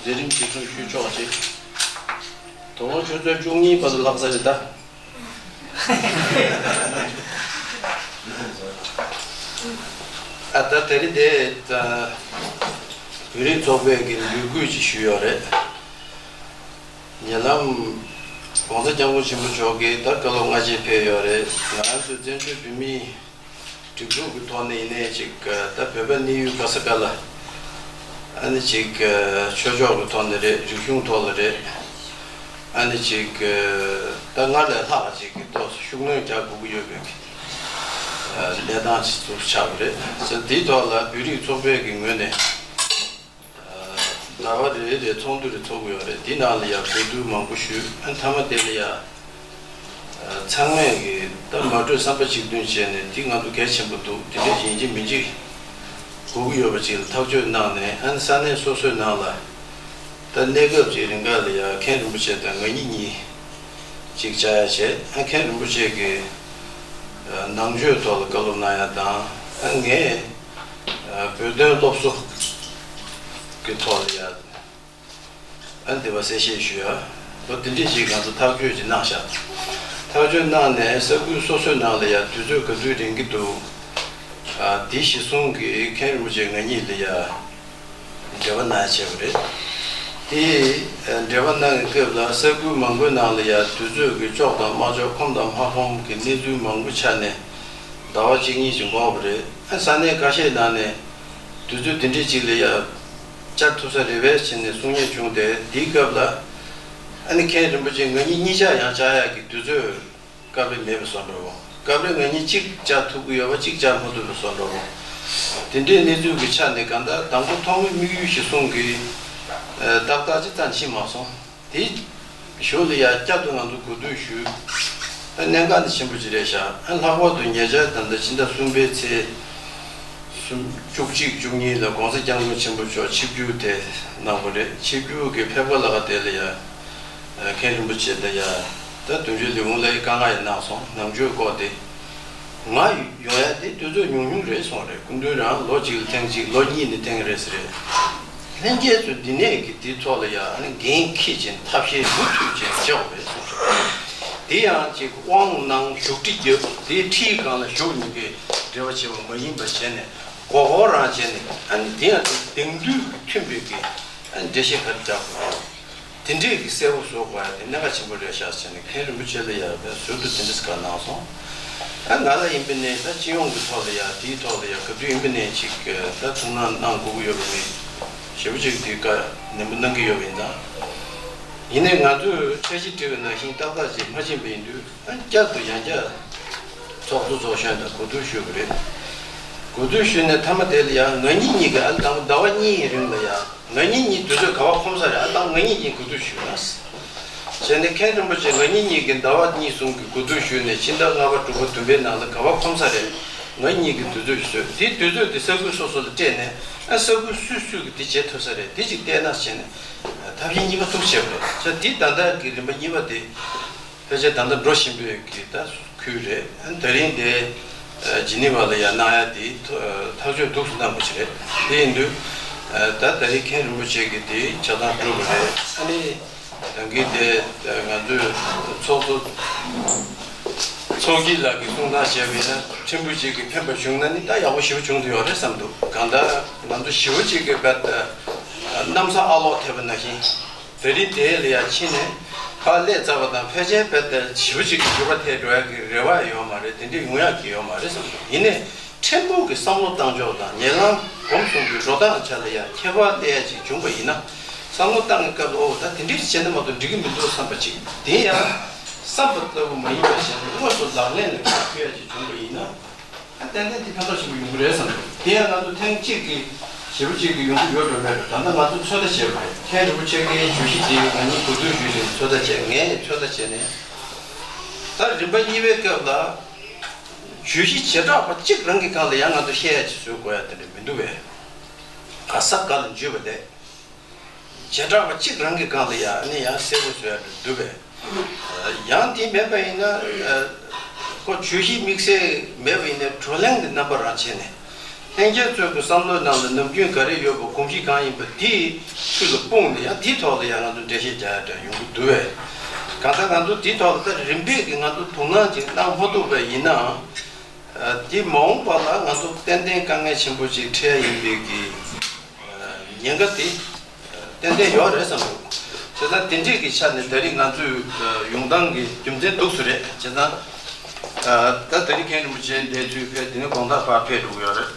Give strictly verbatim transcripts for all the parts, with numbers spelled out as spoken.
མཛད་རིམ་ཇི་ཚོགས་ཞུས་ཆོག་ཅིག་དོ་དགོང་ཆུ་ཚོད་བཅུ་གཉིས་བར་དུ་ལྷག་ས་རེད་ད། ཨ་ད་དེ་རིང་དེ་ད་བོད་རིགས་ཚོགས་པའི་གི་འབོད་སྐུལ་ཅིག་ཞུས་ཡོད་རེད། ཉེ་ལམ་༸གོང་ས་༸སྐྱབས་མགོན་ཆེན་པོ་མཆོག་གིས་ད་བཀའ་སློབ་སྔ་རྗེས་ཕེབས་ཡོད་རེད། ང་རང་ཚོ་བཙན་བྱོལ་བོད་མིའི་སྒྲིག་འཛུགས་ཀྱི་ཐོག་ནས་ཡིན་ནའི་ཅིག་ད་བོད་པ་གནས་ཡུལ་ག་ས་ག་ལ་ཨ་ནི་ཅིག་ཆོས་ཕྱོགས་ཀྱི་ཐོག་ནས་རེད། རིག་གཞུང་ཐོག་ལ་རེད། ཨ་ནི་ཅིག་ད་སྔར་ལས་ལྷག་ཅིག་གི་ཐོག་ཤུགས་སྣོན་རྒྱག་དགོས་ཀྱི་ཡོད་པའི་གནས་སྟངས་ཅིག་ཚུར་ཆགས་པ་རེད། དེའི་ཐོག་ལ་བོད་རིགས་ཚོགས་པའི་གི་ངོས་ནས། ཟླ་བ་རེ་རེ་ཚོགས་འདུ་རེ་ཚོགས་ཀྱི་ཡོད་རེད། འདི་ནང་ལ་ཡང་གོ་བསྡུར་མང་པོ་ཞུས། ཨ་མཐའ་མ་དེ་ལ་ཡང་ཚང་མས་ཀྱི་ད་མ་གྲོས་བསམ་པ་གཅིག་མཐུན་བྱས་ནས་འདི་ང་ཚོ་གལ་ཆེན་པོ་འདུག་འདི་འདྲ་ཡིན་གཅིག་མིན་གཅིག་དགོས་ཀྱི་ཡོད་པ་ཅིག་ལ་ཐག་གཅོད་གནང་ནས། ཨ་ནི་ས་གནས་སོ་སོའི་ནང་ལ་ད་གནས་སྐབས་ཀྱི་རིང་ག་ལ་ཡང་མཁན་རིན་པོ་ཆེ་དང་ང་གཉིས་གཉིས་ཅིག་བཅར་ཡ་བྱས། ཨ་མཁན་རིན་པོ་ཆེ་གི་ནང་ཆོས་ཐོག་ལ་བཀའ་སློབ་གནང་ཡ་དང་། ཨ་ངས་བོད་དོན་སློབ་གསོ་གི་ཐོག་ལ་ཡ་ཨ་འདི་བ་གསལ་བཤད་ཞུ་ཡ། ལོ་དེ་འདྲས་ཅིག་ང་ཚོ་ཐག་གཅོད་ཅིག་གནང་ཤག་ཐག་གཅོད་གནང་ནས་ས་ཁུལ་སོ་སོའི་ནང་ལ་ཡ་དུས་ཚོད་ག་དུས་རན་གྱི་འདུག་ཨ་དེ་གཞི་བཟུང་གིས་མཁན་རིན་པོ་ཆེ་ང་གཉིས་ལ་ཡ་འབྲེལ་བ་གནང་ཡ་བྱས་པ་རེད། དེ་འབྲེལ་བ་གནང་གི་སྐབས་ལ་ས་ཁུལ་མང་པོའི་ནང་ལ་ཡ་དུས་ཚོད་ཀྱི་ལྕོགས་དང་མ་ལྕོགས་ཁོམ་དང་མ་ཁོམ་གྱི་གནས་ཚུལ་མང་པོ་ཆགས་ནས་ཟླ་བ་གཅིག་གཉིས་ཅིག་འགོར་བ་རེད། ཨ་ས་གནས་ཁ་ཤས་ནང་ནས་དུས་ཚོད་དེ་འདྲས་ཅིག་ལ་ཡ་བཅར་ཐུབ་ས་རེད་པས་བྱས་ནས་གསུང་ཉན་བྱུང་སྟེ། དེའི་སྐབས་ལ་ཨ་ནི་མཁན་རིན་པོ་ཆེ་ང་གཉིས་གཉིས་ཆ་ཡང་བཅར་ཡག་གི་དུས་ཚོད་སྐབས་རེ་མེད་པའི་བཟོ་འདྲ་བོ། སྐབས་རེ་ང་གཉིས་གཅིག་བཅར་ཐུབ་ཀྱི་ཡོད་པ་གཅིག་བཅར་མ་ཐུབ་པའི་བཟོ་འདྲ་བོ། དེ་འདྲའི་གནས་ཚུལ་གྱི་ཆ་ནས་གང་ལྟར་དང་པོ་ཐོག་མའི་དམིགས་ཡུལ་གཞི་བཟུང་གིས་ཏག་ཏག་ཅིག་ཙམ་ཕྱིན་མ་སོང་། དེའི་གཞུག་ལ་ཡང་བསྐྱར་དུ་ང་ཚོ་གོ་བསྡུར་ཞུས། ཨ་གནད་འགག་འདི་ཆེན་པོ་ཅིག་རེད་ཤག་ཨ་ལྷག་པར་དུ་ཉེ་ཆར་ད་ལྟ་ཕྱི་ཟླ་གསུམ་པའི་ཚེས་སུམ་བཅུ་གཅིག་བཅུ་གཉིས་ལ་༸གོང་ས་༸སྐྱབས་མགོན་ཆེན་པོ་མཆོག་ཆིབས་བསྒྱུར་དེ་གནང་བ་རེད། ཆིབས་བསྒྱུར་གྱི་ཕེབས་ཀ་ལ་ཁ་དེ་ལ་ཡང་མཁན་རིན་པོ་ཆེ་དང་ཡང་ད་དོན་གཅོད་ལས་ཁུངས་ལ་བཀའ་མངགས་ཡང་གནང་སོང་། ནང་ཆོས་སྐོར་དེ། ང་ཡོང་ཡ་དེ་དུས་ཚོད་ཉུང་ཉུང་རེད་གསུངས་རེད། སྐུ་མདུན་རང་ལོ་གཅིག་ལ་ཐེངས་གཅིག་ལོ་གཉིས་ནས་ཐེངས་རེ་ཟེར་རེད། ལྷན་རྒྱས་ཚོས་འདི་ནས་ཀྱི་འདི་ཐོག་ལ་ཡ་ཨ་ནི་འགན་འཁྱེར་ཅིང་ཐབས་ཤེས་མུ་མཐུད་ཅིག་བྱེད་དགོས་རེད་གསུངས་སོང་། དེ་ཡང་ཅིག་དབང་གནང་བཞུགས་ཁྲི་བརྒྱབ་དེའི་ཁྲིའི་སྒང་ལ་བཞུགས་ནས་ཀྱི་འབྲེལ་བ་བྱེད་པ་མ་ཡིན་པ་བྱས་ནས་མགོ་སྐོར་རང་བྱས་ནས། ཨ་ནི་དེ་ཡང་དེང་དུས་ཀྱི་མཐུན་པའི་གི་ཨ་ནི་འགྲེལ་བཤད་ག་རེ་རྒྱག་དགོས་རེད། དེ་འདྲས་ཀྱི་གསལ་པོ་བཟོ་དགོས་ཡ་དེ་གནད་འགག་ཆེན་པོ་རེད་ཤག་ཟེར་ནས་མཁན་རིན་པོ་ཆེ་ལ་ཡ་བའི་ཟུར་དུ་དེ་འདྲས་བཀའ་གནང་སོང་། ཨ་ང་ལ་ཡིན་པ་ནས་ད་སྤྱི་ཡོངས་ཀྱི་ཐོག་ལ་ཡ་དེའི་ཐོག་ལ་ཡ་ག་དུས་ཡིན་པ་ནས་ཅིག་ད་ཐུགས་སྣང་གནང་དགོས་ཀྱི་ཡོད་པ་མེད་ཞེ་པོ་ཅིག་དེ་བཀའ་ནན་པོ་གནང་གི་ཡོད་པ་ཡིན་ད། ཡིན་ནའི་ང་ཚོས་འཆར་གཞི་བྲིས་པ་ནང་བཞིན་ཏག་ཏག་ཅིག་མ་ཕྱིན་པ་ཡིན་དུས། ཨ་བསྐྱར་དུ་ཡང་བསྐྱར་ཚོགས་གཙོ་ཚོགས་གཞོན་དང་གོ་བསྡུར་ཞུ་དགོས་རེད། གོ་བསྡུར་ཞུས་ནས་མཐའ་མ་དེ་ལ་ཡང་ང་གཉིས་གཉིས་ཀྱི་ཨ་ལྟ་བུ་ཟླ་བ་གཉིས་ཡི་རིང་ལ་ཡང་ང་གཉིས་གཉིས་དུས་ཚོད་ག་བ་ཁོམ་ས་རེད། ཨ་ལྟ་བུ་ང་གཉིས་གཉིས་གོ་བསྡུར་ཞུས་ན། བྱས་ནས་མཁན་རིན་པོ་ཆེ་ང་གཉིས་གཉིས་ཀྱི་ཟླ་བ་གཉིས་གསུམ་གྱི་གོ་བསྡུར་ཞུས་ནས་ཕྱི་ཟླ་ལྔ་པ་དྲུག་པ་བདུན་པའི་ནང་ལ་ག་བ་ཁོམ་ས་རེད། ང་གཉིས་ཀྱི་དུས་ཚོད་བཟོས། དེའི་དུས་ཚོད་དེ་ས་ཁུལ་སོ་སོ་ལ་སྤྲད་ནས། ཨ་ས་ཁུལ་སུས་སུས་ཀྱིས་དེ་བྱེད་ཐུབ་ས་རེད། དེ་ཅིག་བལྟས་ན་བྱས་ནས་ཐབས་ཤེས་གཉིས་པ་ཐུག་བྱས་པ་རེད། བྱས་དེ་ད་ལྟ་གི་རིམ་པ་གཉིས་པ་དེ། ཕལ་ཆེར་ད་ལྟ་འགྲོ་བཞིན་པའི་གི་ད་ཁུལ་རེད། ཨ་ནི་ད་རིང་དེ་ཨ་ཇི་ནི་ཝ་ལ་ཡ་གནང་ཡ་དེ་ཐག་གཅོད་འདུག་སེ་གནང་བ་ཞིག་རེད། དེ་ཡིན་དུས་ཨ་ད་ད་རིང་མཁན་རིན་པོ་ཆེ་གི་དེ་ཆ་ཚང་གྲུབ་པ་རེད། ཨ་ནི་ད་གིན་དེ་ང་ཚོའི་ཚོགས་གཙོ་ཚོགས་དཀྱིལ་ལགས་ཀྱིས་གསུང་སྟངས་བྱས་པ་ཡིན་ན་ཕྲན་བུ་ཅིག་གིས་ཕན་པ་བྱུང་ན་ནི་ད་ཡག་པོ་ཞེ་པོ་བྱུང་བསྡད་ཡོད་རེད་བསམ་འདུག་གང་ལྟར་ང་ཚོ་ཞེ་པོ་ཅིག་གི་བར་དུ་གནམ་ས་ཨ་ལོག་ཐེབས་པ་ནང་བཞིན། ད་རིང་དེ་ལ་ཡ་ཕྱིན་ནས་ཕར་སླེབས་ཚར་བ་དང་ཕལ་ཆེར་བལ་ཏེ་ཞེ་པོ་ཅིག་གི་འགྱུར་བ་ཐེབས་འགྲོ་ཡ་གི་རེ་བ་ཡོད་མ་རེད། དེ་འདྲ་ཡོང་ཡ་གི་ཡོད་མ་རེད་བསམ་གྱི་འདུག་ཡིན་ནའི་ཕྲན་བུ་གི་བསམ་བློ་བཏང་ཕྱོགས་དང་ཉེ་ལམ་གོམས་གསུམ་གྱི་འགྲོ་སྟངས་ཆ་ལ་ཡ་ཁྱད་པར་སླེབས་ཡ་ཅིག་བྱུང་བ་ཡིན་ན། བསམ་བློ་བཏང་གི་སྐབས་ལ་ཨོ་ད་དེ་འདྲ་ཞིག་བྱས་ན་མ་གཏོགས་འགྲིག་གི་མི་འདུག་བསམ་པ་ཅིག་དེ་ཡང་བསམ་པ་ལྟ་བུ་མ་ཡིན་པ་བྱས་ནས་དངོས་སུ་ལག་ལེན་ལ་ཁྱབ་ཐུབ་ཡ་ཅིག་བྱུང་བ་ཡིན་ན། ཏན་ཏན་དེ་ཕན་ཐོགས་ཆེན་པོ་ཡོང་གི་རེད་བསམ་འདུག་དེ་ཡང་ང་ཚོ་ཐེངས་གཅིག་གི་ཞེ་པོ་གཅིག་གི་ཡོང་གི་ཡོད་འགྲོ་མེད་འགྲོ། ད་ལྟ་ང་ཚོ་ཚོད་ལྟ་བྱས་པ་རེད། མཁན་རིན་པོ་ཆེ་གིས་བརྗོད་གཞི་དེ་ང་གཉིས་གོ་བསྡུར་ཞུས་ནས་ཚོད་ལྟ་བྱས། ངས་ཚོད་ལྟ་བྱས་ནས་ད་རིམ་པ་གཉིས་པའི་སྐབས་ལ་བརྗོད་གཞི་བྱེ་བྲག་པ་གཅིག་རང་གི་སྒང་ལ་ཡང་ང་ཚོ་བཤད་ཡ་ཅིག་བཟོ་དགོས་ཡ་དེ་འདྲ་མི་འདུག་པས། ག་ས་ག་ལ་འཇུས་པ་ལས། བྱེ་བྲག་པ་གཅིག་རང་གི་སྒང་ལ་ཡང་ནི་ཡང་གསལ་པོ་བཟོ་ཡ་འདུག་པས། ཡང་དེ་མེད་པ་ཡིན་ན་ཁོ་བརྗོད་གཞི་དམིགས་བསལ་མེད་པ་ཡིན་ན་བགྲོ་གླེང་གི་རྣམ་པ་རང་བྱས་ནས་ ལྷན་རྒྱས་ཚོའི་གི་བསམ་བློའི་ནང་ལ་ནམ་རྒྱུན་ག་རེ་ཡོད་པ་གོམས་གཤིས་གང་ཡིན་པ་དེའི་ཚུལ་ལ་སྤུངས་ནས་ཡང་དེའི་ཐོག་ལ་ཡང་ང་ཚོ་འགྲེལ་བཤད་རྒྱག་ཡ་འདྲ་ཡོང་གི་འདུག་བས། གང་ལྟར་ང་ཚོ་དེའི་ཐོག་ལ་ད་རིམ་པས་ཀྱི་ང་ཚོ་དོ་སྣང་ཅིག་གནང་མ་ཐུབ་པ་ཡིན་ནའང་། དེ་མ་འོངས་པ་ལ་ང་ཚོ་ཏན་ཏན་དཀའ་ངལ་ཆེན་པོ་ཅིག་འཕྲད་ཡ་ཡིན་པའི་གི་ཉེན་ཁ་དེ་ཏན་ཏན་ཡོད་རེད་བསམ་འདུག་བྱས་ཙང་དེ་འདྲས་ཀྱི་ཆ་ནས་ད་རེས་ང་ཚོའི་ཡོང་སྟངས་ཀྱི་རྒྱུ་མཚན་འདུག་སུ་རེད། བྱས་ཙང་ད་ད་རེས་མཁན་རིན་པོ་ཆེ་འདས་དུས་ཕེབས་དེ་ནས་དགོང་དག་བར་ཕེབས་འགྲོ་གི་ཡོད་རེད།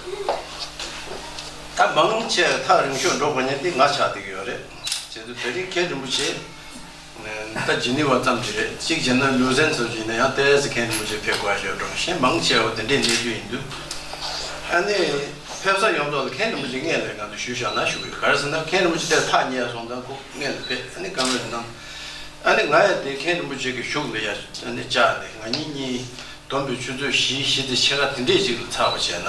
ད་མང་ཆེ་ཐག་རིང་ཤོས་འགྲོ་དགོས་མཁན་དེ་ང་ཆགས་བསྡད་ཀྱི་ཡོད་རེད། བྱས་ཙང་ད་རེས་མཁན་རིན་པོ་ཆེ་ད་ཇི་ནི་ཝ་ཙམ་གྱི་རེད། གཅིག་བྱས་ན་ལུ་ཟན་ཙམ་ཞིག་ཡིན་ན་ཡང་ཏོག་ཙམ་མཁན་རིན་པོ་ཆེ་ཕེབས་དགོས་ཡ་ཡོད་འགྲོ། གཞན་མང་ཆེ་བ་དེ་འདྲའི་གནས་ཚུལ་ཡིན་དུས། ཨ་ནི་ཕེབས་ས་ཡོངས་རྫོགས་ལ་མཁན་རིན་པོ་ཆེ་སྔོན་ལ་ང་ཚོ་ཞུ་བཞག་ན་ཞུ་གི་ཡོད། ག་རེ་ཟེར་ན་མཁན་རིན་པོ་ཆེ་དེར་ཐག་ཉེ་ཡ་སོང་ཙང་ཁོ་སྔོན་ལ་ཕེབས། ཨ་ནི་བཀའ་མོལ་གནང་། ཨ་ནི་ང་ཡ་དེ་མཁན་རིན་པོ་ཆེ་གི་བཞུགས་ལ་ཡ་ཨ་ནི་བཅར་ནས་ང་གཉིས་གཉིས་བསྡོམས་པའི་ཆུ་ཚོད་བཞི་བཞི་དང་ཕྱེད་ཀ་དེ་འདྲས་ཅིག་ལ་ཚར་བ་བྱས་ན།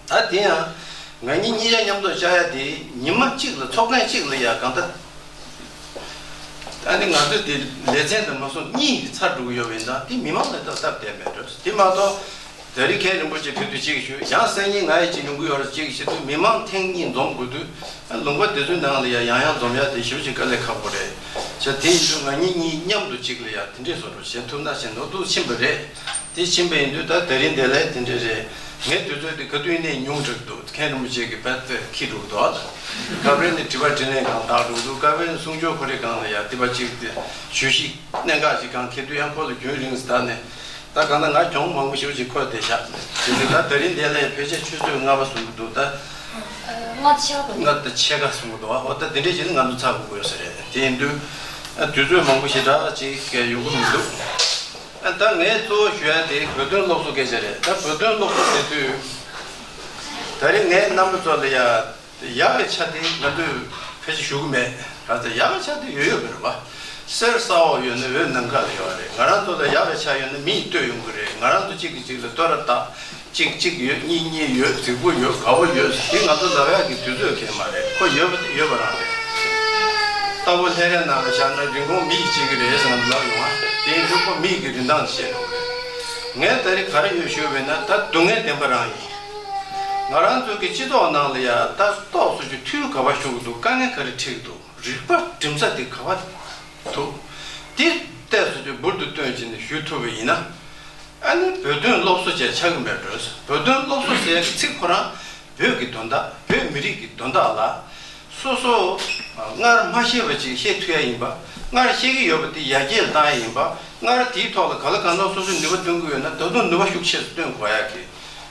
ད་དེ་ཡང་ང་གཉིས་གཉིས་ཆ་མཉམ་དུ་བཅར་ཡ་དེ་ཉི་མ་གཅིག་ལ་ཚོགས་ཐེངས་གཅིག་ལ་ཡ་གང་ལྟར། ཨ་ནི་ང་ཚོས་དེ་ལེ་ཚན་དུ་མ་སོང་གཉིས་ཚར་འགྲོ་གི་ཡོད་པ་ཡིན་ཙང་དེ་མི་མང་ལ་ད་སྟབས་བདེ་མེད་འགྲོ། དེ་མ་གཏོགས་ད་རེས་མཁན་རིན་པོ་ཆེ་ཕེབས་དུས་གཅིག་ཞུ་ཡང་སང་ཉིན་ང་ཡི་གཅིག་ཡོང་གི་ཡོད་རེད་གཅིག་བྱེད་དུས་མི་མང་ཐེངས་གཉིས་འཛོམས་དགོས་དུས་ལུང་པ་དེ་ཚོའི་ནང་ལ་ཡ་ཡང་ཡང་འཛོམས་ཡ་དེ་ཞེ་པོ་ཅིག་དཀའ་ལས་ཁག་པོ་རེད། བྱས་དེ་ཡིན་དུས་ང་གཉིས་གཉིས་མཉམ་དུ་གཅིག་ལ་ཡ་དེ་འདྲས་བཟོ་འགྲོ་བྱེད་ཐུབ་ན་བྱེད་ནོར་འདུག་ཕྱིན་པ་རེད། དེ་ཕྱིན་པ་ཡིན་དུས་ད་ད་རིང་དེ་ལས་དེ་འདྲས་རེད། ངས་དུས་ཚོད་དེ་ག་དུས་ནས་ཉུང་དྲགས་འདུག་མཁན་རིན་པོ་ཆེ་གི་བེད་དེ་ཁྱི་འགྲོ་གི་འདུག་ཨ། སྐབས་རེ་ནས་དྲི་བ་དྲིས་ལན་གང་དག་འགྲོ་གི་འདུག་སྐབས་རེ་ནས་གསུང་ཆོས་ཁོ་རེ་གང་ལ་ཡ་དེ་པ་གཅིག་དེ་ཞུ་གཞི་གནད་འགག་ཅིག་གང་འཁེལ་དུས་ཡང་ཁོ་ལ་རྒྱུན་རིང་ཟེར་ད་ནས་ད་གང་ལྟར་ང་གྱོང་མང་པོ་ཞེ་པོ་ཅིག་འཁོར་བསྡད་ཤག་དེ་ནས་ད་ད་རིང་དེ་ལས་ཕལ་ཆེར་ཆུ་ཚོད་ལྔ་པ་སོང་གི་འདུག་ད་ལྔ་དང་ཕྱེད་ཀ་ལྔ་དང་ཕྱེད་ཀ་སོང་གི་འདུག་ཨ། འོ་ད་དེ་འདྲས་བྱས་ན་ང་ཚོ་ཚར་དགོས་ཀྱི་ཡོད་ས་རེད། དེ་ཡིན་དུས་ཨ་དུས་ཚོད་མང་པོ་ཞེ་དྲག་ཅིག་ཡོང་གི་མི་འདུག་ཨ་ད་ངས་གཙོ་བོ་ཞུ་ཡ་དེ་བོད་དོན་སློབ་གསོ་སྐད་ཆ་རེད། ད་བོད་དོན་སློབ་གསོ་ཟེར་དུས་ད་རེས་ངའི་རྣམ་པ་ཚོ་ལ་ཡ་ཡག་གི་ཆ་དེ་ང་ཚོས་ཕལ་ཆེར་ཞུ་གི་མེད། ག་ཚོད་ཡག་གི་ཆ་དེ་ཡོད་ཡོད་མི་རེད་བ། གསེར་ས་འོག་ཡོད་ན་འོད་ནམ་མཁའ་ལ་ཡོད་རེད། ང་རང་ཚོ་ལ་ཡག་གི་ཆ་ཡོད་ན་མིས་བསྟོད་ཡོང་གི་རེད། ང་རང་ཚོ་གཅིག་གིས་གཅིག་ལ་བསྟོད་ར་བཏགས། གཅིག་གཅིག་ཡོད། གཉིས་གཉིས་ཡོད། རྫིག་པོ་ཡོད། དགའ་བོ་ཡོད། དེ་ང་ཚོ་ལབ་ཡག་གི་དུས་ཚོད་གང་ཡང་མ་རེད། ཁོ་ཡོད་པ་དེ་ཡོད་པ་རང་རེད། རྟ་ཕོ་ལྷས་རའི་ནང་ལ་བཞག་ན་རིན་གོང་མི་ཡིས་བྱེད་ཀྱི་རེད་ཟེར་ནས་ལབ་ཡོང་ང་། དེ་ཡིན་དུས་ཁོ་མི་ཡི་གི་རིན་ཐང་བཤད་ཡོང་གི་རེད། ངས་ད་རེས་ག་རེ་ཡོད་ཞུས་པས་ན་ད་སྡུག་བསྔལ་བདེན་པ་རང་ཡིན། ང་རང་ཚོ་གི་སྤྱི་ཚོགས་ནང་ལ་ཡ་ད་ཏོག་ཙམ་ཅིག་འཐུས་ག་པར་ཤོར་གི་འདུག་དཀའ་ངལ་ག་རེ་འཕྲད་ཀྱི་འདུག་རིག་པ་སྒྲིམ་ས་དེ་ག་པར་འདུག་དེ་ཏོག་ཙམ་ཅིག་འབུར་དུ་བཏོན་བྱས་ནས་ཞུ་ཐུབ་པ་ཡིན་ན། ཨ་ནི་བོད་དོན་སློབ་གསོ་བཅས་ཆགས་ཀྱི་མེད་འགྲོ། བོད་དོན་སློབ་གསོ་ཟེར་ཡག་གི་ཚིག་ཁོ་རང་བོད་ཀྱི་དོན་དག་བོད་མི་རིགས་ཀྱི་དོན་དག་ལ་སོ་སོ་སྔར་མ་ཤེས་པ་ཅིག་ཤེས་ཐུབ་ཡ་ཡིན་པ། སྔར་ཤེས་ཀྱི་ཡོད་པ་དེ་ཡར་རྒྱས་ལ་བཏང་ཡ་ཡིན་པ། སྔར་དེའི་ཐོག་ལ་ག་ལ་གང་འཚམ་སོ་སོས་ནུས་པ་བཏོན་གྱི་ཡོད་ན་ད་དུང་ནུས་པ་ཤུགས་ཆེ་ཙམ་བཏོན་དགོས་ཡ་གི་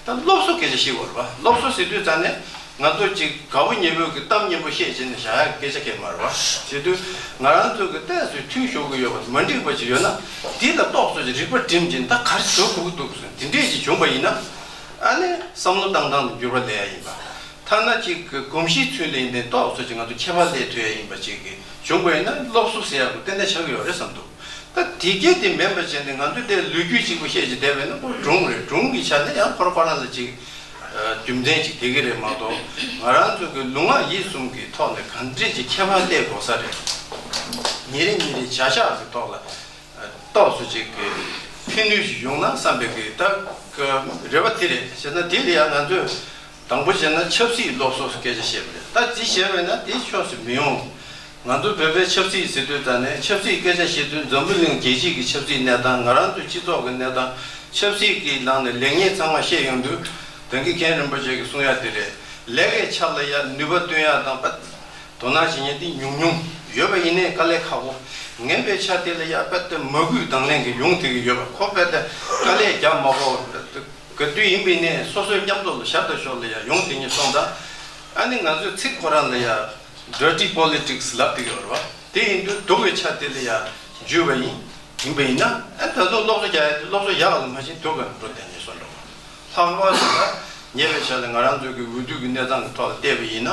ད་སློབ་གསོ་སྐད་ཆ་བཤད་དགོས་རེད་པ། སློབ་གསོ་ཟེར་དུས་ཙང་ནས་ང་ཚོ་ཅིག་དགའ་བོ་ཉེ་བོ་གི་གཏམ་སྙན་པོ་བཤད་བྱས་ནས་བཞག་ཡ་གི་སྐད་ཆ་གང་ཡང་མ་རེད་པ། བྱེད་དུས་ང་རང་ཚོ་གི་ཏོག་ཙམ་འཐུས་ཤོར་གྱི་ཡོད་པ་མ་འགྲིག་པ་ཅིག་ཡོད་ན་དེ་ལ་ཏོག་ཙམ་ཅིག་རིག་པ་སྒྲིམ་བྱས་ད་ག་རེ་བཟོ་དགོས་ཀྱི་འདུག་ཟེར་དེ་འདྲས་ཅིག་བྱུང་པ་ཡིན་ན། ཨ་ནི་བསམ་བློ་བཏང་སྟངས་ལ་འགྱུར་བ་སླེབས་ཡ་ཡིན་པ། ཐ་ན་ཅིག་གི་གོམས་གཤིས་ཚུན་ལ་ཡིན་ཏེ་ཏོག་ཙམ་ཅིག་ང་ཚོ་ཁྱད་པར་སླེབས་ཐུབ་ཡ་ཡིན་པ་ཅིག་གི་བྱུང་པ་ཡིན་ན་སློབ་གསོ་ཟེར་ཡ་གི་ཏན་ཏན་ཆགས་ཀྱི་ཡོད་རེད་བསམ་འདུག་ད་དེ་གས་དེ་མིན་པ་བྱས་ནས་ང་ཚོས་དེ་ལོ་རྒྱུས་གཅིག་པུ་བཤད་ཅིག་བསྡད་པ་ཡིན་ན་ཁོ་སྒྲུང་རེད། སྒྲུང་གི་ཆ་ནས་ཡང་ཁོ་རང་ཁོ་རང་ལ་ཅིག་རྒྱུ་མཚན་ཅིག་དེ་གི་རེད་མ་གཏོགས་ང་རང་ཚོ་གི་ལུས་ངག་ཡིད་གསུམ་གི་ཐོག་ནས་གང་འདྲས་ཅིག་ཁྱད་པར་སླེབས་དགོས་ས་རེད། ཉིན་རེ་ཉིན་རེ་བྱ་གཞག་གི་ཐོག་ལ་ཏོག་ཙམ་ཅིག་གི་ཕན་ནུས་ཤིག་ཡོང་ན་བསམ་པའི་གི་ད་རེ་བ་དེ་རེད། བྱས་ན་དེ་ལ་ཡང་ང་ཚོས་དང་པོ་བྱས་ན་ཆབ་སྲིད་སློབ་གསོ་སྐད་ཆ་བཤད་པ་རེད། ད་དེ་བྱས་པས་ན་དེ་ཕྱོགས་སུ་མི་ཡོང་། ང་ཚོ་བོད་པའི་ཆབ་སྲིད་ཟེར་དུས་ད་ནས་ཆབ་སྲིད་སྐད་ཆ་བཤད་དུས་འཛམ་བུ་གླིང་རྒྱལ་སྤྱི་གི་ཆབ་སྲིད་གནས་སྟངས། ང་རང་ཚོའི་སྤྱི་ཚོགས་ཀྱི་གནས་སྟངས། ཆབ་སྲིད་ཀྱི་ནང་ནས་ལེགས་ཉེས་ཚང་མ་བཤད་ཡོང་དུས་ད་གིན་མཁན་རིན་པོ་ཆེ་གིས་གསུང་ཡ་དེ་རེད། ལས་ཀའི་ཆ་ལ་ཡ་ནུས་པ་བཏོན་ཡ་དང་དཔེ་དོ་སྣང་བྱེད་མཁན་དེ་ཉུང་ཉུང་ཡོད་པ་ཡིན་ནའི་དཀའ་ལས་ཁག་པོ། ངན་པའི་ཆ་དེ་ལ་ཡ་དཔེ་དེ་མ་གུས་དང་ལེན་གྱི་ཡོང་དེ་གི་ཡོད་པ། ཁོ་དཔེ་དེ་དཀའ་ལས་རྒྱག་མ་དགོས་ག་དུས་ཡིན་པ་ཡིན་ནའི་སོ་སོའི་མཉམ་དུ་ལ་ཞབས་ཏོག་ཞོར་ལ་ཡ་ཡོང་དེ་ཉིད་སོང་ཙང་། ཨ་ནི་ང་ཚོའི་ཚིག་ཁོ་རང་ལ་ཡ་dirty politics ལབ་དེ་གི་ཡོད་རེད་བ། དེ་ཡིན་དུས་སྡུག་གི་ཆ་དེ་ལ་ཡ་འཇུས་པ་ཡིན། ཡིན་པ་ཡིན་ན་ཨ་ད་དུང་སློབ་གསོ་རྒྱག་ཡ་དེ་སློབ་གསོ་ཡག་ལ་མ་ཕྱིན་སྡུག་ག་འགྲོ་དེ་ཉིད་སོང་འགྲོ། ལྷག་པར་དུ་ད་ཉེ་བའི་ཆར་ལ་ང་རང་ཚོའི་གི་འོས་བསྡུ་གི་གནས་སྟངས་ཀྱི་ཐོག་ལ་བལྟས་པ་ཡིན་ན།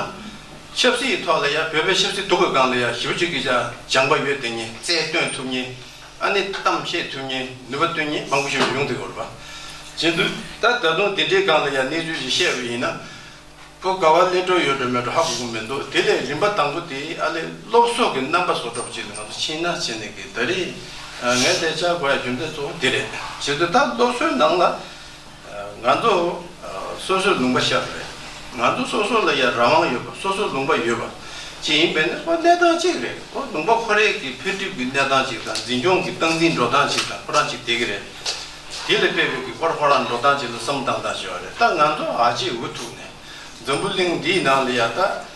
ཆབ་སྲིད་ཀྱི་ཐོག་ལ་ཡ་བོད་པའི་ཆབ་སྲིད་སྡུག་གི་སྒང་ལ་ཡ་ཞེ་པོ་ཅིག་གི་ཡ་སྦྱངས་པ་ཡོད་དེ་ཉིད་རྩལ་སྟོན་ཐུབ་མཁན། ཨ་ནི་གཏམ་བཤད་ཐུབ་མཁན་ནུས་པ་སྟོན་མཁན་མང་པོ་ཞིག་ཡོང་བསྡད་ཡོད་རེད་པ། བྱས་དུས་ད་ད་དུང་དེ་འདྲའི་སྒང་ལ་ཡ་གནས་ཚུལ་ཞིག་བཤད་པ་ཡིན་ན། ཁོ་ག་བ་སླེབས་འགྲོ་ཡོད་འགྲོ་མེད་འགྲོ་ཧ་གོ་གི་མི་འདུག་དེ་ལས་རིམ་པ་དང་པོ་དེ་ཨ་ལས་སློབ་གསོ་གི་རྣམ་པ་བཟོ་འདྲ་པོ་ཅིག་ལ་ང་ཚོ་ཕྱིན་ན་བྱས་ནས་གི་ད་རེས་ངས་དེ་བཅར་དགོས་ཡ་རྒྱུ་མཚན་གཙོ་བོ་དེ་རེད། བྱས་དུས་ད་སློབ་གསོའི་ནང་ལ་ང་ཚོ་ སོ་སོའི་ལུང་པ་ཤར་རེད། ང་ཚོ་སོ་སོ་ལ་ཡང་རང་དབང་ཡོད་པ། སོ་སོའི་ལུང་པ་ཡོད་པ་ཅིག་ཡིན་པས་ན། ཁོ་གནས་སྟངས་གཅིག་རེད། ཁོ་ལུང་པ་ཁོ་རའི་གི་འཕེལ་འགྲིབ་ཀྱི་གནས་སྟངས་གཅིག་དང་། འཛིན་སྐྱོང་གི་སྟངས་འཛིན་འགྲོ་སྟངས་གཅིག་དང་ཁོ་རང་གཅིག་བསྡད་ཀྱི་རེད། དེ་ལ་དཔག་པའི་གི་ཁོ་རང་ཁོ་རང་འགྲོ་སྟངས་གཅིག་ལ་བསམ་བློ་བཏང་སྟངས་ཤིག་ཡོད་རེད། ད་ང་ཚོ་ཨ་ཅེ་འུ་ཐུག་ནས་འཛམ་བུ་གླིང་འདིའི་ནང་ལ་ཡ་ད།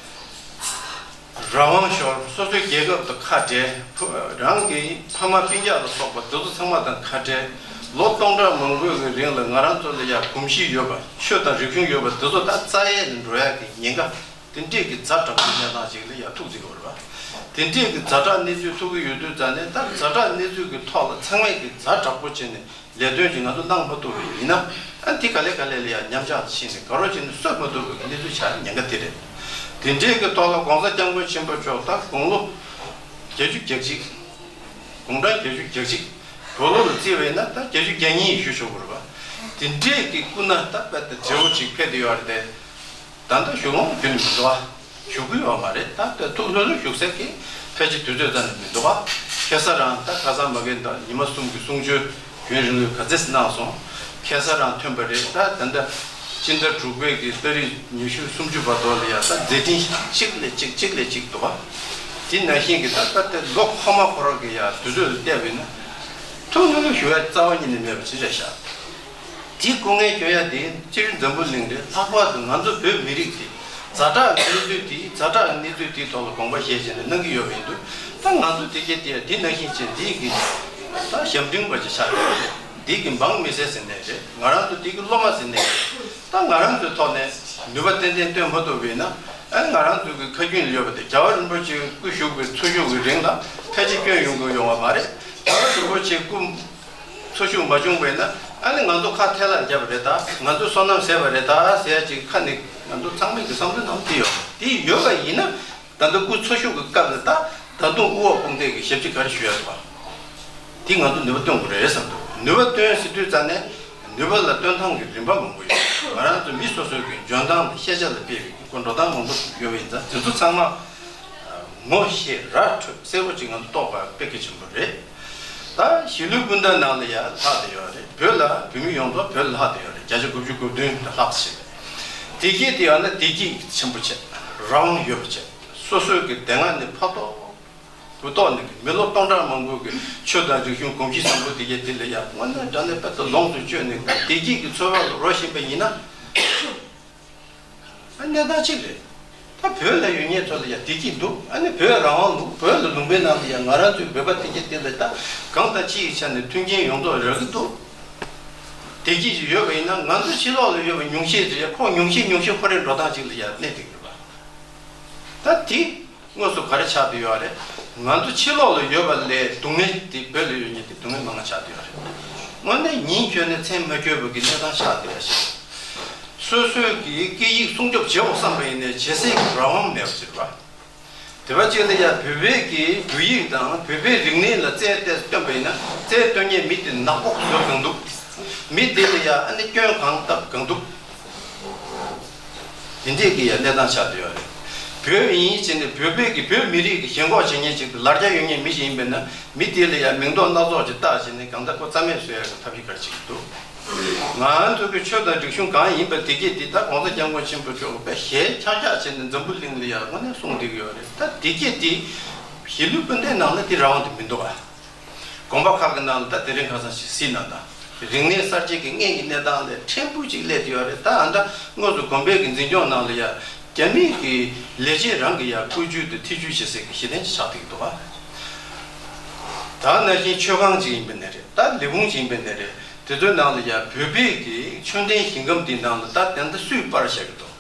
རང་དབང་ཤོར། སོ་སོའི་རྒྱལ་ཁབ་དང་ཁ་བྲལ། ཕུ་རང་གི་ཕ་མ་སྤུན་ཀྱག་ལ་སོགས་པ་འདི་ཚོ་ཚང་མ་དང་ཁ་བྲལ། ལོ་སྟོང་ཕྲག་མང་པོའི་གི་རིང་ལ་ང་རང་ཚོ་ལ་ཡ་གོམས་གཤིས་ཡོད་པ། ཆོས་དང་རིག་གཞུང་ཡོད་པ་འདི་ཚོ་ད་རྩ་ཡལ་ནས་འགྲོ་ཡག་གི་ཉེན་ཁ། དེ་འདྲས་ཀྱི་ཛ་དྲག་པོའི་གནས་སྟངས་ཅིག་ལ་ཡ་ཐུག་ཟིན་ཡོད་རེད་པ། དེ་འདྲས་ཀྱི་ཛ་དྲག་གནས་ཚུལ་ཐུག་གི་ཡོད་དུས་ཙང་ནས། ད་ཛ་དྲག་གནས་ཚུལ་གྱི་ཐོག་ལ་ཚང་མས་ཀྱི་ཛ་དྲག་པོ་བྱས་ནས། ལས་དོན་ཅིག་ང་ཚོ་གནང་མ་ཐུབ་པ་ཡིན་ན། ཨ་འདི་ག་ལེ་ག་ལེ་ལ་ཡང་ཉམས་ཆག་ཕྱིན་ནས་དགའ་རོགས་བྱས་ནས་གསོད་མ་ཐུབ་པའི་གནས་ཚུལ་ཆགས་ཉེན་ཁ་དེ་རེད། དེ་འདྲའི་གི་ཐོག་ལ་༸གོང་ས་༸སྐྱབས་མགོན་ཆེན་པོ་མཆོག་ད་དགུང་ལོ་བརྒྱད་ཅུ་གྱ་གཅིག་དགུང་གྲངས་བརྒྱད་ཅུ་གྱ་གཅིག་བོད་ལོ་ལ་བརྩིས་པ་ཡིན་ན་ད་བརྒྱད་ཅུ་གྱ་གཉིས་ཞུ་ཆོག་གི་རེད་པ། དེ་འདྲའི་གི་སྐུ་ན་ད་དཔེ་ད་བགྲེས་པོ་ཅིག་ཕེབས་བསྡད་ཡོད་རེད་དེ། ད་ལྟ་བཞུགས་ལོང་རྒྱུན་མི་འདུག་ཨ། བཞུགས་ཀྱི་ཡོད་མ་རེད། ད་ལྟ་ཐུགས་ལྷོད་ལྷོད་བཞུགས་སའི་གི་ཕལ་ཆེར་དུས་ཚོད་རྩ་ནས་མི་འདུག་ཨ། ཁ་སང་རང་ད་ཁ་སང་མ་གི་ད་ཉི་མ་གསུམ་གྱི་གསུང་ཆོས་རྒྱུན་རིང་ལོས་ག་ཚོད་གནང་སོང་། ཁ་སང་རང་ཐོན་པ་རེད། ད་ད་ལྟ་སྤྱི་ཟླ་དྲུག་པའི་གི་ཏ་རིག་ཉི་ཤུ་སུམ་ཅུ་བར་དུ་ལ་ཡ་ད་མཛད་འཕྲིན་གཅིག་ལས་གཅིག་གཅིག་ལས་གཅིག་འདུག་ཨ། དེ་ནང་བཞིན་གི་ད་ལྟ་དེ་ལོ་འཁོར་མ་འཁོར་གི་ཡ་དུས་ཚོད་ལ་བལྟས་པ་ཡིན་ན། ཐུགས་ལྷོད་ལྷོད་བཞུགས་ཡ་རྩ་བ་ཉིད་ནས་མེད་པ་ཅིག་རེད་ཤག་དེ་སྐུ་ངལ་སྐྱོན་ཡ་དེ་སྤྱིར་འཛམ་བུ་གླིང་རེད། ལྷག་པར་དུ་ང་ཚོ་བོད་མི་རིགས་དེ་ཛ་དྲག་གནས་ཚུལ་དེ་ཛ་དྲག་གནས་ཚུལ་དེའི་ཐོག་ལ་དགོངས་པ་བཞེས་བྱས་ནས་གནང་གི་ཡོད་པ་ཡིན་དུས། ད་ང་ཚོ་དེ་གས་དེ་དེ་ནང་བཞིན་བྱས་འདི་གི་ད་ཞབས་འབྲིང་པ་ཅིག་ཆགས་ཡོད་རེད། འདི་གི་འབངས་མི་སེར་ཟེར་ནས་རེད། ང་རང་ཚོ་འདི་གི་སློབ་མ་ཟེར་ནས་རེད། ད་ང་རང་ཚོའི་ཐོག་ནས་ནུས་པ་ཏན་ཏན་བཏོན་མ་ཐུབ་པ་ཡིན་ན། ཨ་ང་རང་ཚོ་གི་ཁ་རྒྱུན་ལ་ཡོད་པ་དེ། རྒྱལ་བ་རིན་པོ་ཆེ་སྐུ་བཞུགས་པའི་འཚོ་བཞུགས་ཀྱི་རིང་ལ་ཕལ་ཆེར་སྐྱོན་ཡོང་གི་ཡོང་བ་མ་རེད། རྒྱལ་བ་རིན་པོ་ཆེ་སྐུ་འཚོ་བཞུགས་མ་བྱུང་བས་ན། ཨ་ནི་ང་ཚོ་ཁ་ཐལ་ལ་བརྒྱབ་པ་རེད་ད། ང་ཚོ་བསོད་ནམས་ཟད་པ་རེད་ད་ཟེར་ཡ་ཅིག་ཁ་ནས་ང་ཚོ་ཚང་མས་ཀྱི་བསམ་བློ་ནང་དེ་ཡོད། དེ་ཡོད་པ་ཡིན་ན། ད་ལྟ་སྐུ་འཚོ་བཞུགས་ཀྱི་སྐབས་ལ་ད་ད་དུང་དབུ་འོག་དཔུང་འདེགས་ཀྱི་ཞབས་ཕྱི་ག་རེ་ཞུ་ཡ་འདུག་བ། དེ་ང་ཚོ་ནུས་པ་བཏོན་དགོས་རེད་བསམ་འདུག་ནུས་པ་བཏོན་ཟེར་དུས་ཙང་ནས་ནུས་པ་ལ་བཏོན་སྟངས་ཀྱི་རིམ་པ་མང་པོ་ཡོད། ང་རང་ཚོ་མི་སོ་སོའི་གི་འཇོན་ཐང་དང་ཤེས་བྱ་ལ་དཔག་པའི་གི་འགྲོ་སྟངས་མང་པོ་ཡོད་པ་ཡིན་ཙང་། དེ་ཚོ་ཚང་མ་ངོ་ཤེས་ར་འཕྲོད་གསལ་པོ་ཅིག་ང་ཚོ་རྟོགས་པ་དཔེ་གལ་ཆེན་པོ་རེད། ད་གཞིས་ལུས་སྤུན་ཟླ་ནང་ལ་ཡ་ལྷག་བསྡད་ཡོད་རེད། བོད་ལ་བོད་མི་ཡོངས་རྫོགས་བོད་ལ་ལྷག་བསྡད་ཡོད་རེད། བརྒྱ་ཆ་དགུ་བཅུ་གོ་བདུན་ལ་ལྷག་ཟིན་རེད། བདེ་སྐྱིད་དེ་ཡང་ན་བདེ་སྐྱིད་ཆེན་པོ་བྱས། རང་དབང་ཡོད་པ་བྱས། སོ་སོའི་གི་དེ་སྔ་ནས་ཕ་ཐོག་བུ་ཐོག་ནས་མི་ལོ་སྟོང་ཕྲག་མང་པོའི་གི་ཆོས་དང་རིག་གཞུང་གོམས་གཤིས་བཟང་པོ་དེ་གའི་དེ་ལ་ཡ་དངོས་གནས་དྲང་གནས་དཔེ་ལྟ་ལོངས་སུ་སྤྱོད་ནས། ད་བདེ་སྐྱིད་ཀྱི་འཚོ་བ་ལ་རོལ་བཞིན་པ་ཡིན་ན། ཨ་གནས་སྟངས་གཅིག་རེད། ད་བོད་ལ་ཡོད་མཁན་ཚོ་ལ་ཡ་བདེ་སྐྱིད་འདུག་ཨ་ནི་བོད་རང་དབང་འདུག་བོད་ལ་ལུང་པའི་ནང་ལ་ཡ་ང་རང་ཚོའི་བོད་པ་དེ་གའི་དེ་ལ་ད་གང་དང་ཅི་ཡི་ཆ་ནས་མཐུན་རྐྱེན་ཡོངས་རྫོགས་རག་གི་འདུག་བདེ་སྐྱིད་ཅིག་ཡོད་པ་ཡིན་ན། ང་ཚོ་ཕྱི་ལོགས་ལ་ཡོད་པའི་ཉུང་ཤས་ཅིག་ཡ་ཁོ་ཉུང་ཤས་ཉུང་ཤས་ཁོ་རའི་འགྲོ་སྟངས་ཅིག་ལ་ཡ་གནས་བསྡད་ཀྱི་རེད་པ། ད་དེ་དངོས་སུ་ག་རེ་ཆགས་བསྡད་ཡོད་རེད། ང་ཚོ་ཕྱི་ལོགས་ལ་ཡོད་པ་ལས་སྡུག་བསྔལ་དེ་བོད་ལ་ཡོད་མཁན་དེ་སྡུག་བསྔལ་མང་ང་ཆགས་བསྡད་ཡོད་རེད། དངོས་གནས་ཉིན་འཁྱོལ་ནས་མཚན་མ་འཁྱོལ་བ་གི་གནས་སྟངས་ཆགས་བསྡད་ཡོད་ཞིག་སོ་སོའི་གི་སྐད་ཡིག་སྲུང་སྐྱོབ་བྱེད་དགོས་བསམ་པ་ཡིན་ནའི་བྱེད་སའི་རང་དབང་མེད་པ་ཟེར་བ། དེ་བ་ཅིག་ལ་ཡ་བོད་པའི་གི་བོད་ཡིག་དང་བོད་པའི་རིག་གནས་ལ་རྩལ་ཏེ་སྟོན་པ་ཡིན་ན། རྩལ་སྟོན་མཁན་མི་དེ་ནག་པོ་བཟོ་གང་འདུག་མི་དེ་ལ་ཡ་ཨ་ནི་སྐྱོན་གང་བཏབ་གང་འདུག་དེ་འདྲས་ཀྱི་ཡ་གནས་སྟངས་ཆགས་བསྡད་ཡོད་རེད། བོད་ཡིན་ཟེར་ནས་བོད་པའི་གི་བོད་མི་རིགས་ཀྱི་ཞེན་ཁོག་བྱེད་མཁན་ཅིག་དང་ལར་རྒྱ་ཡོད་མཁན་མི་ཞིག་ཡིན་པས་ན། མི་དེ་ལ་ཡ་མིང་འདོགས་སྣ་ཚོགས་ཅིག་བཏགས་བྱས་ནས་གང་ལྟར་ཁོ་རྩ་མེད་བཟོ་ཡ་གི་ཐབས་ཤེས་ག་རེ་བྱེད་ཀྱི་འདུག་ང་ཚོ་གི་ཆོས་དང་རིག་གཞུང་གང་ཡིན་པ་དེ་གས་དེ་ད་༸གོང་ས་༸སྐྱབས་མགོན་ཆེན་པོ་མཆོག་གིས་དཔེ་ཞལ་ཆག་ཆག་བྱས་ནས་འཛམ་བུ་གླིང་ལ་ཡ་དངོས་གནས་གསུངས་བསྡད་ཀྱི་ཡོད་རེད། ད་དེ་གས་དེ་གཞིས་ལུས་སྤུན་ཟླའི་ནང་ལ་དེ་རང་དབང་དེ་མི་འདུག་ཨ། དགོན་པ་ཁག་གི་ནང་ལ་ད་དེ་རིང་ཁ་སང་ཞིག་སྲིད་ན་ད་རིག་གནས་གསར་བརྗེ་གི་སྔོན་གྱི་གནས་སྟངས་ལས་ཕྲན་བུ་ཅིག་སླེབས་ཡོད་རེད། ད་ཨ་ད་དངོས་སུ་དགོན་པའི་གི་འཛིན་སྐྱོང་ནང་ལ་ཡ་རྒྱ་མིའི་གི་ལས་བྱེད་རང་གི་ཡ་བཀོད་ཇུས་དང་ཐེ་ཇུས་བྱེད་སའི་གི་གཞི་རྟེན་ཅིག་ཆགས་བསྡད་ཀྱི་འདུག་ཨ། ད་ནང་བཞིན་མཆོད་ཁང་ཅིག་ཡིན་པ་ནས་རེད། ད་ལས་ཁུངས་ཅིག་ཡིན་པ་ནས་རེད། དེ་ཚོའི་ནང་ལ་ཡ་བོད་པའི་གི་མཆོད་རྟེན་ཞིང་ཁམས་དེའི་ནང་ལ་ད་དེ་འདྲ་སུས་པར་བཞག་གི་འདུག་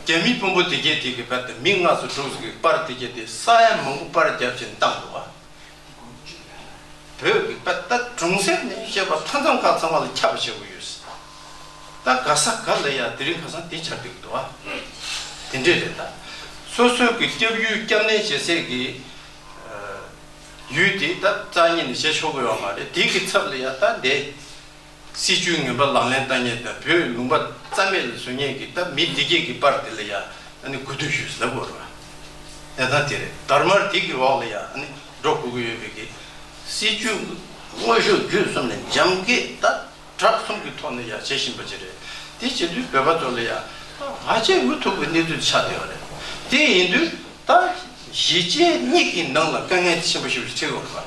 རྒྱ་མིའི་དཔོན་པོ་དེ་གས་དེ་གི་བར་དུ་མི་ལྔ་སུ་དྲུག་སུ་གི་པར་དེ་གས་དེ་ས་ཡ་མང་པོ་པར་བརྒྱབ་བྱས་བཏང་འདུག་བ། བོད་ཀྱི་པར་ད་གྲོང་གསེབ་ནས་བཤད་པ་མཐའ་མཚམས་ཁག་ཚང་མ་ལ་ཁྱབ་པ་བྱེད་དགོས་ཡོད། ད་ག་ས་ག་ལ་ཡ་དེ་རིང་ཁ་སང་དེ་ཆགས་བསྡད་ཀྱི་འདུག་བ། དེ་འདྲས་རེད་ད། སོ་སོའི་གི་སྐྱབས་ཡུལ་སྐྱབས་གནས་བྱེད་སའི་གི་ཡུལ་དེ་ད་རྩ་ཉིད་ནས་བྱེད་ཆོག་གི་ཡོད་མ་རེད། དེ་གི་ཚབ་ལ་ཡ་ད་འདས། སྲིད་བྱུས་ངན་པ་ལག་ལེན་བསྟར་མཁན་དང་བོད་ལུང་པ་རྩ་མེད་ལ་བཟོ་མཁན་གྱི་ད་མི་འདི་གས་ཀྱི་པར་དེ་ལ་ཡ་ཨ་ནི་གུས་འདུད་ཞུས་ལབ་དགོས་རེད་བ། གནས་སྟངས་དེ་རེད། དར་དམར་དེ་གི་འོག་ལ་ཡ་ཨ་ནི་འགྲོ་དགོས་ཀྱི་ཡོད་པའི་གི་སྲིད་བྱུས་དངོས་ཤུགས་བརྒྱུད་གསུམ་ནས་རྒྱབ་འགལ་ད་དྲག་གསུམ་གྱི་ཐོག་ནས་ཡ་བྱེད་བཞིན་པ་ཅིག་རེད། དེ་བྱེད་དུས་བོད་པ་ཚོ་ལ་ཡང་ཧ་ཅང་འུ་ཐུག་པའི་གནས་ཚུལ་ཆགས་བསྡད་ཡོད་རེད། དེ་ཡིན་དུས་ད་གཞིས་བྱེས་གཉིས་ཀྱི་ནང་ལ་དཀའ་ངལ་ཆེན་པོ་ཞེ་པོ་ཅིག་འཕྲད་ཡོད་རེད་པ།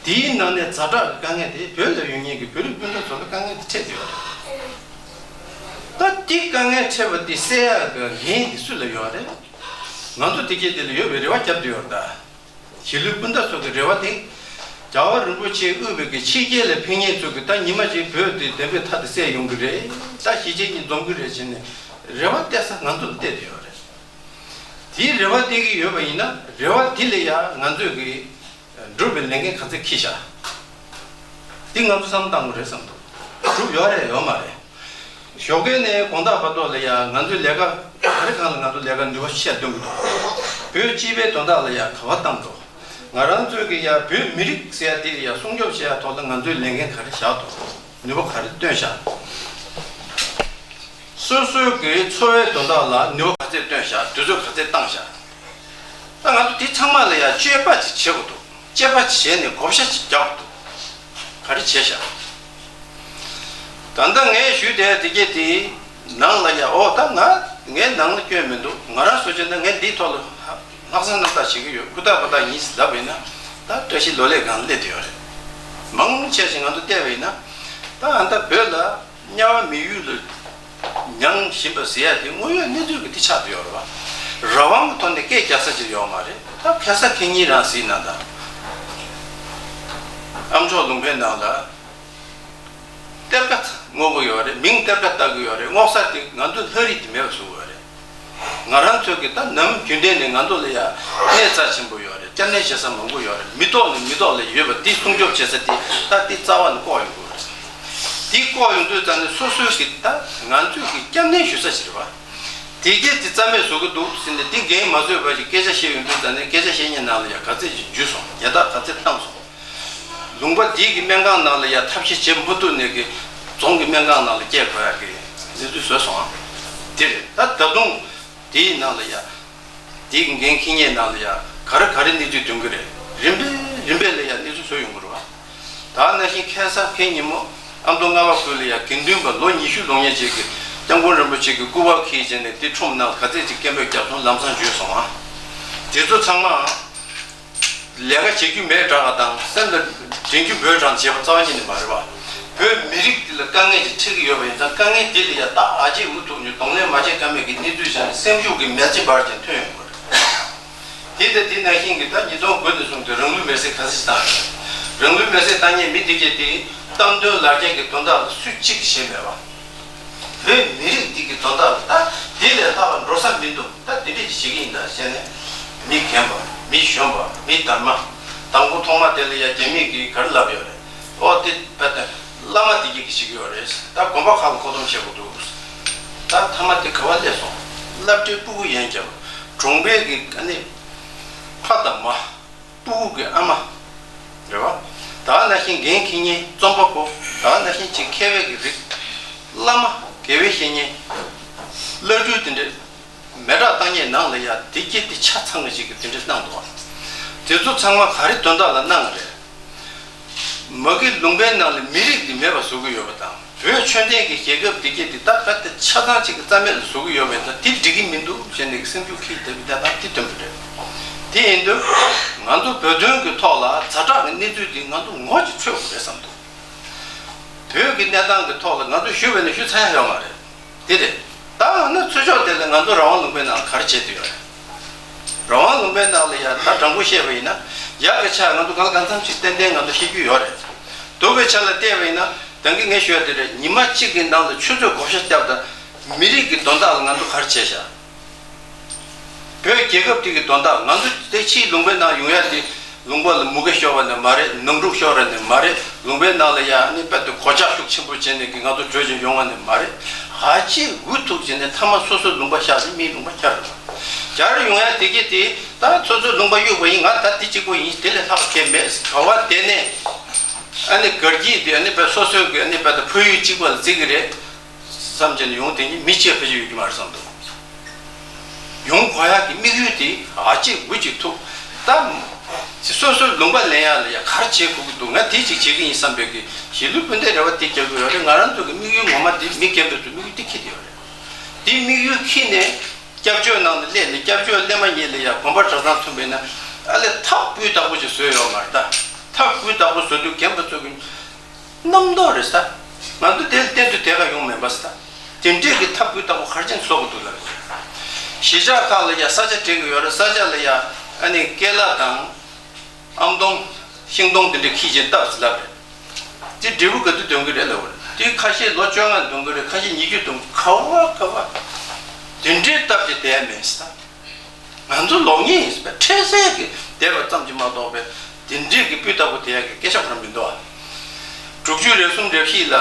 དེའི་ནང་ནས་ཛ་དྲག་གི་དཀའ་ངལ་དེ་བོད་ལ་ཡོད་མཁན་གྱི་བོད་རིགས་སྤུན་ཟླ་ཚོ་ལ་དཀའ་ངལ་དེ་འཕྲད་བསྡད་ཡོད་རེད། ད་དེ་དཀའ་ངལ་འཕྲད་པ་དེ་སེལ་ཡག་གི་འགན་དེ་སུ་ལ་ཡོད་རེད། ང་ཚོ་དེ་གྱད་དེ་ལ་ཡོད་པའི་རེ་བ་བརྒྱབ་བསྡད་ཡོད་རེད་ད། གཞིས་ལུས་སྤུན་ཟླ་ཚོ་གི་རེ་བ་དེ། རྒྱལ་བ་རིན་པོ་ཆེས་དབུས་པའི་གི་ཕྱི་རྒྱལ་ལ་ཕེབས་མཁན་ཚོ་གི་ད་ཉི་མ་གཅིག་བོད་དེ་བདེན་པའི་མཐའ་དེ་གསལ་ཡོང་གི་རེད། ད་གཞིས་བྱེས་གཉིས་འཛོམས་གི་རེད་ཟེར་ནས་རེ་བ་གཏད་ས་ང་ཚོ་ལ་གཏད་བསྡད་ཡོད་རེད། དེའི་རེ་བ་གཏད་ཀྱི་ཡོད་པ་ཡིན་ན་རེ་བ་དེ་ལ་ཡང་ང་ཚོས་གི་སྒྲུབ་པའི་ལས་འགན་ག་ཚད་འཁྱེར་བཞག་དེ་ང་ཚོ་བསམ་བློ་བཏང་དགོས་རེད་བསམ་འདུག་སྒྲུབ་ཡོད་རེད་ཡོད་མ་རེད། ཞོགས་ཀས་ནས་དགོང་དག་བར་དུ་ལ་ཡང་ང་ཚོའི་ལས་ཀ་ག་རེ་གང་ལ་ང་ཚོ་ལས་ཀ་ནུས་པ་ཤས་འདོན་གྱི་འདུག་བོད་སྤྱི་པའི་དོན་དག་ལ་ཡང་ག་བ་བཏང་འདུག་ང་རང་ཚོའི་གི་ཡང་བོད་མི་རིགས་ཟེར་ཡ་དེ་ལ་ཡང་སྲུང་སྐྱོབ་བྱེད་ཡ་ཐོག་ལ་ང་ཚོའི་ལས་འགན་ག་རེ་བཞག་འདུག་ནུས་པ་ག་རེ་བཏོན་བཞག་སོ་སོའི་གི་འཚོ་བའི་དོན་དག་ལ་ནུས་པ་ག་ཚད་བཏོན་བཞག་དུས་ཚོད་ག་ཚད་བཏང་བཞག་ད་ང་ཚོ་དེ་ཚང་མ་ལ་ཡང་དཔྱད་པ་ཅིག་བྱེད་དགོས་འདུག་དཔྱད་པ་ཅིག་བྱས་ནས་བགོ་བཤའ་ཅིག་རྒྱག་དགོས་འདུག་ག་རེ་བྱས་ཤག་ད་ལྟ་ངས་ཞུས་བསྡད་དེ་གྱད་དེ་ནང་ལ་ཡ་ཨོ་ད་ང་ངའི་ནང་ལ་སྐྱོན་མི་འདུག་ང་རང་བཟོ་བྱས་ན་ངས་འདིའི་ཐོག་ལ་ལྷག་བསམ་རྣམ་དག་བྱེད་ཀྱི་ཡོད། ཧུར་ཐག་ཧུར་ཐག་ཡིན་ཟེར་ལབ་པ་ཡིན་ན་ད་བཀྲ་ཤིས་ལོ་ལེགས་སྒང་ལ་སླེབས་བསྡད་ཡོད་རེད། མང་ཆེ་ཞིག་ང་ཚོ་བལྟས་པ་ཡིན་ན་ད་ཨ་ད་བོད་ལ་དམྱལ་བ་མི་ཡུལ་ལ་མྱངས་བཞིན་པ་ཟེར་ཡ་དེ་དངོས་ཡོད་གནས་ཚུལ་གྱི་དེ་ཆགས་བསྡད་ཡོད་རེད་བ། རང་དབང་གི་ཐོག་ནས་སྐད་རྒྱག་ས་ཅིག་ཡོད་མ་རེད། ད་ཁ་སང་ཁེ་ཉིན་རང་གཟིགས་གནང་དང་། ཨ་མཆོག་ལུང་པའི་ནང་ལ་གཏེར་ཁ་སྔོག་གི་ཡོད་རེད། མིང་གཏེར་ཁ་བཏགས་ཀྱི་ཡོད་རེད། སྔོག་ས་དེ་ང་ཚོ་ལྷ་རིས་དེ་མེད་པ་བཟོ་གི་ཡོད་རེད། ང་རང་ཚོ་གི་ད་ནམ་རྒྱུན་ལྡན་ནས་ང་ཚོ་ལ་ཡ་གནས་རྩ་ཆེན་པོ་ཡོད་རེད། སྐྱབས་གནས་བྱེད་ས་མང་པོ་ཡོད་རེད། མི་ཐོག་ནས་མི་ཐོག་ལ་ཡོད་པ་དེ་སྲུང་སྐྱོབ་བྱེད་ས་དེ་ད་དེ་རྩ་བ་ནས་བཀོག་ཡོང་གི་རེད། དེ་བཀོག་ཡོང་དུས་ཙང་ནས་སོ་སོའི་གི་ད་ང་ཚོའི་གི་སྐྱབས་གནས་ཞུ་ས་ཞིག་རེད་བ། དེ་གས་དེ་རྩ་མེད་བཟོ་གི་འདུག་ཟེར་ནས་དེ་འགན་མ་བཟོད་པ་ཞིག་སྐད་ཆ་བཤད་ཡོང་དུས་ཙང་ནས་སྐད་ཆ་བཤད་མཁན་ནང་ལ་ཡ་ག་ཚད་ཅིག་འཇུས་སོང་། ཉེས་རྡུང་ག་ཚད་བཏང་སོང་། ལུང་པ་འདི་གི་སྨན་ཁང་ནང་ལ་ཡ་ཐབས་ཤེས་བྱེད་མ་ཐུབ་ནས་གི་རྫོང་གི་སྨན་ཁང་ནང་ལ་སྐྱེལ་དགོས་ཡ་གི་གནས་ཚུལ་བཟོས་སོང་། དེ་རེད། ད་ད་དུང་དེའི་ནང་ལ་ཡ་དེ་གི་འགན་འཁྱེར་མཁན་ནང་ལ་ཡ་ག་རེ་ག་རེ་གནས་ཚུལ་ཐོན་གི་རེད། རིམ་པས་རིམ་པས་ལ་ཡ་གནས་ཚུལ་བཟོས་ཡོང་གི་རེད་བ། ད་ནང་བཞིན་ཁ་སང་ཁེ་ཉིན་མོ་ཨ་མདོ་རྔ་བ་ཁུལ་ལ་ཡ་དགེ་འདུན་པ་ལོ་ཉི་ཤུ་ལོངས་མཁན་ཅིག་གིས་སྐྱབས་མགོན་རིན་པོ་ཆེ་གི་སྐུ་པར་འཁྱེར་བྱས་ནས་དེ་ཁྲོམ་ནང་ག་ཚད་ཅིག་སྐད་འབོད་བརྒྱབ་སོང་། ལམ་སང་འཇུས་སོང་ཨ། དེ་ཚོ་ཚང་མ་ལས་ཀ་བྱེད་རྒྱུ་མེད་དྲགས་པ་དང་སེམས་ལ་དྲན་རྒྱུ་འབོད་དྲགས་བྱས་པ་རྩ་བ་ཉིད་ནས་མ་རེད་བ། བོད་མི་རིགས་འདི་ལ་དཀའ་ངལ་ཅིག་འཕྲད་ཀྱི་ཡོད་པ་ཡིན་ཙང་དཀའ་ངལ་འདི་ལ་ཡ་ད་ཨ་ཅེ་འུ་ཐུག་ཉོ་གདོང་ལེན་མ་བྱེད་ཀ་མེད་ཀྱི་གནས་ཚུལ་བྱས་ནས་སེམས་ཤུགས་ཀྱི་མེ་ལྕེ་འབར་ཅིང་ཐོན་ཡོང་གི་རེད། དེ་ལྟ་དེ་ནང་བཞིན་གྱི་ད་ཉིས་སྟོང་དགུ་ནས་བཟུང་སྟེ་རང་ལུས་མེར་སྲེག་ག་ཚོད་ཅིག་བཏང་ཡོད། རང་ལུས་མེར་སྲེག་བཏང་མཁན་མི་དེ་གྱད་དེ་གཏམ་དོན་ལག་ཁྱེར་གྱི་དོན་དག་ལ་སུ་གཅིག་གིས་བྱས་མེད་པ། བོད་མི་རིགས་འདི་གི་དོན་དག་ལ་ད་དེ་ལས་ལྷག་པ་འགྲོ་ས་མི་འདུག་ད་དེ་འདྲས་ཅིག་བྱེད་ཀྱི་ཡིན་ད་ཟེར་ནས་མི་རྒན་པ་མི་གཞོན་པ་མི་དར་མ། དང་པོ་ཐོག་མ་དེ་ལ་ཡ་རྒྱ་མི་གིས་ག་རེ་ལབ་ཡོད་རེད། ཨོ་དེ་བས་ད་བླ་མ་དེ་གྱད་ཀྱིས་བྱེད་ཀྱི་ཡོད་རེད། ད་དགོན་པ་ཁག་ལ་མཁོ་སྡོམ་བྱེད་དགོས་འདུག་ད་མཐའ་མ་དེ་ག་བ་སླེབས་སོང་། བླ་སྤྲུལ་སྤུ་གུ་ཡན་རྒྱབ་གྲོང་པའི་གི་ཨ་ནི་ཕ་དང་མ། སྤུ་གུ་གི་ཨ་མ། རེད་བ། ད་ག་ནང་བཞིན་འགན་འཁྱེར་མཁན་རྩོམ་པ་པོ། ད་ག་ནང་བཞིན་ཅིག་མཁས་པའི་གི་རིགས། བླ་མ། དགེ་བའི་བཤེས་གཉེན། བླ་སྤྲུལ་དེ་འདྲས། མེ་སྲེག་བཏང་མཁན་ནང་ལ་ཡ་དེ་སྐྱེ་དེ་ཆ་ཚང་གི་ཅིག་གི་དེ་འདྲས་གནང་འདུག་བ། དེ་ཚོ་ཚང་མ་ག་རེ་དོན་དག་ལ་གནང་གི་རེད། མ་གི་ལུང་པའི་ནང་ལ་མི་རིགས་འདི་མེད་པ་བཟོ་གི་ཡོད་པ་དང་། བོད་ཆོས་ལྡན་གྱི་རྒྱལ་ཁབ་འདི་གྱད་འདི་ད་ག་དེ་ཆ་ཚང་གཅིག་གི་རྩ་མེད་ལ་བཟོ་གི་ཡོད་པས་ན་འདི་འགྲིག་གི་མི་འདུག་ཟེར་ནས་སེམས་ཤུགས་འཁྱེར་བསྡད་པའི་གནས་སྟངས་འདི་སྟོན་པ་རེད། དེ་ཡིན་དུས་ང་ཚོ་བོད་དོན་གྱི་ཐོག་ལ་ཛ་དྲག་གི་གནས་ཚུལ་འདི་ང་ཚོ་ངོ་ཅིག་འཕྲོད་དགོས་རེད་བསམ་འདུག་བོད་ཀྱི་གནས་སྟངས་ཀྱི་ཐོག་ལ་ང་ཚོ་ཞུ་བས་ན་ཞུ་ཚར་ཡ་ཡོད་མ་རེད། དེ་རེད། ད་འོ་ན་ཚུར་ཕྱོགས་དེ་ལ་ང་ཚོ་རང་དབང་ལུང་པའི་ནང་ག་རེ་བྱེད་དུ་ཡོད་རེད། རང་དབང་ལུང་པའི་ནང་ལ་ཡ་ད་དྲང་པོ་བཤད་པ་ཡིན་ན་ཡག་གི་ཆ་ང་ཚོ་གང་གང་འཚམ་ཞིག་ཏན་ཏན་ང་ཚོ་ཤེས་རྒྱུ་ཡོད་རེད། སྡུག་གི་ཆ་ལ་བལྟས་པ་ཡིན་ན་ད་གིན་ངས་ཞུ་ཡ་དེ་རེད། ཉི་མ་གཅིག་གི་ནང་ལ་ཆུ་ཚོད་བགོ་བཤའ་བརྒྱབ་དང་མི་རིགས་ཀྱི་དོན་དག་ལ་ང་ཚོ་ག་རེ་བྱས་ཤག་བོད་རྒྱལ་ཁབ་དེ་གི་དོན་དག་ང་ཚོ་དེ་ཕྱིའི་ལུང་པའི་ནང་ཡོང་ཡ་དེ་ལུང་པ་ལ་མུ་གེ་ཤོར་བ་ནི་མ་རེད། ནང་འཁྲུག་ཤོར་བ་ནི་མ་རེད། ལུང་པའི་ནང་ལ་ཡ་ཨ་ནི་དཔེ་དེ་གོད་ཆག་ཤུགས་ཆེན་པོ་བྱས་ནས་ཀྱི་ང་ཚོ་བྲོས་ཀྱི་ཡོང་བ་ནི་མ་རེད། ཧ་ཅང་འུ་ཐུག་བྱས་ནས་མཐའ་མ་སོ་སོའི་ལུང་པ་བཞག་ནས་མིའི་ལུང་པ་བསྐྱར་རེད། བསྐྱར་ཡོང་ཡ་དེ་གི་དེ་ད་སོ་སོའི་ལུང་པ་གཡུག་པ་ཡིན། ང་ད་དེ་གཅིག་པོ་ཡིན། དེ་ལས་ལྷག་གལ་མེད། ག་བ་དེ་ནས་ཨ་ནི་གར་གྱིས་དེ་ཨ་ནི་དཔེ་སོ་སོའི་གི་ཨ་ནི་དཔེ་ད་ཕ་ཡུལ་གཅིག་པ་ལ་བརྩི་གི་རེད། བསམ་བྱས་ནས་ཡོང་དེ་ཉིད་མི་གཅིག་ཕལ་ཆེར་ཡོད་ཀྱི་མ་རེད་བསམ་འདུག་ཡོང་དགོས་ཡག་གི་དམིགས་ཡུལ་དེ་ཨ་ཅེ་འུ་ཅེ་ཐུག་ད་ ཅི་སོ་སོའི་ལུང་པ་ལེན་ཡག་ལ་ཡ་ག་རེ་བྱེད་དགོས་ཀྱི་འདུག་ང་དེ་ཅིག་བྱེད་ཀྱི་ཡིན་བསམ་པའི་གི་གཞིས་ལུས་སྤུན་ཟླའི་རེ་བ་དེ་རྒྱག་གི་ཡོད་རེད། ང་རང་ཚོ་གི་དམིགས་ཡུལ་ངོ་མ་དེ་མི་རྒན་པ་ཚོའི་དམིགས་ཡུལ་དེ་འཁྱེར་བསྡད་ཡོད་རེད། དེ་དམིགས་ཡུལ་འཁྱེར་ནས་སྐྱབས་བཅོལ་ནང་ལ་སླེབས་ནས་སྐྱབས་བཅོལ་སླེབས་མ་ཉེས་ལ་ཡ་གོམ་པ་གྲྭ་ཚང་མཚོན་པས་ན་ཨ་ལས་ཐབས་སྤུས་དག་པོ་ཅིག་བཟོས་ཡོད་མ་རེད་ད། ཐབས་སྤུས་དག་པོ་བཟོ་དུས་རྒན་པ་ཚོ་གི་རྣམ་རྟོག་རེད་ས། ང་ཚོ་དེ་ལ་གཏན་དུ་དེ་ག་ཡོང་མེད་པ་ས། དེ་འདྲས་ཀྱི་ཐབས་སྤུས་དག་པོ་ག་རེ་བྱས་ནས་བཟོ་དགོས་འདུག་ལབ་རེད། གཞིས་ཆགས་ཁག་ལ་ཡ་ས་ཆ་སྤྲད་གི་ཡོད་རེད། ས་ཆ་ལ་ཡ་ཨ་ནི་ཀེ་ལ་དང་། ཨམ་སྡོང་། ཤིང་སྡོང་དེ་འདྲས་འཁྱེར་བྱས་བཏབ་ཟེར་ལབ་རེད། དེ་འབྲས་བུ་ག་དུས་ཐོན་གི་རེད་ལབ་རེད། དེ་ཁ་ཤས་ལོ་བཅོ་ལྔ་ཐོན་གི་རེད། ཁ་ཤས་ཉི་ཤུ་ཐོན་གི། ག་བ་ག་བ། དེ་འདྲས་བཏབ་བྱས་བསྡད་ཡ་མེད་ས། ང་ཚོ་ལོག་ཉེས་ཡིན་ཟེར་བའི་འཕྲལ་སེལ་གྱི་བསྡད་པ་ཙམ་གྱིས་མ་གཏོགས་པའི་དེ་འདྲས་ཀྱི་སྤུས་དག་པོ་དེ་ཡག་གི་སྐད་ཆ་གང་མི་འདུག་ཨ། དྲུག་ཅུ་རེ་གསུམ་རེ་བཞི་ལ་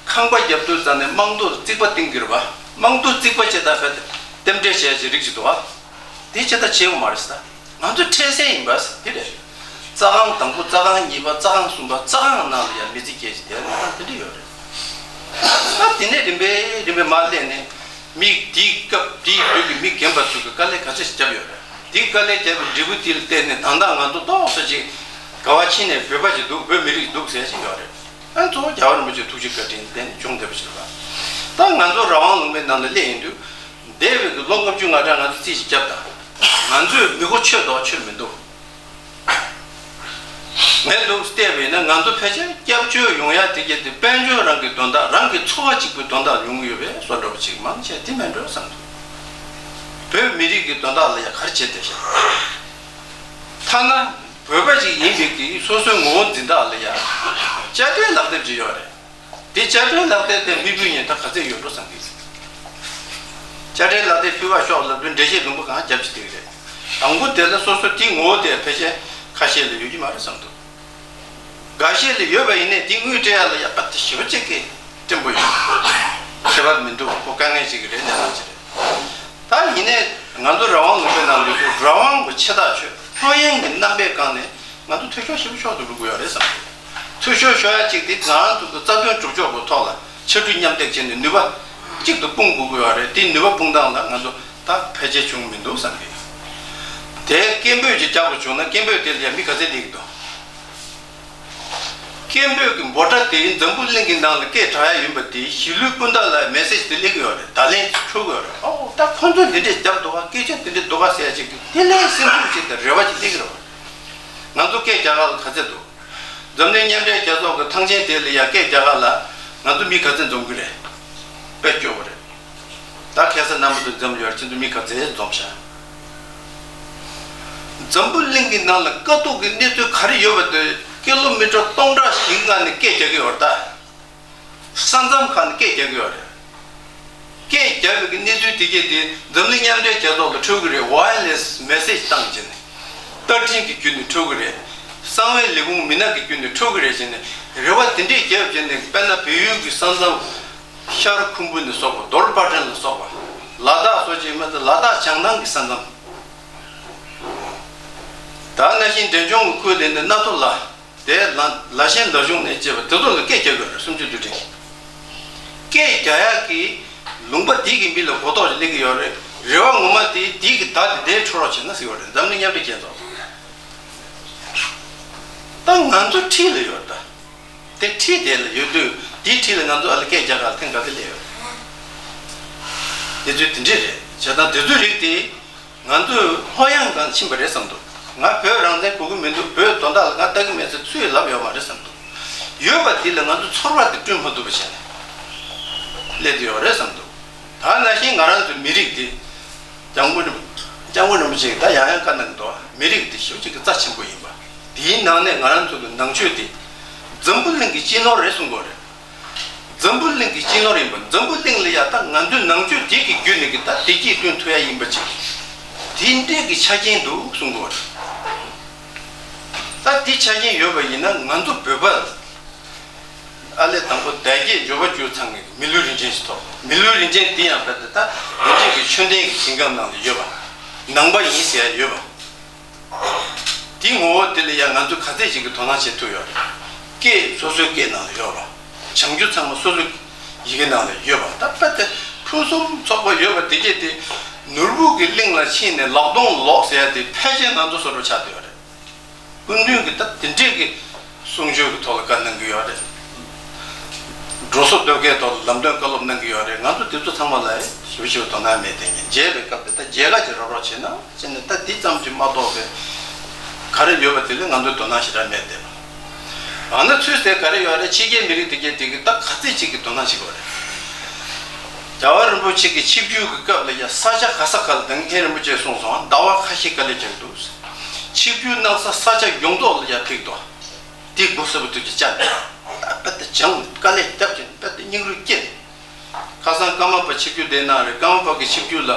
ཁང་པ་རྒྱབ་དུས་ཙམ་ནས་དམངས་གཙོ་རྩིག་པ་བཏིང་གི་རེད་པ། དམངས་གཙོ་རྩིག་པ་ཅེས་ད་བས་རྟེན་འབྲེལ་བྱས་ཀྱི་རིགས་ཅིག་འདུག་ཨ། དེ་ཅེས་ད་བྱེད་དགོས་མ་རེད་ཟེར། ང་ཚོ་འཕྲལ་སེལ་ཡིན་པ་དེ་རེད། རྩྭ་ཁང་དང་པོ་རྩྭ་ཁང་གཉིས་པ་རྩྭ་ཁང་གསུམ་པ་རྩྭ་ཁང་ནང་ལ་ཡང་མི་ཚེ་སྐྱེལ་ཅིག་དེ་ནང་དེ་འདྲ་ཡོད་རེད། ཨ་དེ་ནས་རིམ་པས་རིམ་པས་མར་སླེབས་ནས། མི་དེའི་སྐབས་དེའི་དུས་ཀྱི་མི་རྒན་པ་ཚོས་ཀྱི་དཀའ་ལས་ག་ཚོད་ཞིག་བརྒྱབ་ཡོད་རེད། དེའི་དཀའ་ལས་བརྒྱབ་པའི་འབྲས་བུ་དེ་ལ་བརྟེན་ནས་ད་ལྟ་ང་ཚོ་ཏོག་ཙམ་ཅིག་ག་བ་ཕྱིན་ནས་བོད་པ་ཞིག་འདུག་བོད་མི་རིགས་འདུག་ཟེར་ཞིག་ཡོད་རེད། ཨ་གཙོ་བོ་རྒྱལ་བ་རིན་པོ་ཆེ་ཐུགས་རྗེ་བཀའ་དྲིན་བརྟེན་ནས་བྱུང་བསྡད་པ་ཞིག་རེད་པ། ད་ང་ཚོ་རང་དབང་ལུང་པའི་ནང་ལ་སླེབས་ཡོང་དུས། འདས་པའི་གི་ལོ་ལྔ་བཅུ་ང་གྲངས་ང་ཚོ་རྩིས་ཞིག་བརྒྱབ་དང་། ང་ཚོས་མི་གོ་ཆོད་མདོག་ཆོད་མི་འདུག་མེད་འདུག་བལྟས་པས་ན་ང་ཚོ་ཕལ་ཆེར་སྐྱབས་བཅོལ་ཡོང་ཡ་དེ་གྱད་དེ་དཔལ་འབྱོར་རང་གི་དོན་དག་རང་གི་འཚོ་བ་གཅིག་པུའི་དོན་དག་ཡོང་གི་ཡོད་པའི་བཟོ་འདྲ་བོ་ཅིག་མང་ཆེ་དེ་མེད་འགྲོ་བསམ་འདུག་བོད་མི་རིགས་ཀྱི་དོན་དག་ལ་ཡ་ག་རེ་བྱེད་བསྡད་ཤག་ཐ་ན་བོད་པ་ཅིག་ཡིན་པའི་གི་སོ་སོའི་ངོ་བོ་འཛིན་སྟངས་ལ་ཡ་དཔྱ་ཁྲལ་ལག་དེབ་ཅིག་ཡོད་རེད། དེ་དཔྱ་ཁྲལ་ལག་དེབ་དེ་མི་ཕུལ་ཉེན་ད་ག་ཚད་ཡོད་འགྲོ་བསམ་གི། དཔྱ་ཁྲལ་ལག་དེབ་ཕུལ་བ་ཤོག་ལབ་དུས་འགྲེལ་བཤད་ལུང་པ་གང་རྒྱབ་ཅིག་དེ་གི་རེད། དང་པོ་དེ་ལ་སོ་སོ་དེའི་ངོ་བོ་དེ་ཕལ་ཆེར་ཁ་ཤས་ལ་ཡོད་ཀྱི་མ་རེད་བསམ་འདུག་འགའ་ཤས་ལ་ཡོད་པ་ཡིན་ནའི་དེ་དངུལ་སྤྲད་ཡ་ལ་ཡག་པ་དེ་ཞེ་པོ་ཅིག་གི་བརྟན་པོ་ཡོད། ཁྱད་པར་མི་འདུག་ཁོ་དཀའ་ངལ་ཅིག་གི་རེད་ལས་སླ་ཅིག་རེད། ད་ཡིན་ནའི་ང་ཚོ་རང་དབང་ལུང་པའི་ནང་ལུགས་སུ་རང་དབང་གི་ཆེ་ཐག་ཆོད་ལྷོད་གཡེང་གི་རྣམ་པའི་སྒང་ནས་ང་ཚོ་འཐུས་ཤོར་ཞེ་པོ་ཤོར་དུ་འགྲོ་གི་ཡོད་རེད་བསམ། འཐུས་ཤོར་ཤོར་ཡ་གཅིག་དེ་ང་རང་ཚོ་གི་རྩ་དོན་སྒྲུབ་ཕྱོགས་ཀྱི་ཐོག་ལ་ཕྱར་གྲུ་མཉམ་འདེགས་བྱས་ནས་ནུས་པ་གཅིག་ཏུ་སྤུངས་དགོས་ཀྱི་ཡོད་རེད། དེ་ནུས་པ་སྤུངས་སྟངས་ལ་ང་ཚོ་ད་ཕལ་ཆེར་བྱུང་མི་འདུག་བསམ་གི། དེ་སྐད་འབོད་ཅིག་རྒྱག་དགོས་བྱུང་ན་སྐད་འབོད་དེ་ལ་ཡ་མི་ག་ཚད་སླེབས་ཀྱི་འདུག་སྐད་འབོད་ཀྱི་འབོད་སྒྲ་དེ་འཛམ་བུ་གླིང་གི་ནང་ལ་སྐད་གྲགས་ཡ་ཡིན་པ་དེ་གཞིས་ལུས་སྤུན་ཟླ་ལ་མེ་སེ་ཇི་དེ་སླེབས་ཀྱི་ཡོད་རེད། བརྡ་ལན་འཕྲོད་ཀྱི་ཡོད་རེད། ཨོ་ད་ཁོ་ཚོས་འདི་འདྲས་བརྒྱབ་འདུག་ག་སྐད་ཆ་འདི་འདྲས་འདུག་ག་ཟེར་ཡ་ཅིག་གི་དེ་ལས་སེམས་ཤུགས་ཅིག་དང་རེ་བ་ཅིག་སླེབས་ཀྱི་རེད་བ། ང་ཚོ་སྐད་རྒྱག་ག་ལ་ག་ཚད་འདུག་འཛམ་གླིང་མཉམ་འབྲེལ་རྒྱལ་ཚོགས་ཀྱི་ཐང་ཆེན་དེ་ལ་ཡ་སྐད་རྒྱག་ག་ལ་ང་ཚོ་མི་ག་ཚད་འཛོམས་ཀྱི་རེད། དཔེ་སྐྱོ་པོ་རེད། ད་ཁ་སང་རྣམ་པ་ཚོ་འཛོམས་ཡོད་རེད། ཁྱེད་ཚོ་མི་ག་ཚད་འཛོམས་ཤག་འཛམ་བུ་གླིང་གི་ནང་ལ་དཀའ་སྡུག་གི་གནས་ཚུལ་ག་རེ་ཡོད་པ་དེ་ཀི་ལོ་མི་ཊར་སྟོང་ཕྲག་བཞི་ལྔ་ནས་སྐད་རྒྱག་གི་ཡོད་རེད་ད། ས་མཚམས་ཁག་ནས་སྐད་རྒྱག་གི་ཡོད་རེད། སྐད་རྒྱག་པའི་གི་གནས་ཚུལ་དེ་གས་དེ་འཛམ་གླིང་མཉམ་འབྲེལ་རྒྱལ་ཚོགས་ལ་འཕྲོད་གི་རེད། ཝ་ཡར་ལེ་སི་མེ་སེ་ཇི་བཏང་བྱས་ནས། བསྟར་སྒྲིག་གི་བརྒྱུད་ནས་འཕྲོད་གི་རེད། གསང་བའི་ལས་ཁུངས་མི་སྣ་གི་བརྒྱུད་ནས་འཕྲོད་གི་རེད་བྱས་ནས་རེ་བ་དེ་འདྲས་བརྒྱབ་བྱས་ནས། དཔེར་ན་བལ་ཡུལ་གྱི་ས་མཚམས་ཤར་ཁུམ་བུ་ནས་སོགས་པ་རྡོར་པ་ཏན་ལ་སོགས་པ། ལ་དྭགས་སོགས་ཀྱི་མ་ད་ལ་དྭགས་བྱང་ཐང་གི་ས་མཚམས། ད་ནང་བཞིན་འབྲས་ལྗོངས་ཀྱི་ཁུལ་དེ་ནས་སྣ་ཐོ་ལ། དེ་ལ་ལ་ཆེན་ལ་ཆུང་ནས་བཅས་པ་དེ་ཚོ་ལ་སྐད་རྒྱག་དགོས་རེད། སུམ་ཅུ་དུས་དྲན་གྱི་སྐད་རྒྱག་ཡག་གི་ལུང་པ་དེ་གི་མི་ལ་གོ་རྟོགས་ཅིག་སླེབས་ཀྱི་ཡོད་རེད། རེ་བ་ངོ་མ་དེ་དེ་གི་བརྡ་དེ་དེར་འཕྲོད་རོགས་བྱས་ན་ཟེར་བ་རེད། འཛམ་གླིང་མཉམ་འབྲེལ་རྒྱལ་ཚོགས། ད་ང་ཚོ་འཁྲིས་ལ་ཡོད་ད། དེ་འཁྲིས་དེ་ལ་ཡོད་དུས་དེའི་འཁྲིས་ལ་ང་ཚོ་ཨ་ལ་སྐད་རྒྱག་ག་ལ་ཐེངས་ག་ཚོད་སླེབས་ཡོད་རེད། དེ་ཚོའི་དེ་འདྲས་རེད། བྱས་ཙང་དེ་ཚོའི་རིགས་དེ། ང་ཚོས་ལྷོད་གཡེང་སྒང་ཕྱིན་པ་རེད་བསམ་འདུག་ང་བོད་རང་བཙན་དགོས་ཀྱི་མི་འདུག་བོད་དོན་དག་ལ་ང་ལྟ་གི་མེད་ཟེར་སུས་ལབ་ཡོད་མ་རེད་བསམ་འདུག་ཡོད་པ་དེ་ལ་ང་ཚོ་ཚོར་བ་དེ་བསྐྲུན་མ་ཐུབ་པ་བྱས་ནས་སླེབས་ཏེ་ཡོད་རེད་བསམ་འདུག་ད་ནང་བཞིན་ང་རང་ཚོའི་མི་རིགས་དེ། སྐྱབས་མགོན་རིན། སྐྱབས་མགོན་རིན་པོ་ཆེ་གིས་ད་ཡང་ཡང་བཀའ་གནང་གི་འདུག་མི་རིགས་དེ་ཞེ་པོ་ཅིག་གི་རྩ་ཆེན་པོ་ཡིན་པ། དེའི་ནང་ནས་ང་རང་ཚོ་གི་ནང་ཆོས་དེ། འཛམ་བུ་གླིང་གི་སྤྱི་ནོར་རེད་གསུང་གི་ཡོད་རེད། འཛམ་བུ་གླིང་གི་སྤྱི་ནོར་ཡིན་པ། འཛམ་བུ་གླིང་ལ་ཡ་ད་ང་ཚོའི་ནང་ཆོས་དེ་གི་བརྒྱུད་ནས་གི་ད་བདེ་སྐྱིད་སྟོན་ཐུབ་ཡ་ཡིན་པ་ཅིག་དེ་འདྲས་ཀྱི་ཆ་རྐྱེན་འདུག་གསུང་གི་ཡོད་རེད། ད་དེ་ཆ་རྐྱེན་ཡོད་པ་ཡིན་ན་ང་ཚོ་བོད་པ་ཨ་ལས་དང་པོ་དལ་བརྒྱད་འབྱོར་པ་བཅུ་ཚང་གི་མི་ལུས་རིན་ཆེན་ཞིག་ཐོབ། མི་ལུས་རིན་ཆེན་དེ་ཡང་རྦད་དེ་ད་རིན་ཆེན་གྱི་མཆོད་རྟེན་གྱི་ཞིང་ཁམས་ནང་ལ་ཡོད་པ། ནང་པ་ཡིན་ཟེར་ཡ་ཡོད་པ། དེའི་ངོ་བོ་དེ་ལ་ཡང་ང་ཚོས་ག་ཚད་ཅིག་གི་དོ་སྣང་བྱེད་ཐུབ་ཡོད་རེད། སྐད་སོ་སོའི་སྐད་ནང་ལ་ཡོད་པ། བྱང་ཆུབ་ཚང་མ་སོ་སོའི་ཡི་གེ་ནང་ལ་ཡོད་པ། ད་དཔེ་དེ་ཕུན་སུམ་ཚོགས་པ་ཡོད་པ་དེ་གྱད་དེ་ནོར་བུ་གི་གླིང་ལ་ཕྱིན་ནས་ལག་སྟོང་ལོག་ཟེར་ཡ་དེ་ཕལ་ཆེར་ང་ཚོ་བཟོ་འདྲ་ཆགས་བསྡད་ཡོད་རེད། སྐུ་མདུན་གྱིས་ད་དེ་འདྲས་ཀྱི་གསུང་ཆོས་ཀྱི་ཐོག་ལ་བཀའ་གནང་གི་ཡོད་རེད། འགྲོ་སོང་སྟོབས་ཀའི་ཐོག་ལ་ལམ་སྟོན་བཀའ་སློབ་གནང་གི་ཡོད་རེད། ང་ཚོ་དེ་ཚོ་ཚང་མ་ལ་ཞིབ་ཞིབ་དོ་སྣང་མེད་དེ་ཉིན་མཇལ་བའི་སྐབས་དེ་ད་མཇལ་ཁ་ཅིག་རོགས་རོགས་བྱེད་ན་བྱས་ནས་ད་འདི་ཙམ་གྱིས་མ་གཏོགས་པའི་ག་རེ་ཡོད་པ་དེ་ལ་ང་ཚོས་དོ་སྣང་ཞེ་དྲག་མེད་དེ། ཨ་ན་ཚུལ་དེ་ག་རེ་ཡོད་རེད། ཕྱི་རྒྱལ་མི་རིགས་དེ་གས་དེ་གས་ད་ག་ཚད་ཅིག་གི་དོ་སྣང་བྱེད་དགོས་རེད། རྒྱལ་བ་རིན་པོ་ཆེ་གི་ཆིབས་བསྒྱུར་གྱི་སྐབས་ལ་ཡ་ས་ཆ་ག་ས་ག་ལ་ད་མཁན་རིན་པོ་ཆེས་གསུངས་སོང་། ཟླ་བ་ཁ་ཤས་དཀའ་ལས་བརྒྱབ་འདུག་ཆིབས་བསྒྱུར་གནང་ས་ས་ཆ་ཡོངས་རྫོགས་ལ་ཡ་ཕེབས་འདུག་དེ་སྒོ་གསར་པ་དུས་ཀྱི་བཅར་ནས་རྦད་དེ་སྦྱངས་དཀའ་ལས་བརྒྱབ་ཀྱིན་རྦད་དེ་སྙིང་རུས་བསྐྱེད། ཁ་སང་ཀརྨ་པ་ཆིབས་བསྒྱུར་དེ་གནང་རེད། ཀརྨ་པ་གི་ཆིབས་བསྒྱུར་ལ་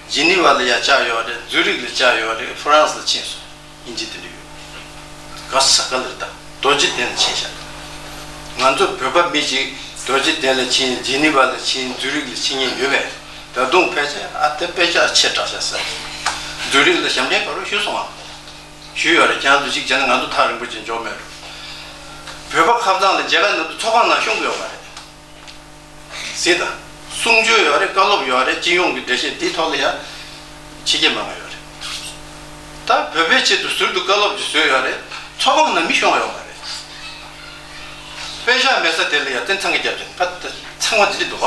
ཇི་ནི་ཝ་ལ་ཡ་བཅར་ཡོད་རེད། ཛུ་རིག་ལ་བཅར་ཡོད་རེད། ཧྥ་རན་སི་ལ་ཕྱིན་སོང་། ཨིན་ཇི་དེ་འདྲ་ཡོད། ག་ས་ག་ལ་རེད། ད་རྡོ་རྗེ་གདན་ལ་ཕྱིན་ཤག་ང་ཚོ་བོད་པ་མི་གཅིག་རྡོ་རྗེ་གདན་ལ་ཕྱིན། ཇི་ནི་ཝ་ལ་ཕྱིན། ཛུ་རིག་ལ་ཕྱིན་མཁན་ཡོད་པས། ད་དུང་ཕལ་ཆེར་ཨ་དེ་དཔེ་ཆ་ཆེ་དྲགས་ཤག་ཟེར། ཛུ་རིག་ལ་ཞབས་འདྲེན་ག་རེ་ཞུས་སོང་ཨ། ཞུས་ཡོད་རེད། ཁྱེད་རང་ཚོ་གཅིག་བྱས་ན་ང་ཚོ་ཐག་རིང་པོ་ཅིག་འཇོག་མེད་རུང་། བོད་པ་ཁ་ཚང་ལ་མཇལ་ཁ་གནང་དུས་ཚོགས་ཁང་ནང་ཤོང་གི་ཡོད་མ་རེད། ཟེར་དང་། གསུང་ཆོས་ཡོད་རེད། བཀའ་སློབ་ཡོད་རེད། སྤྱི་ཡོངས་ཀྱི་འགྲེལ་བཤད་དེའི་ཐོག་ལ་ཡང་ཕྱི་རྒྱལ་མང་ང་ཡོད་རེད། ད་བོད་པའི་ཆེད་དུ་ཟུར་དུ་བཀའ་སློབ་ཅིག་བཟོས་ཡོད་རེད། ཚོགས་ཁང་ནང་མི་ཤོང་ཡོད་མ་རེད། དཔེ་ཆ་མེད་ས་དེ་ལ་ཡང་ཏན་ཚང་གི་རྒྱབ་ཀྱི་ཕ་ད་ཚང་མ་དེ་འདྲ་འདུག་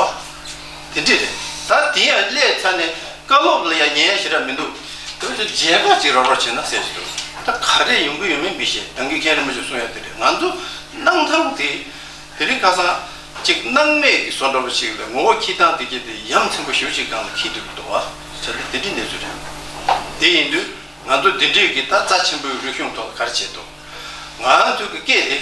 ག་དེ་འདྲ་རེད། ད་དེ་ཡང་སླེབས་ཚར་ནས་བཀའ་སློབ་ལ་ཡང་ཉན་ཡ་ཞེ་དྲག་མི་འདུག་དེ་ཚོ་མཇལ་ཁ་ཅིག་རོགས་རོགས་བྱས་ན་ཟེར་གྱི་འདུག་ད་ག་རེ་ཡོང་གི་ཡོད་མེད་མི་ཤེས། ད་གིན་མཁན་རིན་པོ་ཆེས་གསུང་ཡ་དེ་རེད། ང་ཚོ་གནང་སྟངས་དེ། དེ་རིང་ཁ་སང་གཅིག་སྣང་མེད་ཀྱི་བཟོ་འདྲ་པོ་ཞིག་ལ་ངོ་བོ་འཁྱེར་སྟངས་དེ་གྱད་དེ་ཡ་མཚན་པོ་ཞེ་པོ་ཅིག་སྒང་ལ་འཁྱེར་འདུག་འདུག་བ། བྱས་ན་དེ་འདྲའི་གནས་ཚུལ་རེད། དེ་ཡིན་དུས་ང་ཚོ་འདི་འདྲའི་གི་ད་རྩ་ཆེན་པོའི་རིག་གཞུང་ཐོག་ལ་ག་རེ་བྱེད་འདུག་ང་ཚོ་གི་སྐད་དེ་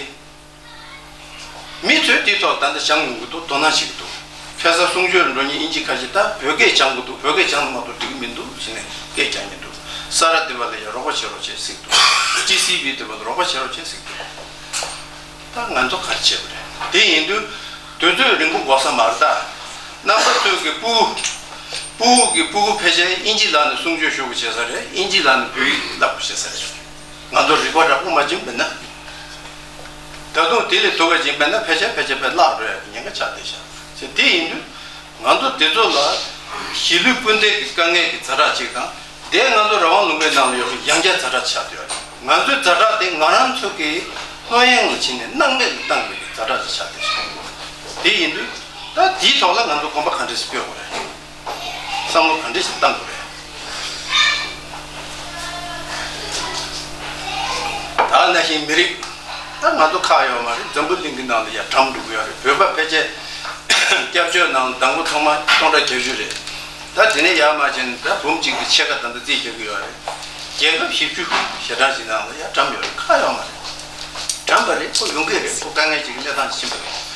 མི་ཚོས་དེའི་ཐོག་ད་ལྟ་སྦྱང་ཡོང་གི་འདུག་དོ་སྣང་བྱེད་ཀྱི་འདུག་ཁ་སང་གསུང་ཆོས་འགྲོ་མཁན་དབྱིན་ཇི་ཁ་ཤས་ད་བོད་སྐད་སྦྱང་དགོས་འདུག་བོད་སྐད་སྦྱང་མ་གཏོགས་འགྲིག་གི་མི་འདུག་ཟེར་ནས་སྐད་རྒྱག་མཁན་འདུག་ས་ར་དེ་བ་ལ་ཡང་རོགས་པ་བྱེད་རོགས་བྱེད་ཟེར་གྱི་འདུག་ཊི་སི་ཝི་དེ་བ་ལ་རོགས་པ་བྱེད་རོགས་བྱེད་ཟེར་གྱི་འདུག་ད་ང་ཚོ་ག་རེ་བྱེད་དགོས་རེད། དེ་ཡིན་དུས་དུས་ཚོད་རིང་པོ་འགོར་ས་མ་རེད་ད། རྣམ་པ་ཚོས་ཀྱི་སྤུ་གུ། སྤུ་གུ་གི་སྤུ་གུ་ཕལ་ཆེར་དབྱིན་ཇི་ལམ་ནས་གསུང་ཆོས་ཞུ་དགོས་བྱེད་ས་རེད། དབྱིན་ཇི་ལམ་ནས་བོད་ཡིག་བསླབ་དགོས་བྱེད་ས་རེད། ང་ཚོ་རིག་པ་རགས་པོ་མ་བྱུང་བས་ན། ད་དུང་དེ་ལས་སྡུག་པ་ཅིག་བས་ན་ཕལ་ཆེར་ཕལ་ཆེར་ཕར་བརླག་འགྲོ་ཡ་གི་ཉེན་ཁ་ཆགས་བསྡད་ཤག་ཟེར། དེ་ཡིན་དུས་ང་ཚོ་དེ་ཚོ་ལ་གཞིས་ལུས་སྤུན་ཟླའི་གི་དཀའ་ངལ་གྱི་ཛ་དྲག་ཅིག་དང་། དེ་ང་ཚོ་རང་དབང་ལུང་པའི་ནང་ལ་ཡོད་པའི་ཡང་བསྐྱར་ཛ་དྲག་ཆགས་བསྡད་ཡོད་རེད། ང་ཚོའི་ཛ་དྲག་དེ་ང་རང་ཚོ་གི་བློ་གཡེང་ལ་ཕྱིན་ནས་སྣང་མེད་ལ་བཏང་དགོས་པའི་ཛ་དྲག་ཅིག་ཆགས་བསྡད་ཤག་དེ་ཡིན་དུས་ད་དེའི་ཐོག་ལ་ང་ཚོ་གོམ་པ་ག་འདྲས་སེ་སྤོས་དགོས་རེད། བསམ་བློ་ག་འདྲ་ཞིག་བཏང་དགོས་རེད། ད་ནང་བཞིན་མི་རིགས་ད་ང་ཚོ་ཁག་ཡོད་མ་རེད། འཛམ་བུ་གླིང་གི་ནང་ལ་ཡ་གྲམ་འགྲོ་གི་ཡོད་རེད། བོད་པ་ཕལ་ཆེར་སྐྱབས་བཅོལ་ནང་ལ་བདག་པོ་ཚང་མ་སྟོང་ཕྲག་བརྒྱད་ཅུ་རེད། ད་དེ་ནས་ཡར་མར་བྱས་ནས་ད་འབུམ་གཅིག་གི་ཕྱེད་ཀ་ད་ལྟ་རྩིས་རྒྱག་གི་ཡོད་རེད། རྒྱལ་ཁབ་བཞི་བཅུ་ཞེ་གྲངས་ཤིག་ནང་ལ་ཡ་གྲམ་ཡོད་རེད། ཁག་ཡོད་མ་རེད། གྲམ་པ་རེད། ཁོ་ཡོང་གི་རེད། ཁོ་དཀའ་ངལ་ཅིག་གི་གནས་སྟངས་ཤིག་ཕྱིན་པ་རེད།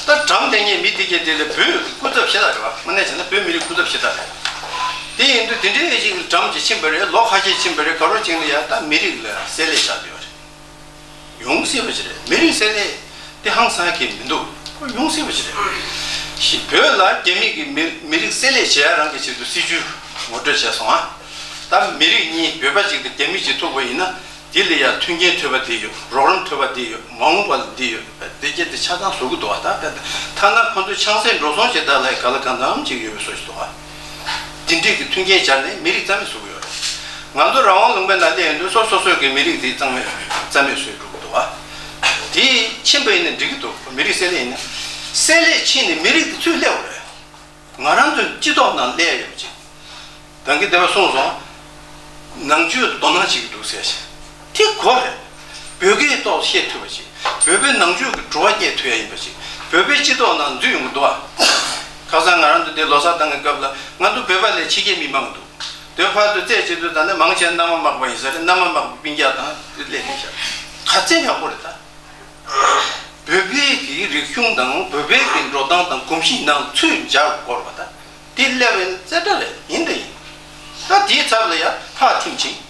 ད་གྲམ་དེ་ཉིད་མི་དེ་གྱད་དེ་ལ་བོད་ཀྱི་སྐུ་ཚབ་ཞེ་དྲག་རེད་བ། དངོས་གནས་བྱས་ན་བོད་མི་རིགས་སྐུ་ཚབ་ཞེ་དྲག་རེད། དེ་ཡིན་དུས་དེ་འདྲའི་ཞིག་གི་གྲམ་ཅིག་ཕྱིན་པ་རེད། ལོ་ཁ་ཤས་ཕྱིན་པ་རེད། ག་རོ་ཅིག་ལ་ཡ་ད་མི་རིགས་ལ་བསྲེ་ལྷད་ཆགས་བསྡད་ཡོད་རེད། ཡོང་སྲིད་པ་ཞིག་རེད། མི་རིགས་བསྲེ་ལྷད་དེ་ཧང་སང་གི་མི་འདུག་ཁོ་ཡོང་སྲིད་པ་ཞིག་རེད། ཞི་བོད་ལ་རྒྱ་མི་གི་མི་མི་རིགས་བསྲེ་ལྷད་བྱེད་ཡ་རང་གི་ཆེད་དུ་སྲིད་ཇུས་ངོ་སྤྲོད་བྱས་སོང་ཨ། ད་མི་རིགས་གཉིས་བོད་པ་ཅིག་དང་རྒྱ་མི་ཅིག་ཐུག་པ་ཡིན་ན། དེ་ལ་ཡང་མཐུན་རྐྱེན་ཐོབ་པ་དེ་ཡོད། རོགས་རམ་ཐོབ་པ་དེ་ཡོད། མ་འོངས་པ་ལ་འདི་ཡོད། དེ་སྐད་དེ་ཆ་ཚང་བཟོ་གི་འདུག་བ། ད་ད་ཐ་ན་ཁོ་ཚོའི་ཆང་སའི་འགྲོ་སོང་ཞེ་དྲག་ལ་ཡང་ག་ལ་གང་འཚམ་ཅིག་ཡོད་པའི་བཟོ་ཞིག་འདུག་བ། དེ་འདྲས་ཀྱི་མཐུན་རྐྱེན་སྦྱར་ནས་མི་རིགས་རྩ་མེད་བཟོ་གི་ཡོད་རེད། ང་ཚོ་རང་དབང་ལུང་པའི་ནང་སླེབས་ཡོང་དུས་སོ་སོ་སོའི་གི་མི་རིགས་དེ་རྩ་མེད་རྩ་མེད་བཟོས་འགྲོ་གི་འདུག་བ། དེ་ཕྱིན་པ་ཡིན་ན་འགྲིག་གི་འདུག་མི་རིགས་བསྲེ་ལྷད་ཡིན་ན། བསྲེ་ལྷད་ཕྱིན་ནས་མི་རིགས་དེ་ཚུར་སླེབས་པ་རེད། ང་རང་ཚོའི་སྤྱི་ཚོགས་ནང་སླེབས་ཡོད་ཅིག་ད་གིན་དེ་བ་གསུངས་སོང་། ནང་ཆོས་ལ་དོ་སྣང་བྱེད་ཀྱི་འདུག་ཟེར་ཞིང་། དེ་གོ་རེད། བོད་སྐད་ཐོག་བཤད་ཐུབ་པ་ཞིག་བོད་པའི་ནང་ཆོས་ཀྱི་བྲོ་བ་སྐྱེད་ཐུབ་ཡ་ཡིན་པ་ཞིག་བོད་པའི་སྤྱི་ཚོགས་ནང་འཛུལ་ཡོང་གི་འདུག་ཨ། ཁ་སང་ང་རང་ཚོ་འདིར་ལོ་གསར་བཏང་གི་སྐབས་ལ་ང་ཚོ་བོད་པ་ལས་ཕྱི་རྒྱལ་མི་མང་འདུག་དེ་བར་དུ་རྩད་བཅད་དུས་ད་ནི་མང་ཆེ་མནའ་མ་མག་པ་ཡིན་ས་རེད། མནའ་མ་མག་པའི་སྤུན་ཀྱག་དང་དེ་སླེབས་ཡིན་ཤག་ག་ཚད་ཡག་པོ་རེད་ད། བོད་པའི་གི་རིག་གཞུང་དང་བོད་པའི་གི་འགྲོ་སྟངས་དང་གོམས་གཤིས་ནང་ཚུར་འཇགས་དགོས་པ་ད། དེ་སླེབས་པའི་རྩེ་གྲ་རེད། ཡིན་ད་ཡིན། ད་དེའི་ཚབ་ལ་ཡང་ཕར་ཐིམ་ཕྱིན།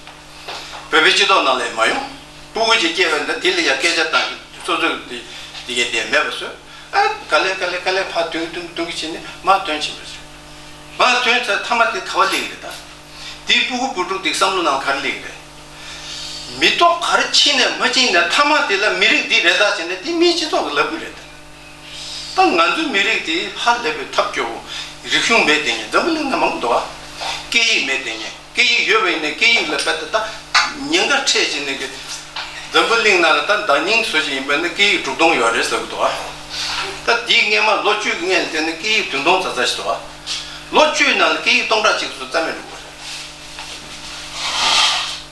བོད་པའི་སྤྱི་ཚོགས་ནང་ལ་མ་ཡོང་། སྤུ་གུ་ཅིག་སྐྱེས་པ་ཡིན་ན་དེ་ལ་ཡང་སྐད་ཆ་བཏང་། སོ་སོ་དེ་དེ་གས་དེ་མེད་པ་བཟོས། ཨ་ག་ལེ་ག་ལེ་ག་ལེ་ཕར་བཏོན་བཏོན་བཏོན་གི་བྱས་ནས་མར་བཏོན་ཕྱིན་པ་རེད། མར་བཏོན་ཚར་མཐའ་མ་དེ་ག་བ་སླེབས་ཀྱི་རེད་ད། དེའི་སྤུ་གུ་བུ་ཕྲུག་དེ་བསམ་བློ་ནང་ག་རེ་སླེབས་ཀྱི་རེད། མི་ཐོག་ག་རེ་ཕྱིན་ནས་མ་ཕྱིན་ནས་མཐའ་མ་དེ་ལ་མི་རིགས་འདི་རེད་ད་བྱས་ནས་དེ་མིའི་སྤྱི་ཚོགས་ཀྱི་ལབ་གི་རེད་ད། ད་ང་ཚོའི་མི་རིགས་དེ་ཧ་ལས་པའི་ཐབས་སྐྱོ་བོ། རིག་གཞུང་མེད་དེ་ཉན། འཛམ་བུ་གླིང་ན་མང་པོ་འདུག་ཨ། སྐད་ཡིག་མེད་དེ་ཉན། སྐད་ཡིག་ཡོད་པ་ཡིན་ན་སྐད་ཡིག་ལ་དཔེ་ད་ད་ཉེན་ཁ་འཕྲད་བྱས་ནས་གི་ འཛམ་བུ་གླིང་ནང་ལ་ད་ཟླ་ཉིན་བཟོ་ཞིག་ཡིན་པ་ནི་སྐད་ཡིག་དྲུག་སྟོང་ཡོད་རེད་ཟེར་གི་འདུག་ཨ། ད་དེའི་སྔས་མ་ལོ་བཅུ་གི་སྔས་ལ་བལྟས་ན་སྐད་ཡིག་བདུན་སྟོང་ཙམ་ཙམ་ཞིག་འདུག་ཨ། ལོ་བཅུའི་ནང་ལ་སྐད་ཡིག་སྟོང་ཕྲག་གཅིག་ཙམ་རྩ་མེད་འགྲོ་གི་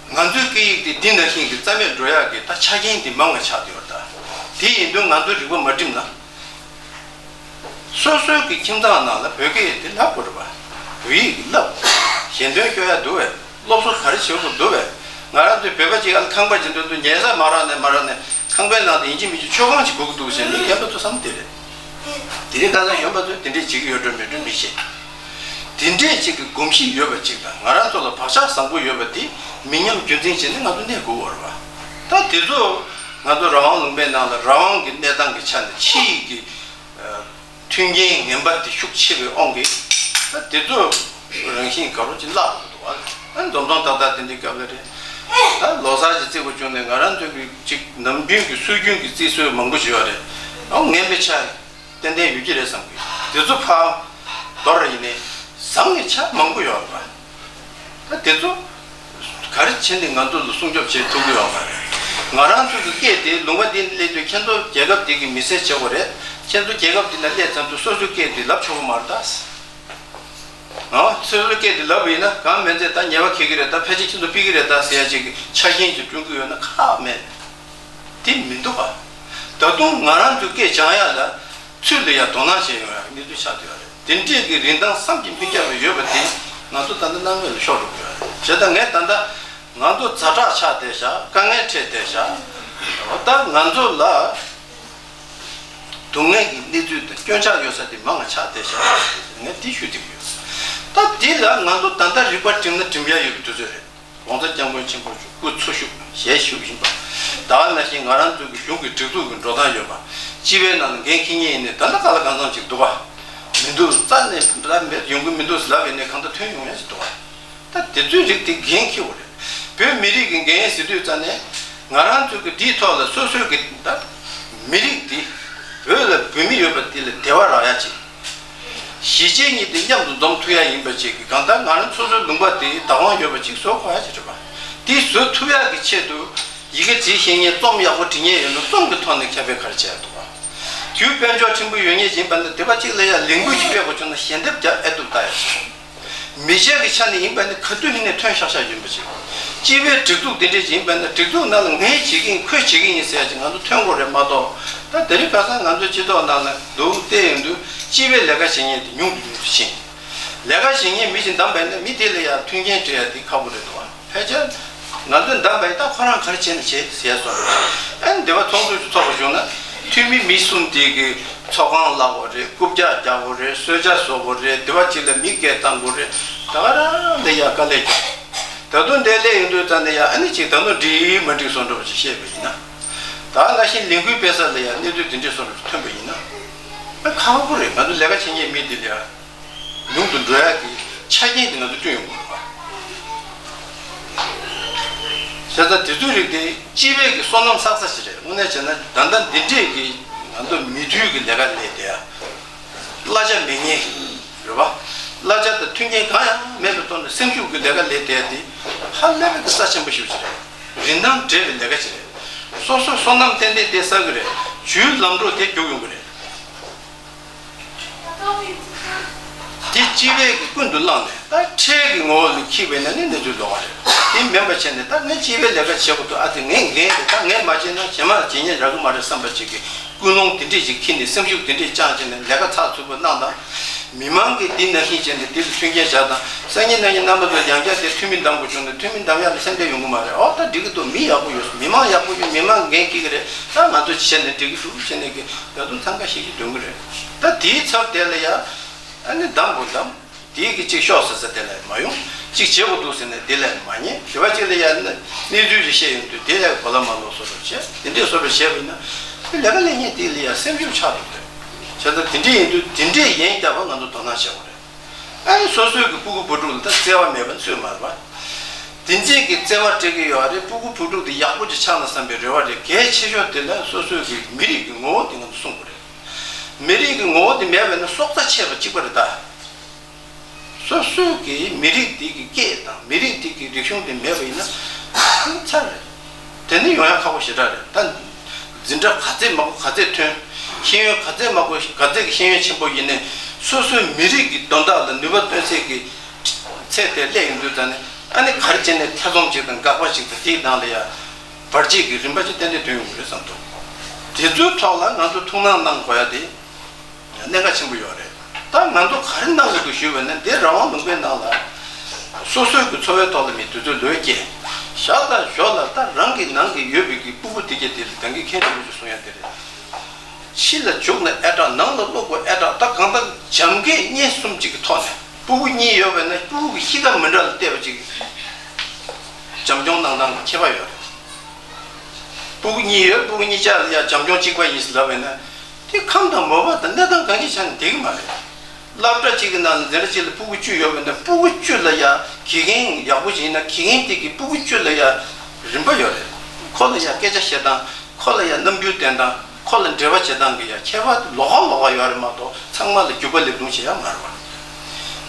རེད། ང་ཚོའི་སྐད་ཡིག་དེ་འདི་ནང་བཞིན་གྱི་རྩ་མེད་འགྲོ་ཡག་གི་ད་ཆ་རྐྱེན་དེ་མང་བ་ཆགས་བསྡད་ཡོད་རེད་ད། དེ་ཡིན་དུས་ང་ཚོ་རིག་པ་མ་བསྒྲིམས་ན། སོ་སོའི་གི་ཁྱིམ་ཚང་ནང་ལ་བོད་སྐད་དེ་བསླབ་དགོས་རེད་པ། བོད་ཡིག་བསླབ། ཞལ་འདོན་སྐྱོར་ཡ་འདུག་བས། སློབ་གསོ་ག་རེ་བྱེད་དགོས་འདུག་བས། ང་རང་ཚོའི་བོད་པ་ཅིག་ཨ་ལ་ཁང་པ་ཅིག་འདོན་དུས་ཉལ་ས་མ་རག་ནས་མ་རག་ནས་ཁང་པའི་ནང་དུ་ཡིན་གཅིག་མིན་གཅིག་མཆོད་ཁང་ཅིག་དགོས་ཀྱི་འདུག་ཟེར་མི་རྒན་པ་ཚོ་བསམ་དེ་རེད། དེ་རིང་ཁ་སང་གཞོན་པ་ཚོས་དེ་འདྲས་བྱེད་ཀྱི་ཡོད་འགྲོ་མེད་འགྲོ་མི་ཤེས། དེ་འདྲས་ཅིག་གི་གོམས་གཤིས་ཡོད་པ་ཅིག་དང་ང་རང་ཚོ་ལ་བག་ཆགས་བཟང་པོ་ཡོད་པ་དེ་མི་ཉམས་རྒྱུན་འཛིན་བྱས་ནས་ང་ཚོ་གནས་དགོས་པ་རེད་པ། ད་དེ་ཚོ་ང་ཚོ་རང་དབང་ལུང་པའི་ནང་ལ་རང་དབང་གི་གནས་སྟངས་ཀྱི་ཆ་ནས་ཕྱི་ཡི་གི་མཐུན་རྐྱེན་ངན་པ་དེ་ཤུགས་ཆེ་བའི་དབང་གིས་ད་དེ་ཚོ་རང་བཞིན་ག་རོ་ཅིག་བརླག་འགྲོ་གི་འདུག་བ། ཨ་ནི་འཛོམས་འཛོམས་ཏག་ཏག་དེ་འདྲའི་སྐབས་ལ་རེད། ད་ལོ་གསར་ཅིག་བརྩི་དགོས་བྱུང་ནས་ང་རང་ཚོའི་གི་ཅིག་ནམ་རྒྱུན་གྱི་སྲོལ་རྒྱུན་གྱི་བརྩི་སྲོལ་མང་པོ་ཞིག་ཡོད་རེད། ཨ་ངན་པའི་ཆ་ཏན་ཏན་ཡོད་ཀྱི་རེད་བསམ་གི། དེ་ཚོ་ཕར་དོར་ཡིན་ནའི་བཟང་བའི་ཆ་མང་པོ་ཡོད་རེད་པ། ད་དེ་ཚོ་ག་རེ་བྱས་ནས་ང་ཚོ་ལ་སྲུང་སྐྱོབ་བྱེད་ཐུབ་ཀྱི་ཡོད་མ་རེད། ང་རང་ཚོ་གི་སྐད་དེ་ལུང་པ་འདི་སླེབས་དུས་ཁྱེད་ཚོ་རྒྱལ་ཁབ་འདི་གི་མི་སེར་བྱེད་དགོས་རེད། ཁྱེད་ཚོ་རྒྱལ་ཁབ་འདི་ན་སླེབས་ཚར་དུས་སོ་སོའི་སྐད་དེ་ལབ་ཆོག་གི་མ་རེད་ད། ཨ་སོ་སོའི་སྐད་དེ་ལབ་པ་ཡིན་ན་གང་མིན་ཚེ་ད་ཉེས་པ་འཁེལ་གི་རེད་ད། ཕལ་ཆེར་ཁྱེད་ཚོ་ཕུད་ཀྱི་རེད་ད་ཟེར་ཡ་ཅིག་གི་ཆ་རྐྱེན་ཅིག་བསྐྲུན་གི་ཡོད་ན་ཁག་མེད། དེ་མི་འདུག་ག། ད་དུང་ང་རང་ཚོའི་སྐད་སྦྱང་ཡ་ལ་ཚུར་ལ་ཡ་དོ་སྣང་བྱེད་ཡོང་ཡ་གི་གནས་ཚུལ་ཆགས་བསྡད་ཡོད་རེད། དེ་འདྲས་ཀྱི་རིན་ཐང་བསམ་གྱིས་མི་ཁྱབ་པ་ཡོད་པ་དེ་ང་ཚོ་ད་ལྟ་སྣང་མེད་ལ་ཤོར་འགྲོ་གི་ཡོད་རེད། བྱས་ཙང་ངས་ད་ལྟ་ང་ཚོ་ཛ་དྲག་ཆགས་བསྡད་ཤག་དཀའ་ངལ་འཕྲད་བསྡད་ཤག་འོ་ད་ང་ཚོ་ལ་སྡུག་བསྔལ་གྱི་གནས་ཚུལ་དང་སྐྱོན་ཆག་ཡོད་ས་དེ་མང་བ་ཆགས་བསྡད་ཤག་ངས་དེ་ཞུ་འདོད་ཀྱི་ཡོད། ད་དེ་ལ་ང་ཚོ་ད་ལྟ་རིག་པ་བསྒྲིམས་ན་བསྒྲིམ་ཡ་ཡོད་པའི་དུས་ཚོད་རེད། ༸གོང་ས་༸སྐྱབས་མགོན་ཆེན་པོ་མཆོག་སྐུ་འཚོ་བཞུགས་ཞལ་བཞུགས་བཞིན་པ། ད་ག་ནང་བཞིན་ང་རང་ཚོའི་གི་གཞུང་གི་སྒྲིག་འཛུགས་ཀྱི་འགྲོ་སྟངས་ཡོད་པ། སྤྱི་པའི་ནང་ལ་འགན་འཁྱེར་མཁན་ཡིན་ནའི་ད་ལྟ་ག་ལ་གང་འཚམ་ཅིག་འདུག་པ། མི་འདུག་རྩ་ནས་ད་མེད་ཡོང་གི་མི་འདུག་ཟེར་ལབ་ཡིན་ནའི་གང་ལྟར་ཐོན་ཡོང་ཡ་ཞིག་འདུག་པ། ད་དེ་ཚོའི་རིགས་དེ་འགན་འཁྱེར་དགོས་རེད། བོད་མི་རིགས་ཀྱི་འགན་ཟེར་དུས་ཙ་ནས་ང་རང་ཚོའི་གི་དེའི་ཐོག་ལ་སོ་སོའི་གི་ད་མི་རིགས་དེ་བོད་ལ་བོད་མི་ཡོད་པ་དེ་ལ་བདེ་བ་རག་ཡ་ཅིག་གཞིས་བྱེས་གཉིས་དེ་མཉམ་དུ་འཛོམས་ཐུབ་ཡ་ཡིན་པ་ཅིག་གི་གང་ལྟར་ང་རང་སོ་སོའི་ལུང་པ་དེ་བདག་དབང་ཡོད་པ་ཅིག་བཟོ་དགོས་ཡ་ཅིག་རེད་པ། དེ་བཟོ་ཐུབ་ཡ་གི་ཆེད་དུ་ཡི་གེ་འབྲི་ཤེས་མཁན་རྩོམ་ཡག་པོ་འབྲི་མཁན་ཡོད་ན་རྩོམ་གི་ཐོག་ནས་ཁྱབ་སྤེལ་ག་རེ་བྱས་འདུག་ག་རྒྱུ་དཔལ་འབྱོར་ཕྲན་བུ་ཡོད་མཁན་ཡིན་པ་ན་དེ་པ་གཅིག་ལ་ཡ་ལས་འགུལ་ཞིག་སྤེལ་དགོས་བྱུང་ན་ཞལ་འདེབས་རྒྱག་ཨེ་ཐུབ་ལྟ་ཡ་ཅིག་མི་སྐྱ་གི་ཆ་ནས་ཡིན་པ་ནི་ག་དུས་ཡིན་ནའི་ཐོན་ཤག་ཤག་ཡིན་པ་ཅིག་སྤྱི་པའི་སྒྲིག་འཛུགས་དེ་འདྲས་ཡིན་པ་ན་སྒྲིག་འཛུགས་ནང་ལ་ངས་བྱེད་ཀྱི་ཡིན་ཁོས་བྱེད་ཀྱི་ཡིན་ཟེར་ཡ་ཅིག་ང་ཚོ་ཐོན་དགོས་རེད་མ་གཏོགས། ད་དེ་རིང་ཁ་སང་ང་ཚོ་སྤྱི་ཚོགས་ནང་ལ་འདུག་བལྟས་ཡོང་དུས་སྤྱི་པའི་ལས་ཀ་བྱེད་མཁན་དེ་ཉུང་དུ་ཉུང་དུ་ཕྱིན། ལས་ཀ་བྱེད་མཁན་མི་ཞིག་བདམས་པ་ཡིན་ན་མི་དེ་ལ་ཡང་མཐུན་རྐྱེན་སྤྲད་ཡ་དེ་ཁག་པོ་རེད་འདུག་ཨ། ཕལ་ཆེར་ང་ཚོས་བདམས་པ་ཡིན་ད་ཁོ་རང་ག་རེ་བྱས་ན་བྱས་ཟེར་ཡ་སོགས་རེད། ཨ་ནི་སྡེ་པ་ཚོགས་འདུ་ཞིག་ཚོགས་པ་བྱུང་ན་འཐུས་མི་མི་གསུམ་དེ་གི་ཚོགས་ཁང་གླ་དགོས་རེད། རྐུབ་བཀྱག་རྒྱག་དགོས་རེད། གསོལ་ཇ་བཟོ་དགོས་རེད། སྡེ་པ་གཅིག་ལ་མི་སྐད་བཏང་དགོས་རེད། ད་ག་རང་ལ་ཡ་དཀའ་ལས་རྒྱག་ད་དུང་འདས་ལས་ཡོང་དུས་ཙམ་ནས་ཡ་ཨ་ནི་ཅིག་ད་དུང་འགྲིག་མ་འགྲིག་བཟོ་འདྲ་བ་ཞིག་བཤད་པ་ཡིན་ན། ད་ནང་བཞིན་ལས་འགུལ་སྤེལ་ས་ལ་ཡ་གནས་ཚུལ་དེ་འདྲས་བཟོ་འདྲ་ཐོན་པ་ཡིན་ན། ཨ་ཁག་པོ་རེད། ང་ཚོ་ལས་ཀ་བྱེད་མཁན་མི་དེ་ལ་ཡ། ཉུང་དུ་འགྲོ་ཡག་གི་ཆ་རྐྱེན་དེ་ང་ཚོ་བསྐྲུན་ཡོང་དགོས་རེད་པ། བྱས་ཙང་དེ་ཚོའི་རིགས་དེ་སྤྱི་པའི་གི་སོ་ནམ་བསགས་ས་ཞིག་རེད། དངོས་གནས་བྱས་ན་ད་ལྟ་འདི་འདྲས་ཀྱི་ང་ཚོ་མི་མཐུན་གྱི་ལས་ཀ་ལས་བསྡད་ཡ། གླ་ཆ་མེད་མཁན་རེད་པ། གླ་ཆ་དང་མཐུན་རྐྱེན་གང་ཡང་མེད་པའི་ཐོག་ནས་སེམས་ཤུགས་ཀྱི་ལས་ཀ་ལས་བསྡད་ཡ་དེ་ཧ་ལས་པའི་གི་རྩ་ཆེན་པོ་ཞིག་རེད། རིན་ཐང་བྲལ་བའི་ལས་ཀ་ཞིག་རེད། སོ་སོ་སོ་ནམ་ཏན་ཏན་བསྡད་ས་གི་རེད། རྒྱུའི་ལམ་འགྲོ་དེ་རྒྱུག་ཡོང་གི་རེད། དེ་སྤྱི་པའི་གི་ཀུན་ཏུ་བསླངས་ནས་ད་ཁྲལ་གྱི་ངོ་བོ་ལ་འཁྱེར་བས་ན་ནི་གནས་ཚུལ་ལོགས་ཀ་རེད། དེ་མིན་པ་བྱས་ནས་ད་ངས་སྤྱི་པའི་ལས་ཀ་བྱེད་དགོས་འདུག་ཨ་ཙི་ངའི་འགན་རེད། ད་ངས་མ་བྱས་ན་གཞན་མ་ལ་བྱེད་མཁན་རག་གི་མ་རེད་བསམ་པ་ཅིག་གི་ཀུན་སློང་དེ་འདྲས་ཅིག་འཁྱེར་ནས་སེམས་ཤུགས་དེ་འདྲས་བཅངས་བྱས་ནས་ལས་ཀ་ཚགས་ཚུད་པོ་གནང་དང་། མི་མང་གིས་འདི་ནང་བཞིན་བྱས་ནས་འདི་ལ་མཐུན་རྐྱེན་བྱ་དང་། སང་ཉིན་གནངས་ཉིན་རྣམ་པ་ཚོ་ཡང་བསྐྱར་དེ་འཐུས་མི་འདེམས་དགོས་བྱུང་ན་འཐུས་མི་འདེམས་ཡག་ལ་སེམས་ཁྲལ་ཡོང་གི་མ་རེད། ཨོ་ད་འགྲིག་གི་འདུག་མི་ཡག་པོ་ཡོད། མི་མང་ཡག་པོ་ཡོད། མི་མང་འགན་འཁྱེར་གི་རེད། ད་ང་ཚོ་བྱས་ནས་འགྲིག་གི་འདུག་བྱས་ནས་གི་ད་དུང་འཚང་ཁ་ཤིག་ཤིག་འདོན་གི་རེད། ད་དེའི་ཚབ་དེ་ལ་ཡ་ཨ་ནི་འདེམས་དགོས་འདེམས། དེའི་གི་གཅིག་ཤོག་ཟེར་ས་དེ་ལ་མ་ཡོང་། གཅིག་བྱེད་དགོས་འདུག་ཟེར་ནས་དེ་ལ་མ་ཉན། དེ་བ་གཅིག་ལ་ཡ་གནས་ཚུལ་ཞིག་བཤད་ཡོང་དུས་དེ་ལ་གོ་ལ་མ་ལོག་བཟོ་འདྲ་བྱས། དེ་འདྲས་བཟོ་འདྲ་བྱས་པ་ཡིན་ན་དེ་ལས་ཀ་ལས་མཁན་དེ་ལ་ཡ་སེམས་ཤུགས་ཆག་འགྲོ་གི་རེད། བྱས་ཙང་དེ་འདྲས་ཡིན་དུས་དེ་འདྲས་ཡན་རྒྱག་པ་ང་ཚོ་དོ་སྣང་བྱེད་དགོས་རེད། ཨ་ནི་སོ་སོའི་གི་སྤུ་གུ་བུ་ཕྲུག་ལ་ད་བརྩེ་བ་མེད་པ་ནི་སུས་མ་རེད་པ། དེ་འདྲས་ཀྱི་བརྩེ་བ་སྤྲད་གི་ཡོད་རེད། སྤུ་གུ་བུ་ཕྲུག་དེ་ཡག་པོ་ཅིག་ཆགས་ན་བསམ་པའི་རེ་བ་རེད། གལ་ཆེ་ཤོས་དེ་ལ་སོ་སོའི་གི་མི་རིགས་ཀྱི་ངོ་བོ་དེ་ང་ཚོ་སྲུང་དགོས་རེད། མི་རིགས་ཀྱི་ངོ་བོ་དེ་མེད་པ་ཡིན་ན་སྲོག་རྩ་ཆད་པ་གཅིག་པ་རེད་ད། སོ་སོའི་གི་མི་རིགས་དེ་གི་སྐད་དང་མི་རིགས་དེ་གི་རིག་གཞུང་དེ་མེད་པ་ཡིན་ན་ཚར་རེད། དེ་ནི་ཡོང་ཡ་ཁག་པོ་ཞེ་དྲག་རེད། ད་འཛིན་གྲྭ་ག་ཚད་མང་པོ་ག་ཚད་ཐོན། ཤེས་ཡོན་ག་ཚད་མང་པོ་ག་ཚད་ཀྱི་ཤེས་ཡོན་ཆེན་པོ་ཡིན་ནའི་སོ་སོའི་མི་རིགས་ཀྱི་དོན་དག་ལ་ནུས་པ་བཏོན་སའི་གི་ཚད་དེ་སླེབས་ཡོང་དུས་ཙང་ནས། ཨ་ནི་ག་རེ་བྱས་ནས་ཐེ་ཚོམ་ཅིག་དང་དགག་པ་ཅིག་དང་། དེའི་ནང་ལ་ཡ་བར་ཆད་ཀྱི་རིམ་པ་ཅིག་ཏན་ཏན་ཐོན་ཡོང་གི་རེད་བསམ་འདུག་དེ་ཚོའི་ཐོག་ལ་ང་ཚོ་ཐུགས་སྣང་གནང་དགོས་ཡ་དེ་གནད་འགག་ཆེན་པོ་ཡོད་རེད། ད་ང་ཚོ་ག་རེ་གནང་དགོས་འདུག་ཞུས་པ་ན། འདིར་རང་དབང་ལུང་པའི་ནང་ལ་སོ་སོའི་གི་འཚོ་བའི་ཐོག་ལ་མི་དུས་ཚོད་ལོས་སྐྱེལ། ཞག་དང་ཞོགས་ལ་ད་རང་གི་ནང་གི་ཡོད་པའི་གི་སྤུ་གུ་དེ་གྱད་དེ་ལ་ད་གིན་མཁན་རིན་པོ་ཆེས་གསུང་ཡ་དེ་རེད། ཕྱི་ལ་རྒྱུགས་ན་ཨེ་དྲག། ནང་ལ་སློབ་དགོས་ཨེ་དྲག། ད་གང་ལྟར་བྱམས་སྐྱེས་གཉེན་གསུམ་གཅིག་གི་ཐོག་ནས། སྤུ་གུ་གཉིས་ཡོད་པས་ན་སྤུ་གུ་གི་གཤིས་ཀ་མི་འདྲ་ལ་བལྟས་པ་ཅིག་བྱམས་སྐྱོང་གནང་སྟངས་ཀྱི་ཁྱད་པར་ཡོད་རེད། སྤུ་གུ་གཉིས་ཡོད། སྤུ་གུ་གཉིས་ཆ་ལ་ཡ་བྱམས་སྐྱོང་གཅིག་པ་ཡིན་ཟེར་ལབ་པས་ན། དེ་ཁམས་དང་མོས་པ་དང་གནས་སྟངས་གང་ཅིའི་ཆ་ནས་བསྡད་ཀྱི་མ་རེད། སློབ་གྲྭ་གཅིག་གི་ནང་ལ་འཛིན་གྲྭ་གཅིག་ལ་སྤུ་གུ་བཅུ་ཡོད་པས་ན། སྤུ་གུ་བཅུ་ལ་ཡ་དགེ་རྒན་ཡག་པོ་ཅིག་ཡིན་ན་དགེ་རྒན་དེ་གི་སྤུ་གུ་བཅུ་ལ་ཡ་རིམ་པ་ཡོད་རེད། ཁོ་ལ་ཡ་སྐད་ཆ་བཤད་སྟངས། ཁོ་ལ་ཡ་རྣམ་འགྱུར་བསྟན་སྟངས། ཁོ་ལ་འབྲེལ་བ་བྱེད་སྟངས་ཀྱི་ཡ་ཁྱད་པར་ལོགས་ཀ་ལོགས་ཀ་ཡོད་རེད་མ་གཏོགས། ཚང་མ་ལ་རྒྱུག་པ་ལེབ་རྡུང་བྱེད་ཡ་མ་རེད་བ།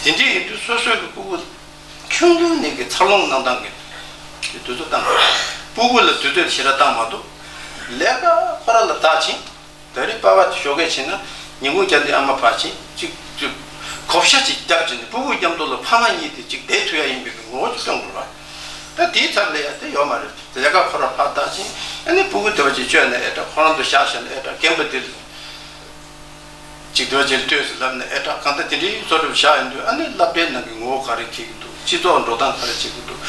དེ་འདྲ་ཡིན་དུས་སོ་སོའི་གི་སྤུ་གུ་ཆུང་དུས་ནས་ཀྱི་འཚར་ལོངས་གནང་སྟངས་ཀྱི་དུས་ཚོད་བཏང་། སྤུ་གུ་ལ་དུས་ཚོད་ཞེ་དྲག་བཏང་མ་འདུག་ལས་ཀ་ཁོ་རང་ལ་བདག་ཕྱིན། ད་རེས་པ་ཕ་དེ་ཞོགས་ཀས་ཕྱིན་ན་ཉིན་གུང་རྒྱབ་དེ་ཨ་མ་ཕར་ཕྱིན་ཅིག་ཅིག་བགོ་བཤའ་ཅིག་བརྒྱབ་བྱས་ནས་སྤུ་གུ་མཉམ་དུ་ལ་ཕ་མ་གཉིས་དེ་ཅིག་བསྡད་ཐུབ་ཡ་ཡིན་པའི་ངོ་བོ་ཅིག་སྟོན་དགོས་པ། ད་དེའི་ཚབ་ལ་ཡ་དེ་ཡོད་མ་རེད། ལས་ཀ་ཁོ་རང་ཕར་བདག་ཕྱིན། ཨ་ནི་སྤུ་གུ་དེ་བ་ཅིག་བཅོལ་ནས་ཨེ་དྲག་ཁོ་རང་ཚོ་བཞག་བཞག་ན་ཨེ་དྲག་རྒན་པ་དེ་ལ་ཅིག་དེ་བ་ཅིག་ལྟོས་སུ་ལབ་ནས་ཨེ་དྲག་གང་ལྟར་དེ་འདྲའི་བཟོ་འདྲ་བཞག་ཡོང་དུས། ཨ་ནི་སློབ་གྲྭའི་ནང་གི་ངོ་བོ་ག་རེ་འཁྱེར་གྱི་འདུག་སྤྱི་ཚོགས་འགྲོ་སྟངས་ག་རེ་བྱེད་ཀྱི་འདུག་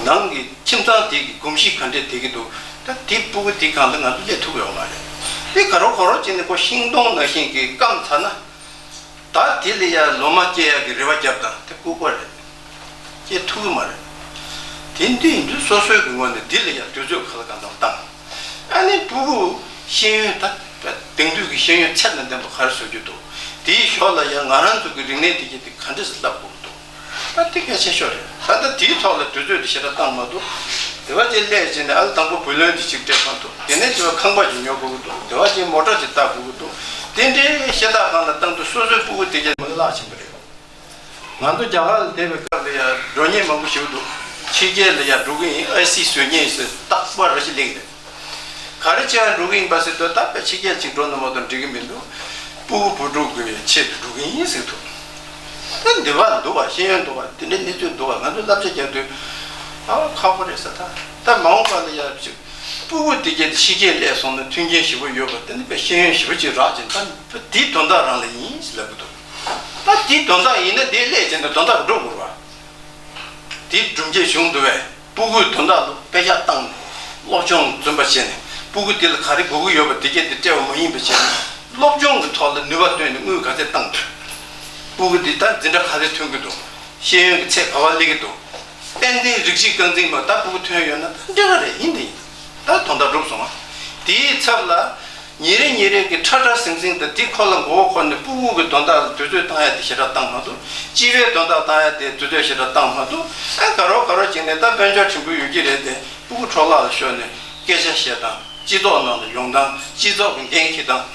ནང་གི་ཁྱིམ་ཚང་དེ་གི་གོམས་གཤིས་ག་འདྲས་བསྡད་ཀྱི་འདུག་ད་དེ་སྤུ་གུ་དེ་གང་ལ་ང་ཚོ་སླེབས་ཐུབ་ཡོད་མ་རེད། དེ་ག་རོ་ག་རོ་བྱས་ནས་ཁོ་ཤིང་སྡོང་ནང་བཞིན་གྱི་སྐམ་ཚར་ན། ད་དེ་ལ་ཡ་ལོ་མ་སྐྱེ་ཡག་གི་རེ་བ་བརྒྱབ་དང་དེ་ལྐུགས་པ་རེད། སྐྱེ་ཐུབ་ཀྱི་མ་རེད། དེ་འདི་ཡིན་དུས་སོ་སོའི་གི་ངོས་ནས་འདི་ལ་ཡ་དུས་ཚོད་ག་ལ་གང་འཚམ་བཏང་། ཨ་ནི་སྤུ་གུ་ཤེས་ཡོན་ད་དེང་དུས་ཀྱི་ཤེས་ཡོན་ཚད་དང་ལྡན་པ་ག་རེ་བཟོ་རྒྱུ་འདུག་དེའི་ཞོར་ལ་ཡ་ང་རང་ཚོ་གི་རིག་གནས་དེ་གྱད་དེ་ག་འདྲས་སེ་བསླབ་དགོས་འདུག་ད་དེ་གལ་ཆེ་ཤོས་རེད། ད་ལྟ་དེའི་ཐོག་ལ་དུས་ཚོད་དེ་ཞེ་དྲག་བཏང་མ་འདུག་དེ་བ་ཅིག་སླེབས་བྱས་ནས་ཨ་ལ་དང་པོ་བུ་ལོན་དེ་ཅིག་སྤྲད་དགོས་འདུག་དེ་ནས་དེ་བ་ཁང་པ་ཅིག་ཉོ་དགོས་ཀྱི་འདུག་དེ་བ་ཅིག་མོ་ཊ་ཅིག་བཏགས་དགོས་ཀྱི་འདུག་དེ་འདྲའི་ཤ་སྟག་སྒང་ལ་བཏང་དུས་སོ་སོའི་སྤུ་གུ་དེ་གྱད་མི་བརླག་ཕྱིན་པ་རེད། ང་ཚོ་རྒྱ་གར་ལ་བསྡད་པའི་སྐབས་ལ་ཡ་འགྲོ་མཁན་མང་པོ་ཞིག་འདུག་ཕྱི་རྒྱལ་ལ་ཡ་འགྲོ་གི་ཡིན། ཨེ་སི་བཟོ་མཁན་ཟེར་རྟག་པར་རེ་ཞིག་གླེང་རེད། ག་རེ་བྱས་འགྲོ་གི་ཡིན་པ་ཟེར་དུས། ད་དཔེ་ཕྱི་རྒྱལ་ཅིག་འགྲོ་ན་མ་གཏོགས་འགྲིག་གི་མི་འདུག་སྤུ་གུ་བུ་ཕྲུག་གི་ཆེད་དུ་འགྲོ་གི་ཡིན་ཟེར་འདུག་ད་འདི་བ་འདུག་བ། ཤེས་ཡོན་འདུག་བ། དེ་འདྲའི་གནས་ཚུལ་འདུག་བ། ང་ཚོས་བསླབ་བྱ་རྒྱག་དུས་ཨ་ཁག་པོ་རེད་ཟེར། ད་ད་མ་འོངས་པ་ལ་ཡ་ཅིག་སྤུ་གུ་དེ་གྱད་དེ་ཕྱི་རྒྱལ་སླེབས་སོང་ན་མཐུན་རྐྱེན་ཞེ་པོ་ཡོད་པ། དེ་ནི་དཔེ་ཤེས་ཡོན་ཞེ་པོ་ཅིག་རག་ཅིང་། ད་དེའི་དོན་དག་རང་ལ་ཡིན་ཟེར་ལབ་གི་འདུག་ད་དེའི་དོན་དག་ཡིན་ན་དེ་སླེབས་བྱས་ནས་དོན་དག་འགྲུབ་དགོས་པ། དེ་སྒྲུབ་བྱེད་གཞུང་འདུག་བས། སྤུ་གུའི་དོན་དག་ལ་དཔེ་ཆ་བཏང་ནས་སློབ་སྦྱོང་འཛོམས་པ་བྱས་ནས། སྤུ་གུ་དེ་ལ་ག་རེ་དགོས་ཀྱི་ཡོད་པ་དེ་གྱད་དེ་སྤྲད་པ་མ་ཡིན་པ་བྱས་ནས། སློབ་སྦྱོང་གི་ཐོག་ལ་ནུས་པ་བཏོན་ནས་དངུལ་ག་ཚད་བཏང་ཐུབ། སྤུ་གུ་དེ་ད་འཛིན་གྲྭ་ག་ཚད་ཐོན་གྱི་འདུག་ཤེས་ཡོན་གྱི་ཚད་ག་པར་སླེབས་ཀྱི་འདུག་དཔལ་ལྡན་རིགས་གཅིག་རྐང་འཛིན་པ་ད་སྤུ་གུ་ཐོན་ཡོད་ན་ད་འགྲིག་ག་རེད། ཡིན་དེ་ཡིན། ད་དོན་དག་འགྲུབ་སོང་ང་། དེའི་ཚབ་ལ། ཉིན་རེ་ཉིན་རེ་གི་ཁྲ་ཁྲ་ཟིང་ཟིང་དང་དེ་ཁོ་ལ་མགོ་བོ་འཁོར་ནས་སྤུ་གུ་གི་དོན་དག་ལ་དུས་ཚོད་བཏང་ཡ་དེ་ཞེ་དྲག་བཏང་མ་འདུག་སྤྱི་པའི་དོན་དག་བཏང་ཡ་དེ་དུས་ཚོད་ཞེ་དྲག་བཏང་མ་འདུག་ཨ་ག་རོ་ག་རོ་བྱས་ནས་ད་དཔལ་འབྱོར་ཕྲན་བུ་ཡོད་ཀྱི་རེད་དེ། སྤུ་གུ་འཕྲོ་བརླག་ལ་ཤོར་ནས་སྐད་ཆ་བཤད་སྟངས། སྤྱི་ཚོགས་ནང་ལ་ཡོང་སྟངས། སྤྱི་ཚོགས་ཀྱི་འགན་འཁྱེར་སྟངས།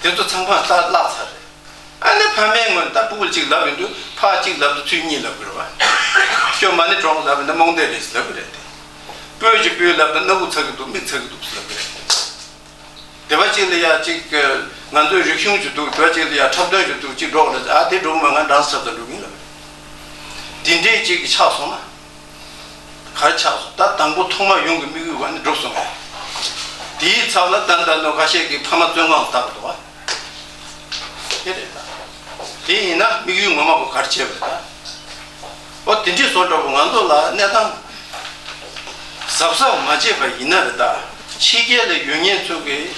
དེ་ཚོ་ཚང་མ་ད་བརླག་ཚར་རེད། ཨ་ནི་ཕ་མའི་ངོས་ནས་ད་སྤུ་གུ་གཅིག་ལབ་ཡོང་དུས་ཕར་གཅིག་ལབ་དུས་ཚུར་གཉིས་ལབ་གི་རེད་བ། ཁྱོད་མ་ཎི་བགྲངས་ལབ་ན་རྨོངས་དད་རེད་ཟེར་ལབ་གི་རེད་དེ། སྤོས་ཀྱི་སྤོས་ལབ་ན་སྣ་ཁུག་ཚ་གི་འདུག་མིག་ཚ་གི་འདུག་ཟེར་ལབ་གི་རེད། དེ་བ་གཅིག་ལ་ཡ་གཅིག་ང་ཚོའི་རིག་གཞུང་ཅིག་འདུག་དེ་བ་གཅིག་ལ་ཡ་འཁྲབ་སྟོན་ཅིག་འདུག་གཅིག་འགྲོ་གི་རེད། ཨ་དེ་འགྲོ་གི་མ། ང་འབྲང་ས་ཁྲབ་སྟོན་འགྲོ་གི་ཡིན་ལབ་གི་རེད། དེ་འདྲའི་གཅིག་གི་ཆགས་སོང་ན། ག་རེ་ཆགས་སོང་། ད་དང་པོ་ཐོག་མ་ཡོང་གི་དམིགས་ཡུལ་བ་ནི་འགྲུབ་སོང་ངས། དེའི་ཚབ་ལ་ད་ལྟ་ནོ་ཁ་ཤས་ཀྱིས་ཕ་མ་བཙོན་ཁང་ལ་བཏང་གི་འདུག་བ། དེ་རེད་ད། དེ་ཡིན་ན་དམིགས་ཡུལ་ངོ་མ་པོ་ག་རེ་བྱས་པ་རེད་ད། ཨོ་དེ་འདྲའི་བཟོ་འདྲ་པོ་ང་ཚོ་ལ་གནས་སྟངས་གཟབ་གཟབ་མ་བྱས་པ་ཡིན་ན་རེད་ད། ཕྱི་རྒྱལ་ལ་ཡོད་མཁན་ཚོ་གིས་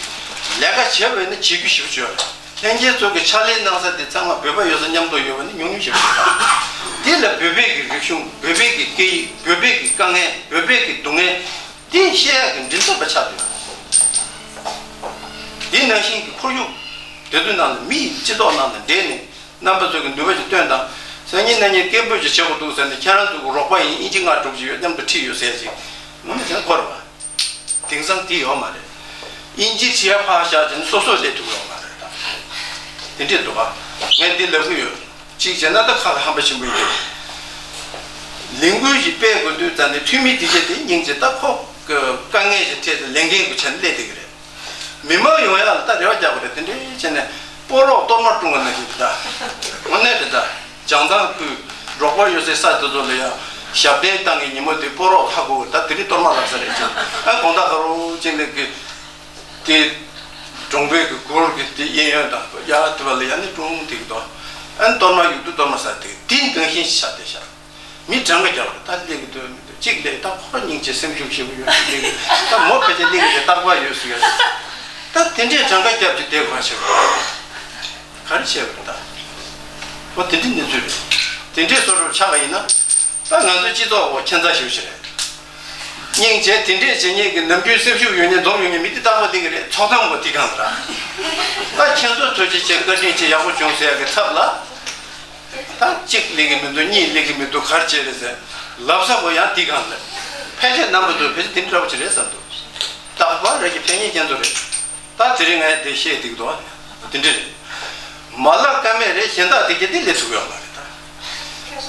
ལས་ཀ་བྱས་པ་ཡིན་ན་བྱེད་རྒྱུ་ཞེ་པོ་ཅིག་ཡོད་རེད། ལྷན་རྒྱས་ཚོ་གི་ཕྱག་ལས་གནང་ས་དེ་ཚང་མ་བོད་པ་ཡོད་ས་མཉམ་དུ་ཡོད་པ་ནི་ཉུང་ཉུང་ཞིག་རེད། དེ་ལ་བོད་པའི་གི་རིག་གཞུང་། བོད་པའི་གི་སྐད་ཡིག་བོད་པའི་གི་དཀའ་ངལ། བོད་པའི་གི་སྡུག་བསྔལ་དེ་བཤད་ཡག་གི་མགྲིན་ཚབ་པ་ཆགས་འདུག་དེ་ནང་བཞིན་གྱི་ཁོར་ཡུག་དེ་ཚོའི་ནང་ལ། མིའི་སྤྱི་ཚོགས་ནང་ལ་འདྲེས་ནས་རྣམ་པ་ཚོ་གི་ནུས་པ་ཞིག་བཏོན་དང་། སང་ཉིན་གནངས་ཉིན་སྐད་འབོད་ཅིག་བྱེད་དགོས་འདུག་ཟེར་ནས། ཁྱེད་རང་ཚོ་གི་རོགས་པ་ཡིན། དབྱིན་ཇི་ང་སྒྲུབ་ཀྱི་ཡོད། མཉམ་དུ་ཁྲིད་ཡོད་ཟེར་ཅིག་ངོ་མ་བྱས་ན་ཁོ་རེད་བ། དེང་སང་དེ་ཡོད་མ་རེད། དབྱིན་ཇིའི་ཁྲིད་ཡ་ཕར་བཞག་བྱས་ནས་སོ་སོ་སླེབས་ཐུབ་ཡོད་མ་རེད་ད། དེ་འདྲས་འདུག་ག་ངས་འདི་ལབ་གི་ཡོད། གཅིག་བྱས་ན་ད་ཁ་ལ་ཧམ་པ་ཆེན་པོ་ཡིན། ལས་འགུལ་ཞིག་སྤེལ་དགོས་དུས་ཙམ་ནས་འཐུས་མི་དེ་གྱད་དེ་སྙིང་རྗེ། ད་ཁོ་ དཀའ་ངལ་གྱི་ཐད་དུ་ལས་འགན་གྱི་ཆ་ནས་སླེབས་བསྡད་ཀྱི་རེད། མི་མང་ཡོང་ཡག་ལ་ད་རེ་བ་རྒྱག་དགོས་རེད། དེ་འདྲའི་བྱས་ནས་སྤོ་རོགས་གཏོར་མ་སྐྲུན་པ་ནང་བཞིན་དེ་འདྲ། དངོས་གནས་དེ་འདྲ། བྱང་ཐང་ཁུལ་འབྲོག་པ་ཡོད་སའི་ས་དེ་ཚོ་ལ་ཡང་ཞབས་བརྟན་བཏང་གི་ཉིན་མོ་དེ་སྤོ་རོགས་ཧ་གོ་གི། ད་དེ་རིང་གཏོར་མ་རག་ས་རེད་ཅེས། ཨ་དགོང་དག་ག་རོ་ཅིག་ལས་ཀྱི་དེ་གྲོང་པའི་གི་གུར་གྱི་དེ་གཡས་གཡོན་དང་ཡ་དེ་བ་ལ་ཡ་ནི་ཀྲུང་དེ་གི་དོ། ཨ་གཏོར་མ་ཡུག་ཏུ་གཏོར་མ་ས་དེ་དེ་འདང་ཤིང་ཤ་དེ་ཤ། མི་གྲངས་ཀ་རྒྱག་རེད། ད་སླེབས་ཀྱི་འདུག་མི་འདུག་གཅིག་སླེབས། ད་ཁོ་སྙིང་རྗེ་སེམས་ཤུགས་ཞེ་པོ་ཡོད་ཅིག་སླེབས་ཀྱི། ད་མོ་ཕལ་ཆེར་སླེབས་ཀྱི་རེད། རྟག་པར་ཡོད་ཟེར་གྱི་རེད། ད་དེ་འདྲས་གྲངས་ཀ་རྒྱབ་ཀྱི་བསྡད་དགོས་ཞེ་པོ་ག་རེ་བྱས་པ་རེད། ད་ཁོ་དེ་འདྲའི་གནས་ཚུལ་རེད། དེ་འདྲས་བཟོ་འདྲ་ཆགས་པ་ཡིན་ན། ད་ང་ཚོའི་སྤྱི་ཚོགས་འོག་ཁྱད་མཚར་ཞེ་པོ་ཞིག་རེད། སྙིང་རྗེ་དེ་འདྲས་བྱེད་མཁན་གྱི་ནམ་རྒྱུན་སེམས་ཤུགས་ཡོད་མཁན་འཛོམས་ཡོང་མཁན་མི་དེ་རྟག་པར་སླེབས་ཀྱི་རེད། ཚོགས་གཏམ་གོ་དེ་གང་ར། ད་ཁྱེད་ཚོ་ཐུགས་རྗེ་ཆེ། བཀའ་དྲིན་ཆེ། ཡག་པོ་བྱུང་ཟེར་ཡག་གི་ཚབ་ལ། ད་གཅིག་སླེབས་ཀྱི་མི་འདུག་གཉིས་སླེབས་ཀྱི་མི་འདུག་ག་རེ་བྱས་རེད་ཟེར་ལབ་ས་གོ་ཡང་དེ་གང་ལ། ཕལ་ཆེར་རྣམ་པ་ཚོ་ཕལ་ཆེར་དེ་འདྲ་འདྲ་པོ་ཅིག་རེད་བསམ་འདུག་རྟག་པར་རེ་ཞིག་ཕན་ངེས་ཁྱེད་ཚོ་རེད། ད་དེ་རིང་ངས་དེ་བཤད་འདུག་དོ། དེ་འདྲ་རེད། མ་ལབ་ཀ་མེད་རེད། གཞན་དག་དེ་གྱད་དེ་ལས་ཐུབ་ཡོད་མ་རེད་ད།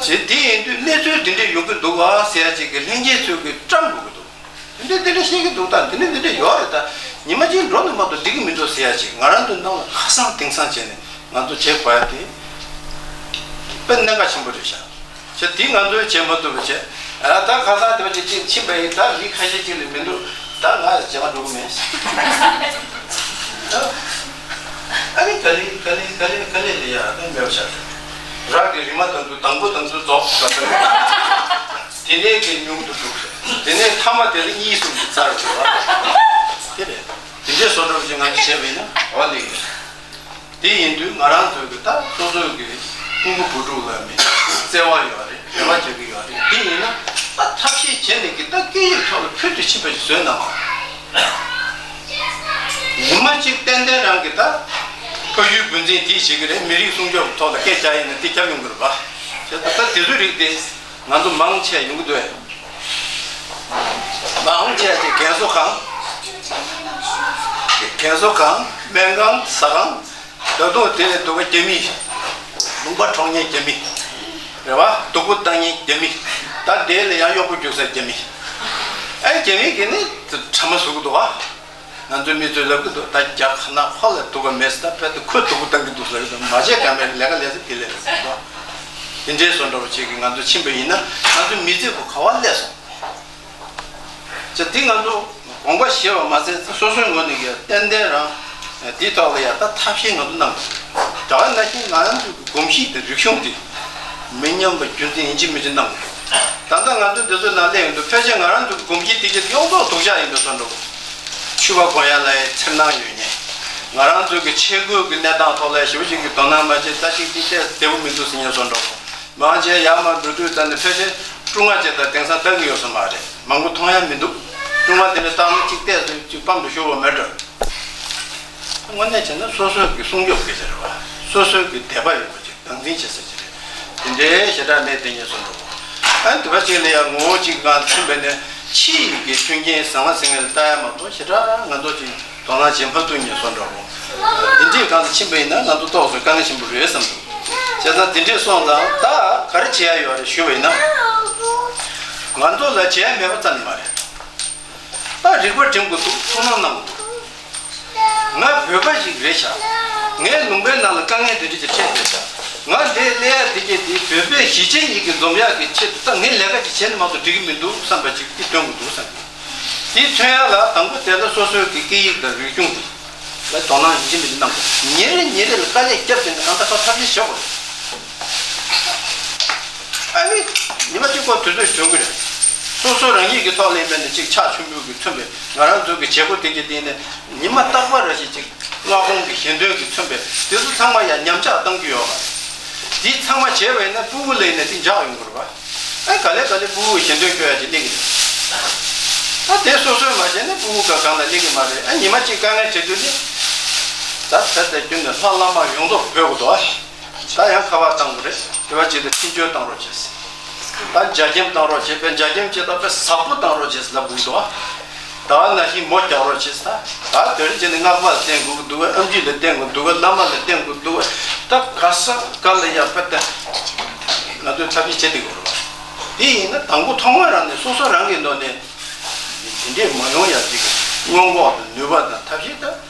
ཅེས་དེ་ཡིན་དུས་གནས་ཚུལ་དེ་འདྲ་ཡོང་གི་འདུག་བ་ཟེར་ཡ་ཅིག་གི་ལྷན་རྒྱས་ཚོས་ཀྱི་བཀྲམ་དགོས་ཀྱི་འདུག་དེ་འདྲ་དེ་འདྲ་བཤད་ཀྱི་འདུག་ད་དེ་འདྲ་དེ་འདྲ་ཡོད་རེད། ད་ཉི་མ་གཅིག་འགྲོ་ནས་མ་གཏོགས་འགྲིག་གི་མི་འདུག་ཟེར་ཡ་ཅིག་ང་རང་ཚོའི་ནང་ལ་ཁ་སང་དེང་སང་བྱས་ནས་ང་ཚོ་བྱེད་དགོས་ཡ་དེ་དཔེ་གནད་འགག་ཆེན་པོ་རེད་ཤག་བྱས་དེ་ང་ཚོས་བྱེད་མ་ཐུབ་པ་བྱས། ཨ་ད་ཁ་སང་དེ་བ་ཅིག་ཅིག་ཕྱིན་པ་ཡིན། ད་མི་ཁ་ཤས་ཅིག་ལ་མི་འདུག་ད་ང་རྗེས་མ་འགྲོ་གི་མེད། ཨ་ནི་ག་ལེ་ག་ལེ་ག་ལེ་ག་ལེ་ལ་ཡ་ད་མེད་པ་ཆགས་སོང་། རག་གི་རི་མ་དང་དུ་དང་པོ་དང་དུ་རྫོགས་ཟེར། དེ་ནས་གི་ཉུང་དུ་འགྲོ། དེ་ནས་ཐ་མ་དེ་ལ་གཉིས་གསུམ་གྱི་རྩར་འགྲོ་བ། དེ་རེད། དེ་འདྲའི་བཟོ་འདྲ་བ་ཅིག་ང་ཚོས་བྱས་པ་ཡིན་ན་འོ་དེ་ཡིན། དེ་ཡིན་དུས་ང་རང་ཚོའི་གི་ད་སོ་སོའི་གི་སྤུ་གུ་བུ་ཕྲུག་ལ་མི་བརྩེ་བ་ཡོད་རེད། རེ་བ་བྱེད་ཀྱི་ཡོད་རེད། དེ་ཡིན་ན་ད་ཐབས་ཤེས་བྱས་ནས་གི་ད་སྐད་ཡིག་ཐོག་ལ་ཕུལ་དུ་ཕྱིན་པ་ཞིག་བཟོས་གནང་བ། ཉི་མ་གཅིག་ཏན་ཏན་རང་གི་ད་ཕ་ཡུལ་བུ་འཛིན་དེ་བྱེད་ཀྱི་རེད། མི་རིགས་སྲུང་སྐྱོབ་ཐོག་ལ་སྐད་རྒྱག་ཡིན་ན་དེ་རྒྱབ་ཡོང་གི་རེད་པ། བྱས་ད་ད་དེ་ཚོའི་རིགས་དེ། ང་ཚོ་མང་ཆེ་ཡོང་གི་འདུག་མང་ཆེ་དེ་རྒན་གསོ་ཁང་། རྒན་གསོ་ཁང་། སྨན་ཁང་། ཟ་ཁང་། ད་དུང་དེ་ལས་སྡུག་པ་རྒྱ་མི། ལུང་པ་འཕྲོག་མཁན་རྒྱ་མི། རེད་བ། སྡུག་པོ་བཏང་མཁན་རྒྱ་མི། ད་དེ་ལས་ཡང་གཡོག་པོ་རྒྱུག་ས་རྒྱ་མི། ཨེ་རྒྱ་མི་གིས་ནི་ཁྲ་མ་བཟོ་གི་འདུག་བ། ང་ཚོའི་མི་ཚོས་ལབ་ཀྱི་འདུག་ད་རྒྱ་གར་ནང་ཁོ་ལ་སྡུག་པ་མེད་ཟེར། ད་དཔེ་དེ་ཁོས་སྡུག་པོ་བཏང་གི་འདུག་ཟེར་གྱི་འདུག་མ་བྱས་ག་མེད་ལས་ཀ་ལས་ས་དེ་ལས་རེད་ཟེར་གྱི་འདུག་དེ་འདྲའི་བཟོ་འདྲ་བོ་ཅིག་གིས་ང་ཚོ་ཕྱིན་པ་ཡིན་ན་ང་ཚོའི་མི་ཚེ་གོ་ག་བ་སླེབས་སོང་། ཅེས་དེ་ང་ཚོ་དགོངས་པ་བཞེས་པ་མ་ཟད་སོ་སོའི་ངོས་ནས་ཀྱང་ཏན་ཏན་རང་དེའི་ཐོག་ལ་ཡང་ད་ཐབས་ཤེས་ང་ཚོ་གནང་དགོས། ད་ག་ནང་བཞིན་ང་རང་ཚོའི་གོམས་གཤིས་དེ་རིག་གཞུང་དེ་མི་ཉམས་པ་རྒྱུན་འཛིན་ཡིན་གཅིག་མིན་གཅིག་གནང་དགོས། ད་ལྟ་ང་ཚོ་འདི་ཚོའི་ནང་སླེབས་ཡོང་དུས་ཕལ་ཆེར་ང་རང་ཚོའི་གོམས་གཤིས་དེ་གྱད་ཡོངས་རྫོགས་སྡུག་ཅག་ཡིན་པའི་བཟོ་འདྲ་བོ། ཕྱུ་པ་གོན་ཡ་ལ་ཡང་འཚེར་སྣང་ཡོད་མཁན། ང་རང་ཚོའི་གི་ཆས་གོས་ཀྱི་གནས་སྟངས་ཐོག་ལ་ཞེ་པོ་ཅིག་གི་དོ་སྣང་མ་བྱས། ད་ཅིག་ཅིག་བལྟས་བདེ་པོ་མི་འདུག་ཟེར་མཁན་བཟོ་འདྲ་བོ། མང་ཆེ་ཡར་མར་འགྲོ་དུས་ད་ནི་ཕལ་ཆེར་ཀྲུང་ཧྭ་ཅིག་ད་དེང་སང་ལྟ་གི་ཡོད་ས་མ་རེད། མང་པོ་མཐོང་ཡ་མི་འདུག་ཀྲུང་ཧྭ་དེ་འདྲ་བཏང་ན་ཅིག་བལྟས་སོང་ཅིག་སྤམ་དུ་ཤོར་བ་མེད་འགྲོ། དངོས་གནས་བྱས་ན་སོ་སོའི་གི་སྲུང་སྐྱོབ་སྐད་ཆ་རེད་བ། སོ་སོའི་གི་དད་པ་ཡོད་པ་ཅིག་སྟངས་འཛིན་བྱེད་ས་ཅིག་རེད། དེ་འདྲའི་ཞེ་དྲག་མེད་དེ་ངས་གསུངས་འགྲོ། ཨ་ནི་དེ་བ་ཅིག་ལ་ཡང་ངོ་བོ་གཅིག་གང་མཚོན་པས་ནས་ཕྱི་ཡི་གི་མཐུན་རྐྱེན་བཟང་ང་ཟིང་ངེ་ལ་ལྟ་ཡ་མ་གཏོགས་ཞེ་དྲག་ང་ཚོ་ཅིག་དོ་སྣང་བྱེད་མ་ཐུབ་ངས་གསུངས་འགྲོ། དེ་འདྲའི་སྒང་ལ་ཕྱིན་པ་ཡིན་ན་ང་ཚོ་ཏོག་ཙམ་དཀའ་ངལ་ཆེན་པོ་རེད་བསམ་འདུག་བྱས་ཙང་དེ་འདྲས་སོང་ཙང་ད་ག་རེ་བྱེད་ཡ་ཡོད་རེད་ཞུས་པ་ཡིན་ན། ང་ཚོ་ལ་བྱེད་ཡ་མེད་པ་རྩ་ནས་མ་རེད། ད་རིག་པ་སྒྲིམ་དགོས་འདུག་ཐུགས་སྣང་གནང་དགོས་འདུག་ང་བོད་པ་ཞིག་རེད་ཤག་ངས་ལུང་པའི་ནང་ལ་དཀའ་ངལ་འདི་འདྲ་ཅིག་འཕྲད་བསྡད་ཤག་ང་འདིར་སླེབས་ཡ་འདི་གྱད་འདི་བོད་པའི་གཞིས་བྱེས་གཉིས་ཀྱི་འཛོམས་ཡག་གི་ཆེད་དུ་ད་ངས་ལས་ཀ་ཅིག་བྱས་ན་མ་གཏོགས་འགྲིག་གི་མི་འདུག་བསམ་པ་ཅིག་འདི་སྟོན་དགོས་འདུག་བསམ། འདི་མཚོན་ཡ་ལ་དང་པོ་དེ་ལ་སོ་སོའི་གི་སྐད་ཡིག་དང་རིག་གཞུང་འདི་ལ་དོ་སྣང་ཡིན་གཅིག་མིན་གཅིག་གནང་དགོས། ཉིན་རེ་ཉིན་རེ་ལ་དཀའ་ལས་བརྒྱབ་བྱས་ནས་གང་ལྟར་ཁོ་ཐབས་ཤེས་བྱེད་དགོས། ཨ་ནི་ཉི་མ་གཅིག་པོ་དུས་ཚོད་འཇོག་གི་རེད། སོ་སོ་རང་ཉིད་ཀྱི་ཐོག་ལ་ཡིན་པ་ནི་གཅིག་ཕྱག་མཆོད་འབུལ་གྱིས་མཚོན་པའི་ང་རང་ཚོ་གི་བྱེད་སྒོ་དེ་གྱད་སྟེང་ནས་ཉི་མ་རྟག་པར་རེ་བཞིན་གཅིག་སྔ་དགོང་གི་ཞལ་འདོན་གྱིས་མཚོན་པའི་དེ་ཚོ་ཚང་མ་ཡང་ཉམས་ཆག་གཏང་རྒྱུ་ཡོད་པ། དེ་ཚང་མ་བྱས་པ་ཡིན་ན་སྤུ་གུ་ལ་ཡིན་ན་དེ་འཇགས་ཡོང་གི་རེད་པ། ཨ་ག་ལེ་ག་ལེ་སྤུ་གུ་ཞལ་འདོན་སྐྱོར་ཡ་ཅིག་སླེབས་ཀྱི་རེད། ཨ་དེ་སོ་སོས་མ་བྱས་ན་སྤུ་གུ་ག་གང་ལ་སླེབས་ཀྱི་མ་རེད། ཨ་ཉི་མ་གཅིག་དཀའ་ངལ་འཕྲད་དུས་ནི་ད་ད་ལྟ་རྒྱུན་ནས་ལྷ་བླ་མ་ཡོངས་རྫོགས་འབོད་དགོས་འདུག་ཨ། ད་ཡང་ཁ་པར་བཏང་དགོས་རེད། དེ་བ་ཅིག་ལ་འཕྲིན་བཅོལ་བཏང་རོགས་བྱེད། ད་འཇའ་ཁྱིམ་བཏང་རོགས་བྱེད་པས། འཇའ་ཁྱིམ་བྱེད་དང་པས་ཟབ་པོ་བཏང་རོགས་བྱེད་ལབ་དགོས་འདུག་ད་ནང་བཞིན་མོ་རྒྱག་རོགས་བྱེད། ད་ད་དེ་རིང་བྱས་ནས་སྔགས་པ་ལ་བསྟན་དགོས་ཀྱི་འདུག་གས། ཨེམ་ཆི་ལ་བསྟན་དགོས་འདུག་གས། བླ་མ་ལ་བསྟན་དགོས་འདུག་གས། ད་ག་ས་ག་ལ་ཡང་དཔེ་ལྟ་ང་ཚོས་ཐབས་ཤེས་བྱེད་བསྡད་དགོས་རེད་པ། དེ་ཡིན་ན་དང་པོ་ཐོག་མ་རང་ནས་སོ་སོ་རང་གི་ནང་ནས་ དེ་འདྲས་མ་ཡོང་ཡ་ཅིག་གི་སྔོན་འགོག་དང་ནུས་པ་དང་ཐབས་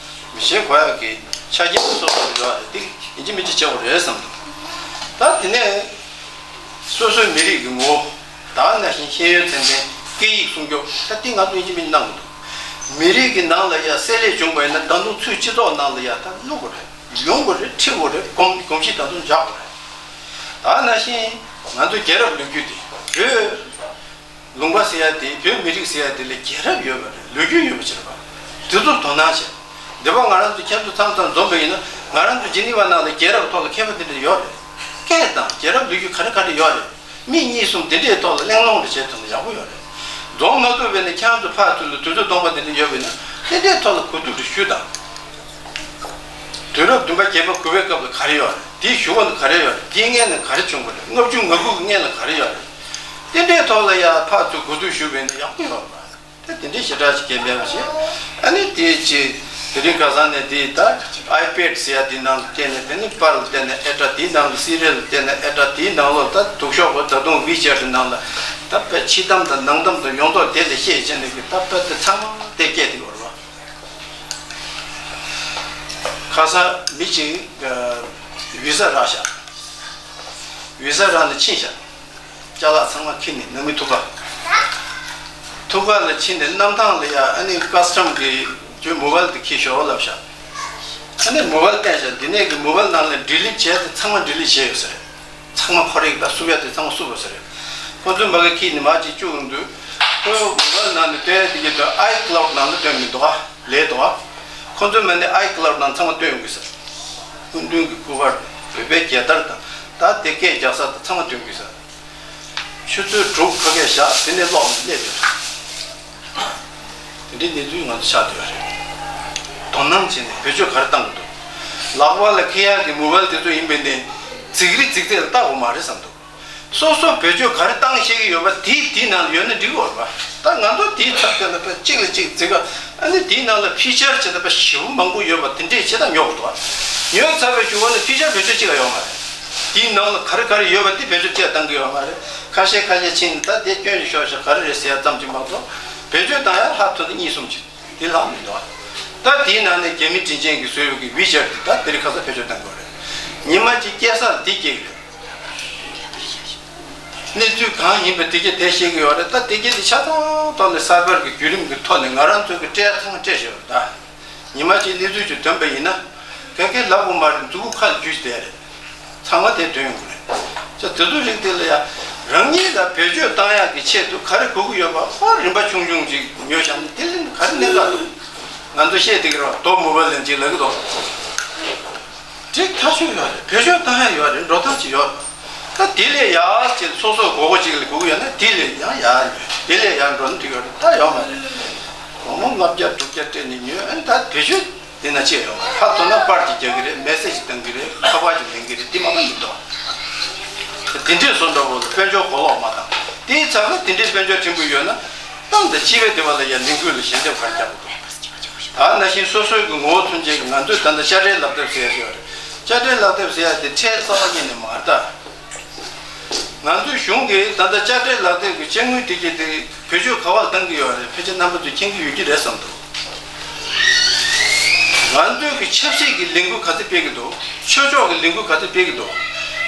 ཤེས་དང་མི་བྱེད་དགོས་ཡ་གི་ཆ་རྐྱེན་སོ་སོ་ཡོད་རེད། དེ་ཡིན་གཅིག་མིན་གཅིག་བྱེད་དགོས་རེད་བསམ་འདུག་ད་དེ་ནས་སོ་སོའི་མི་རིགས་ཀྱི་ངོ་བོ། ད་ནང་བཞིན་ཤེས་ཡོན་ཚད་ལྡན། སྐད་ཡིག་སྲུང་སྐྱོབ། ད་དེ་ང་ཚོ་ཡིན་གཅིག་མིན་གཅིག་གནང་དགོས་འདུག་མི་རིགས་ཀྱི་ནང་ལ་ཡ་བསྲེ་ལྷད་བྱུང་བ་ཡིན་ན་ད་དུང་ཚུར་སྤྱི་ཚོགས་ནང་ལ་ཡ་ད་བླུག་དགོས་རེད། ཡོང་དགོས་རེད། ཁྲིད་དགོས་རེད། གོམས་གོམས་གཤིས་ད་དུང་འཇགས་དགོས་རེད། ད་ནང་བཞིན་ང་ཚོ་རྒྱལ་རབས་ལོ་རྒྱུས་དེ་བོད་ལུང་པ་ཟེར་ཡ་དེ། བོད་མི་རིགས་ཟེར་ཡ་དེ་ལ་རྒྱལ་རབས་ཡོད་པ་རེད། ལོ་རྒྱུས་ཡོད་པ་ཅིག་རེད་པ། དེ་ཚོར་དོ་སྣང་བྱེད། འདི་པ་ང་རང་ཚོ་ཁྱེད་ཚོ་མཚམས་མཚམས་འཛོམས་པ་ཡིན་ན། ང་རང་ཚོ་ཇི་ནི་ཝ་ནང་ལ་རྒྱལ་རབས་ཐོག་ལ་མཁས་པ་དེ་འདྲ་ཡོད་རེད། སྐད་དང་རྒྱལ་རབས་ལོ་རྒྱུས་ག་རེ་ག་རེ་ཡོད་རེད། མི་གཉིས་གསུམ་དེ་འདྲའི་ཐོག་ལ་གླེང་སློང་རེ་བྱས་ཐུབ་ན་ཡག་པོ་ཡོད་རེད། འཛོམས་མ་ཐུབ་པ་ཡིན་ན་ཁྱེད་རང་ཚོ་ཕར་ཚུར་ལ་དུས་ཚོད་སྟོང་པ་དེ་འདྲ་ཡོད་པ་ཡིན་ན། དེ་འདྲའི་ཐོག་ལ་གོ་བསྡུར་རེ་ཞུས་དང་། དུས་རབས་བདུན་པ་བརྒྱད་པ་དགུ་པའི་སྐབས་ལ་ག་རེ་ཡོད་རེད། དེའི་གཞུག་གུ་ལ་ག་རེ་ཡོད་རེད། དེའི་སྔོན་ལ་ག་རེ་བྱུང་བ་རེད། ལྔ་བཅུ་ང་དགུ་གི་སྔོན་ལ་ག་རེ་ཡོད་རེད། དེ་འདྲའི་ཐོག་ལ་ཡ་ཕར་ཚུར་གོ་བསྡུར་ཞུས་པ་ཡིན་ན་ཡག་པོ་ཡོད་རེད། ད་དེ་འདྲའི་ཞེ་དྲག་ཅིག་གལ་མེད་པ་བྱས། ཨ་ནི་དེའི་རྗེས་དེ་རིང་ཁ་སང་ནས་དེ་ད་ཨའི་པེ་ཌི་ཟེར་ཡ་དེའི་ནང་དུ་བལྟས་ནས། དེ་ནི་པར་ལ་བལྟས་ནས་ཨེ་འདྲ། དེའི་ནང་དུ་སི་རི་ཡལ་ལ་བལྟས་ནས་ཨེ་འདྲ། དེའི་ནང་ལོགས་ད་སྡུག་ཤོས་པོ་ད་དུང་ཝི་ཆེ་ཊི་ནང་ལ་ད་དཔེ་ཕྱི་གཏམ་དང་ནང་གཏམ་དང་ཡོངས་རྫོགས་དེ་ལ་བཤད་བྱས་ནས་གི་ད་དཔེ་དེ་ཚང་མ་དེ་སྐད་དེ་ཡོད་རེད་བ། ཁ་སང་མི་གཅིག་ཝི་ས་རག་ཤག་ཝི་ས་རག་ནས་ཕྱིན་ཤག་ཅ་ལག་ཚང་མ་འཁྱེར་ནས་ནང་མི་ཐུག་ག་ཐུག་ག་ལ་ཕྱིན་ནས་གནམ་ཐང་ལ་ཡ། ཨ་ནི་ཀ་སི་ཊམ་གི་ཁྱོད་མོ་བལ་དེ་འཁྱེར་ཤོག་ལབ་ཤག་ཨ་ནི་མོ་བལ་བསྟན་ཤག་འདི་ནས་གི་མོ་བལ་ནང་ལ་ཌི་ལིཊ་བྱས་ཏེ་ཚང་མ་ཌི་ལིཊ་བྱས་ཡོད་ས་རེད། ཚང་མ་ཁོ་རེ་གི་ད་བསུབ་ཡ་དེ་ཚང་མ་བསུབ་པ་ས་རེད། ཁོ་ཚོས་མ་གི་འཁྱེར་ནས་མར་ཅིག་བཅུག་ཡོང་དུས། ཁོའི་མོ་བལ་ནང་ནས་སྟོན་ཡ་དེ་གི་ད་ཨའི་ཀི་ལའུ་ཌི་ནང་ལ་སྟོན་མི་འདུག་ག་ལས་འདུག་ག་ཁོ་ཚོས་མ་ནི་ཨའི་ཀི་ལའུ་ཌི་ནང་ཚང་མ་སྟོན་ཡོང་གི་ས། སྐུ་མདུན་གྱི་སྐུ་པར། བོད་པའི་རྒྱལ་དར་དང་། ད་དེ་སྐད་རྒྱག་ས་དང་ཚང་མ་སྟོན་གི་ས། ཆུ་ཚོད་དྲུག་ཁ་སྐད་བཞག་དེ་ནས་ལོག་ནས་སླེབས་ཡོད། དེ་འདྲའི་གནས་ཚུལ་ང་ཚོ་ཆགས་བསྡད་ཡོད་རེད། དོ་སྣང་བྱས་ནས་བེད་སྤྱོད་ག་རེ་བཏང་གི་འདུག་ལག་པ་ལ་འཁྱེར་ཡག་གི་མོ་བལ་དེ་ཚོ་ཡིན་པས་ནས་རྫིག་རི་རྫིག་རྫིག་ལ་བལྟ་དགོས་མ་རེད་བསམ་འདུག་སོ་སོ་བེད་སྤྱོད་ག་རེ་བཏང་ཤེས་ཀྱི་ཡོད་པ་དེ་དེའི་ནང་ལ་ཡོད་ན་འགྲིག་གི་ཡོད་རེད་པ། ད་ང་ཚོ་དེའི་ཚབ་དེ་ལ་དཔེ་གཅིག་ལ་གཅིག་རྫིག་ག་ཨ་ནི་དེའི་ནང་ལ་ཕི་ཅར་བྱེད་ད་དཔེ་ཞེ་པོ་མང་པོ་ཡོད་པ་དེ་འདྲས་བྱེད་ད་ཉོ་གི་འདུག་ཉོས་ཚར་བའི་གཞུག་གུ་ནས་ཕི་ཅར་བེད་སྤྱོད་བྱེད་ཀྱི་ཡོད་མ་རེད། དེའི་ནང་ལ་ག་རེ་ག་རེ་ཡོད་པ་དེ་བེད་སྤྱོད་བྱེད་བཏང་གི་ཡོད་མ་རེད། ཁ་ཤས་ཁ་ཤས་ཕྱིན་ནས་ད་དེ་སྐྱོན་ཞིག་ཤོར་ཤག་ག་རེ་རེད་ཟེར་ཡ་ཙམ་གྱིས་མ་གཏོགས་བེད་སྤྱོད་བཏང་ཡ་ཧ་ཐོ་དེ་གཉིས་གསུམ་ཅིག་དེ་ལྷག་མི་འདུག་ད་དེའི་ནང་ནས་རྒྱ་མི་དྲིན་ཅན་གྱིས་བཟོས་ཡོད་ཀྱི་ཝི་ཅར་དེ་ད་དེ་རིང་ཁ་སང་བེད་སྤྱོད་བཏང་དགོས་རེད། ཉི་མ་གཅིག་སྐྱེལ་ས་ལ་དེ་སྐྱེལ་གི་རེད། གནས་ཚུལ་གང་ཡིན་པ་དེ་གྱད་དེ་ཤེས་ཀྱི་ཡོད་རེད། ད་དེ་གྱད་དེ་ཆ་ཚང་ཐོག་ནས་གསར་པར་གྱི་བརྒྱུད་རིམ་གྱི་ཐོག་ནས་ང་རང་ཚོ་གི་སྤྲད་ཡ་ཚང་སྤྲད་བཞག་ཡོད་རེད། ད་ཉི་མ་གཅིག་གནས་ཚུལ་ཅིག་ཐོན་པ་ཡིན་ན། ག་གེ་ལབ་དགོས་མ་རེད། མཛུ་གུ་ཁ་ལ་འཇུས་བསྡད་རེད། ཚང་མ་དེ་ཐོན་ཡོང་གི་རེད། ཅེས་དེ་ཚོ་རིགས་དེ་ལ་ཡ། རང་ཉིད་ལ་བེད་སྤྱོད་བཏང་ཡག་གི་ཆེད་དུ་ག་རེ་དགོས་ཀྱི་ཡོད་པ་ཧོར་རིན་པ་ཆུང་ཆུང་ཅིག་ཉོས་བཞག་ན་དེ་ལ་ག་རེ་གནད་འགག་འདུག་ང་ཚོ་བཤད་བསྡད་ཀྱི་རེད་པ། རྡོ་མུ་བ་ལན་ཅིག་ལབ་ཀྱི་འདུག་འགྲིག་ཐག་ཆོད་ཡོད་རེད། བེད་སྤྱོད་བཏང་ཡ་ཡོད་རེད། འགྲོ་སྟངས་ཅིག་ཡོད་རེད། ད་དེ་ལས་ཡར་ཅིག་སོ་སོ་དགོས་མཁོ་ཅིག་ལ་དགོས་ཀྱི་ཡོད་ན་དེ་ལས་ཡང་ཡར་ཉོས། དེ་ལས་ཡར་འགྲོ་ན་འགྲིག་ཡོད་རེད། ད་ཡོད་མ་རེད། སྒོར་མོ་ལྔ་བརྒྱ་དྲུག་བརྒྱ་སྤྲད་ནས་ཉོས། ཨ་ནི་ད་བེད་སྤྱོད་དེ་ན་ཅི་ཡོད་མ་རེད། ཕར་ཐོན་ན་པར་ཅིག་རྒྱག་གི་རེད། མེ་སེ་ཇི་བཏང་གི་རེད། ཁ་པར་ཅིག་ལེན་གི་རེད། དེ་མ་གཏོགས་མི་འདུག་དེ་འདྲས་བཟོ་འདྲ་བོ་ལ་དཔལ་འབྱོར་གོ་ལོག་མ་བཏང་། དེའི་ཚབ་ལ་དེ་འདྲས་དཔལ་འབྱོར་ཕྲན་བུ་ཡོད་ན་ཏང་དང་སྤྱི་པའི་སྡེ་བ་ལ་ཡང་ལས་འགུལ་ལ་ཞལ་འདེབས་ག་རེ་རྒྱག་དགོས་འདུག་ད་ནང་བཞིན་སོ་སོའི་གི་ངོ་བོ་མཚོན་བྱེད་ཀྱི་ང་ཚོས་ད་ལྟ་དཔྱ་ཁྲལ་ལག་དེབ་ཟེར་ཡ་ཡོད་རེད། དཔྱ་ཁྲལ་ལག་དེབ་ཟེར་ཡ་དེ་ཁྲལ་གསར་པ་རྙེད་ནས་མ་རེད་ད། ང་ཚོའི་གཞུང་གིས་ད་ལྟ་དཔྱ་ཁྲལ་ལག་དེབ་ཀྱི་དཔྱ་དངུལ་དེ་གྱད་དེ་བེད་སྤྱོད་ག་པར་བཏང་གི་ཡོད་རེད། ཕལ་ཆེར་རྣམ་པ་ཚོས་མཁྱེན་གྱི་ཡོད་ཀྱི་རེད་བསམ་འདུག་ང་ཚོའི་གི་ཆབ་སྲིད་ཀྱི་ལས་འགུལ་ག་ཚོད་སྤེལ་གྱི་འདུག་ཆོས་ཕྱོགས་ཀྱི་ལས་འགུལ་ག་ཚོད་སྤེལ་གྱི་འདུག་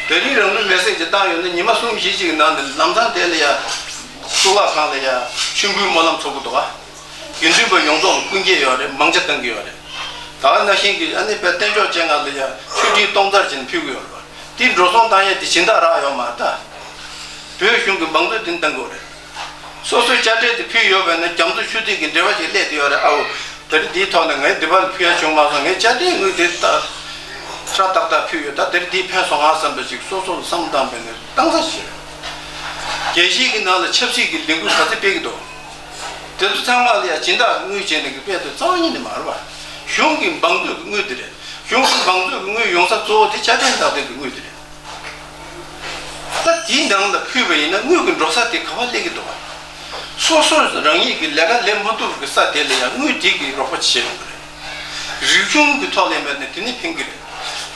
ད་རིང་རང་ལུས་མེར་སྲེག་ཅིག་བཏང་ཡོད་ན་ཉི་མ་གསུམ་བཞི་ཅིག་གི་ནང་ནས་ལམ་སང་དེ་ལ་ཡ་གཙུག་ལག་ཁང་ལ་ཡ་མཆོད་འབུལ་སྨོན་ལམ་ཚོགས་ཀྱི་འདུག་ག་དགེ་འདུན་པ་ཡོངས་རྫོགས་ལ་སྐུ་འགྱེད་ཡོད་རེད། མང་ཆེ་བཏང་གི་ཡོད་རེད། ད་ག་ནང་བཞིན་གྱི་ཨ་ནི་དཔེ་རྟེན་མཆོག་སྤྱན་སྔ་ལ་ཡ་མཆོད་སྤྲིན་སྟོང་རྩར་བྱས་ནས་ཕུལ་གྱི་ཡོད་རེད་པ། དེ་འགྲོ་སོང་བཏང་ཡས་དེ་སྦྱིན་བདག་རག་ཡོད་མ་རེད་ད། བོད་གཞུང་གི་འབངས་ཚོས་དེ་བཏང་གི་ཡོད་རེད། སོ་སོའི་དཔྱ་ཁྲལ་དེ་ཕུལ་ཡོད་པས་ན་རྒྱ་མཚོ་ཆུ་ཐིགས་ཀྱི་འབྲེལ་བ་ཞིག་སླེབས་བསྡད་ཡོད་རེད། ཨའོ། ད་རེས་འདིའི་ཐོག་ནས་ངས་འདི་པར་ཕུལ་ཡ་བྱུང་མ་སོང་། ངས་དཔྱ་ཁྲལ་དངུལ་དེ་ད་ཧྲ་ཏག་ཏག་ཕུལ་ཡོད། ད་དེ་རིང་འདིས་ཕན་སོང་ང་བསམ་པ་ཞིག་སོ་སོ་ལ་བསམ་བློ་བཏང་བས་ནས་བཏང་ས་ཞིག་རེད། རྒྱལ་སྤྱིའི་གི་ནང་ལ་ཆབ་སྲིད་ཀྱི་ལས་འགུལ་ག་ཚོད་སྤེལ་གྱི་འདུག་དེ་ཚོ་ཚང་མ་ལ་ཡང་སྦྱིན་བདག་གི་དངུལ་བྱས་ནས་གི་སྤེལ་དུས་རྩ་བ་ཉིད་ནས་མ་རེད་པ། གཞུང་གི་འབངས་ཚོས་གི་དངུལ་དེ་རེད། གཞུང་གི་འབངས་ཚོས་གི་དངུལ་ཡོང་ས་གཙོ་བོ་དེ་དཔྱ་ཁྲལ་ལག་དེབ་ཀྱི་དངུལ་དེ་རེད། ད་དེའི་ནང་ལ་ཕུལ་བ་ཡིན་ན་དངུལ་གྱི་འགྲོ་ས་དེ་ག་པར་སླེབས་ཀྱི་འདུག་ག་སོ་སོ་རང་ཉིད་ཀྱི་ལས་ཀ་ལས་མ་ཐུབ་ཀྱི་ས་དེ་ལ་ཡང་དངུལ་དེ་གིས་རོགས་པ་བྱེད་ཡོང་གི་རེད། རིག་གཞུང་གི་ཐོག་ལ་ཡིན་པ་ནི་དེ་ནི་ཕན་གྱི་རེད།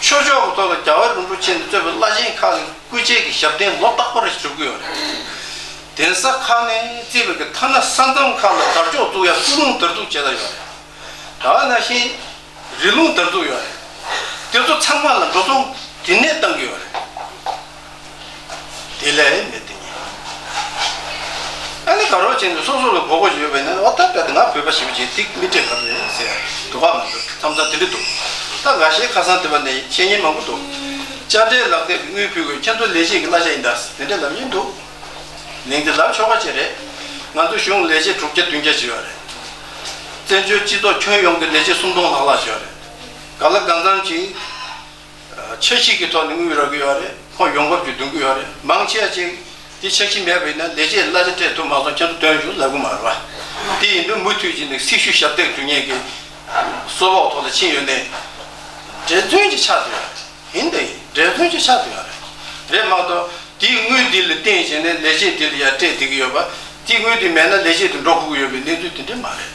ཆོས་ཕྱོགས་ཀྱི་ཐོག་ལ་རྒྱལ་བ་རིན་པོ་ཆེ་ནས་གཙོས་པའི་བླ་ཆེན་ཁག་གི་སྐུ་ཕྱྭའི་གི་ཞབས་བརྟན་ལོ་རྟག་པར་སྒྲུབ་ཀྱི་ཡོད་རེད། གདན་ས་ཁག་ནས་བརྩིས་པའི་གི་ཐ་ན་ས་མཚམས་ཁག་ལ་དར་ལྕོག་བཙུགས་ཡ་སྐུ་རླུང་དར་འཛུགས་བྱེད་ད་ཡོད་རེད། ད་ག་ནང་བཞིན་རི་ཀླུང་དར་འཛུགས་ཡོད་རེད། དེ་ཚོ་ཚང་མ་ལ་འགྲོ་སོང་དེ་ནས་བཏང་གི་ཡོད་རེད། དེ་ལས་མེད་དེ་ཉིད། ཨ་ནི་ག་རོགས་བྱས་ནས་སོ་སོ་ལ་མགོ་སྐོར་ཡོད་པས་ན། འོ་ད་དཔེ་ང་བོད་པ་ཞེ་པོ་ཅིག་ཐིག་མི་སྤྲད་ག་རེ་ཟེར་འདུག་ག་མ་འདུག་མཚམས་མཚམས་དེ་འདྲ་འདུག་ད་འགའ་ཤས་ཁ་སང་དེ་བ་ནས་བཤད་མཁན་མང་པོ་འདུག་དཔྱ་ཁྲལ་ལག་དེབ་ཀྱི་དངུལ་ཕུལ་དགོས། ཁྱེད་ཚོ་ལས་བྱེད་ཀྱི་གླ་ཆ་ཡིན་ད་དེ་འདྲ་ལབ་མཁན་འདུག་ལན་དེ་ལབ་ཆོག་པ་ཅིག་རེད། ང་ཚོ་གཞུང་ལས་བྱེད་དྲུག་བརྒྱ་བདུན་བརྒྱ་ཅིག་ཡོད་རེད། བཙན་བྱོལ་སྤྱི་ཚོགས་ཁྱོན་ཡོངས་ཀྱི་ལས་བྱེད་སུམ་སྟོང་ལྷག་ལྷག་ཅིག་ཡོད་རེད། ག་ལ་གང་འཚམ་ཅིག་འཆར་གཞི་གི་ཐོག་ནས་དངུལ་རག་གི་ཡོད་རེད། ཁོང་ཡོང་འབབ་ཀྱི་འདོན་གི་ཡོད་རེད། མང་ཆེ་བ་ཅིག་དེ་འཆར་གཞི་མེད་པ་ཡིན་ན་ལས་བྱེད་གླ་ཆ་སྤྲད་ཐུབ་མ་སོང་། ཁྱེད་ཚོ་འདོན་ཞུ་ལབ་གི་མ་རེད་བ། དེ་ཡིན་དུས་མུ་མཐུད་ཀྱིས་ནས་སྲི་ཞུ་ཞབས་སྟེགས་དུ་ཉེ་གི་སོ་བག་ཐོག་ལ་ཕྱིན་ཡོད་ནས་འགྲེལ་བརྗོད་ཅིག་ཆགས་ཐུབ་ཡོད་རེད། ཡིན་དེ་ཡིན། འགྲེལ་བརྗོད་ཅིག་ཆགས་ཐུབ་ཡོད་རེད། རེད་མ་གཏོགས་དེའི་དངུལ་འདི་ལ་བརྟེན་བྱས་ནས་ལས་བྱེད་འདི་ལ་ཡར་སྤྲད་བསྡད་ཀྱི་ཡོད་པ། དེའི་དངུལ་འདི་མེད་ན་ལས་བྱེད་དུ་འགྲོ་དགོས་ཀྱི་ཡོད་པའི་གནས་ཚུལ་དེ་འདྲ་མ་རེད།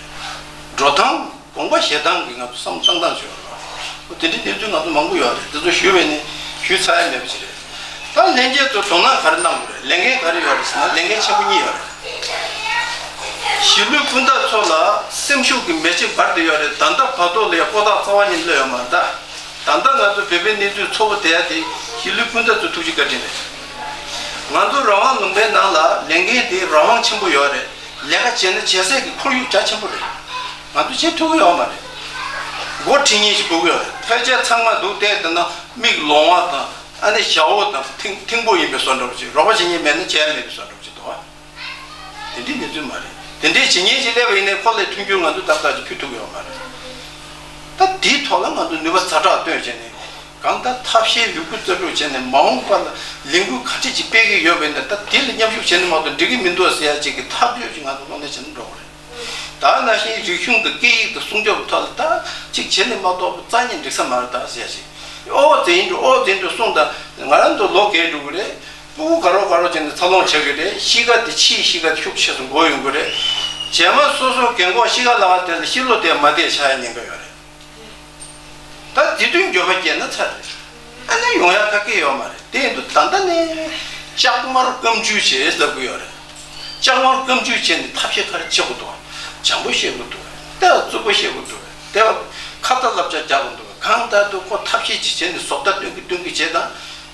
འགྲོ་སྟངས། དགོངས་པ་བཞེས་སྟངས་ཀྱི་ང་ཚོ་བསམ་བློ་བཏང་སྟངས་ཤིག་ཡོད་རེད་བ། དེ་འདྲའི་གནས་ཚུལ་ང་ཚོ་མང་པོ་ཡོད་རེད། དེ་ཚོ་ཞུས་པས་ནི་ཞུས་ཚར་ཡ་མེད་པ་ཞིག་རེད། ད་ལྷན་རྒྱས་ཚོ་དོ་སྣང་ག་རེ་གནང་དགོས་རེད། ལས་འགན་ག་རེ་ཡོད་རེད་ཟེར་ན། ལས་འགན་ཆེན་པོ་གཉིས་ཡོད་རེད། གཞིས་ལུས་སྤུན་ཟླ་ཚོ་ལ་སེམས་ཤུགས་ཀྱི་མེ་ལྕེ་འབར་བསྡད་ཡོད་རེད། ད་ལྟ་བར་དོ་ལ་ཡ་པོ་ཏག་རྩ་བ་ཉིད་སླེབས་ཡོད་མ་རེད་ད། ད་ལྟ་ང་ཚོ་བོད་པའི་གནས་ཚུལ་ཚ་པོ་བསྡད་ཡ་དེ་གཞིས་ལུས་སྤུན་ཟླ་ཚོའི་ཐུགས་རྗེ་བཀའ་དྲིན་རེད། ང་ཚོ་རང་དབང་ལུང་པའི་ནང་ལ་ལས་འགན་དེ་རང་དབང་ཆེན་པོ་ཡོད་རེད། ལས་ཀ་བྱས་ན་བྱེད་སའི་གི་ཁོར་ཡུག་རྒྱ་ཆེན་པོ་རེད། ང་ཚོ་བྱེད་ཐུབ་ཀྱི་ཡོད་མ་རེད། འགོ་ཁྲིད་མཁན་ཞིག་དགོས་ཀྱི་ཡོད་རེད། ཕལ་ཆེར་ཚང་མ་འདུག་བལྟས་བསྡད་ན་མིག་ལོང་བ་དང་། ཨ་ནི་ཞ་བོ་དང་། ཐིང་ཐིང་པོ་ཡིན་པའི་བཟོ་འདྲ་པོ་ཅིག་རོགས་པ་བྱེད་མཁན་མེད་ན་བྱེད་ཡ་མེད་པའི་བཟོ་འདྲ་པོ་ཅིག་འདུག་ཨ། དེ་འདྲའི་གནས་ཚུལ་མ་རེད། དེ་འདྲའི་བྱེད་མཁན་ཞིག་སླེབས་པ་ཡིན་ནའི་ཁོ་ལ་མཐུན་འགྱུར་ང་ཚོ་ཏག་ཏག་ཅིག་ཕུལ་ཐུབ་ཀྱི་ཡོད་མ་རེད། ད་དེའི་ཐོག་ལ་ང་ཚོ་ནུས་པ་ཛ་དྲག་བཏོན་བྱས་ནས། གང་ལྟར་ཐབས་ཤེས་ཡོད་རྒུ་རྩལ་སྤྲུགས་བྱས་ནས་མ་འོངས་པ་ལ་ལས་འགུལ་ག་འདྲ་ཅིག་སྤེལ་གྱི་ཡོད་པ་ཡིན་ན། ད་དེ་ལ་མཉམ་ཞུགས་བྱས་ན་མ་གཏོགས་འགྲིག་གི་མི་འདུག་ཟེར་ཡ་ཅིག་གི་ཐག་གཅོད་ཅིག་ང་ཚོ་གློག་ཀླད་བྱས་ན་འགྲོ་གི་རེད། ད་ནང་བཞིན་རིག་གཞུང་དང་སྐད་ཡིག་དང་སྲུང་སྐྱོབ་ཐོག་ལ་ད་ཅིག་བྱས་ནས་མ་གཏོགས་རྩ་ནས་འགྲིག་ས་མ་རེད་ད་ཟེར་ཡ་ཅིག་ཨོ་ཙེ་ཡིན་འགྲོ། ཨོ་ཙེ་ཡིན་འགྲོ་གསུངས་དང་། ང་རང་ཚོ་ལོ་རྒས་འགྲོ་གི་རེད། སྤུ་གུ་དགའ་རོགས་དགའ་རོགས་བྱས་ནས་འཚར་ལོངས་བྱེད་ཀྱི་རེད། གཤིས་ཀ་དེ་ཕྱིའི་གཤིས་ཀ་དེ་ཤུགས་ཆེ་སོང་འགོར་ཡོང་གི་རེད། རྗེས་མ་སོ་སོ་རྒན་གོག་གཤིས་ཀ་ལ་བ་དེ་ལ་ཤི་ལོ་དེ་མ་བསྡད་ཆགས་ཡ་ཉེན་ཁ་ཡོད་རེད། ད་དེ་དུས་འགྱོད་པ་སྐྱེས་ན་ཚར་རེད། ཨ་ནི་ཡོང་ཡ་ཁ་སྐད་ཡོད་མ་རེད། དེ་ཡིན་དུས་ད་ལྟ་ནས་ལྕགས་དམར་སྐམ་བཅུག་བྱེད་ལབ་གི་ཡོད་རེད། ལྕགས་དམར་སྐམ་བཅུག་བྱས་ནས་ཐབས་ཤེས་ག་རེ་བྱེད་དགོས་འདུག་འཇམ་པོ་བཤད་དགོས་འདུག་དེ་བ་རྩུབ་པོ་བཤད་དགོས་འདུག་དེ་བ་ཁ་ཏ་བསླབ་བྱ་རྒྱག་དགོས་འདུག་གང་ལྟར་དུ་ཁོ་ཐབས་ཤེས་ཅིག་བྱས་ནས་བཟོ་ལྟ་སྟོན་གི་སྟོན་གི་བྱེད་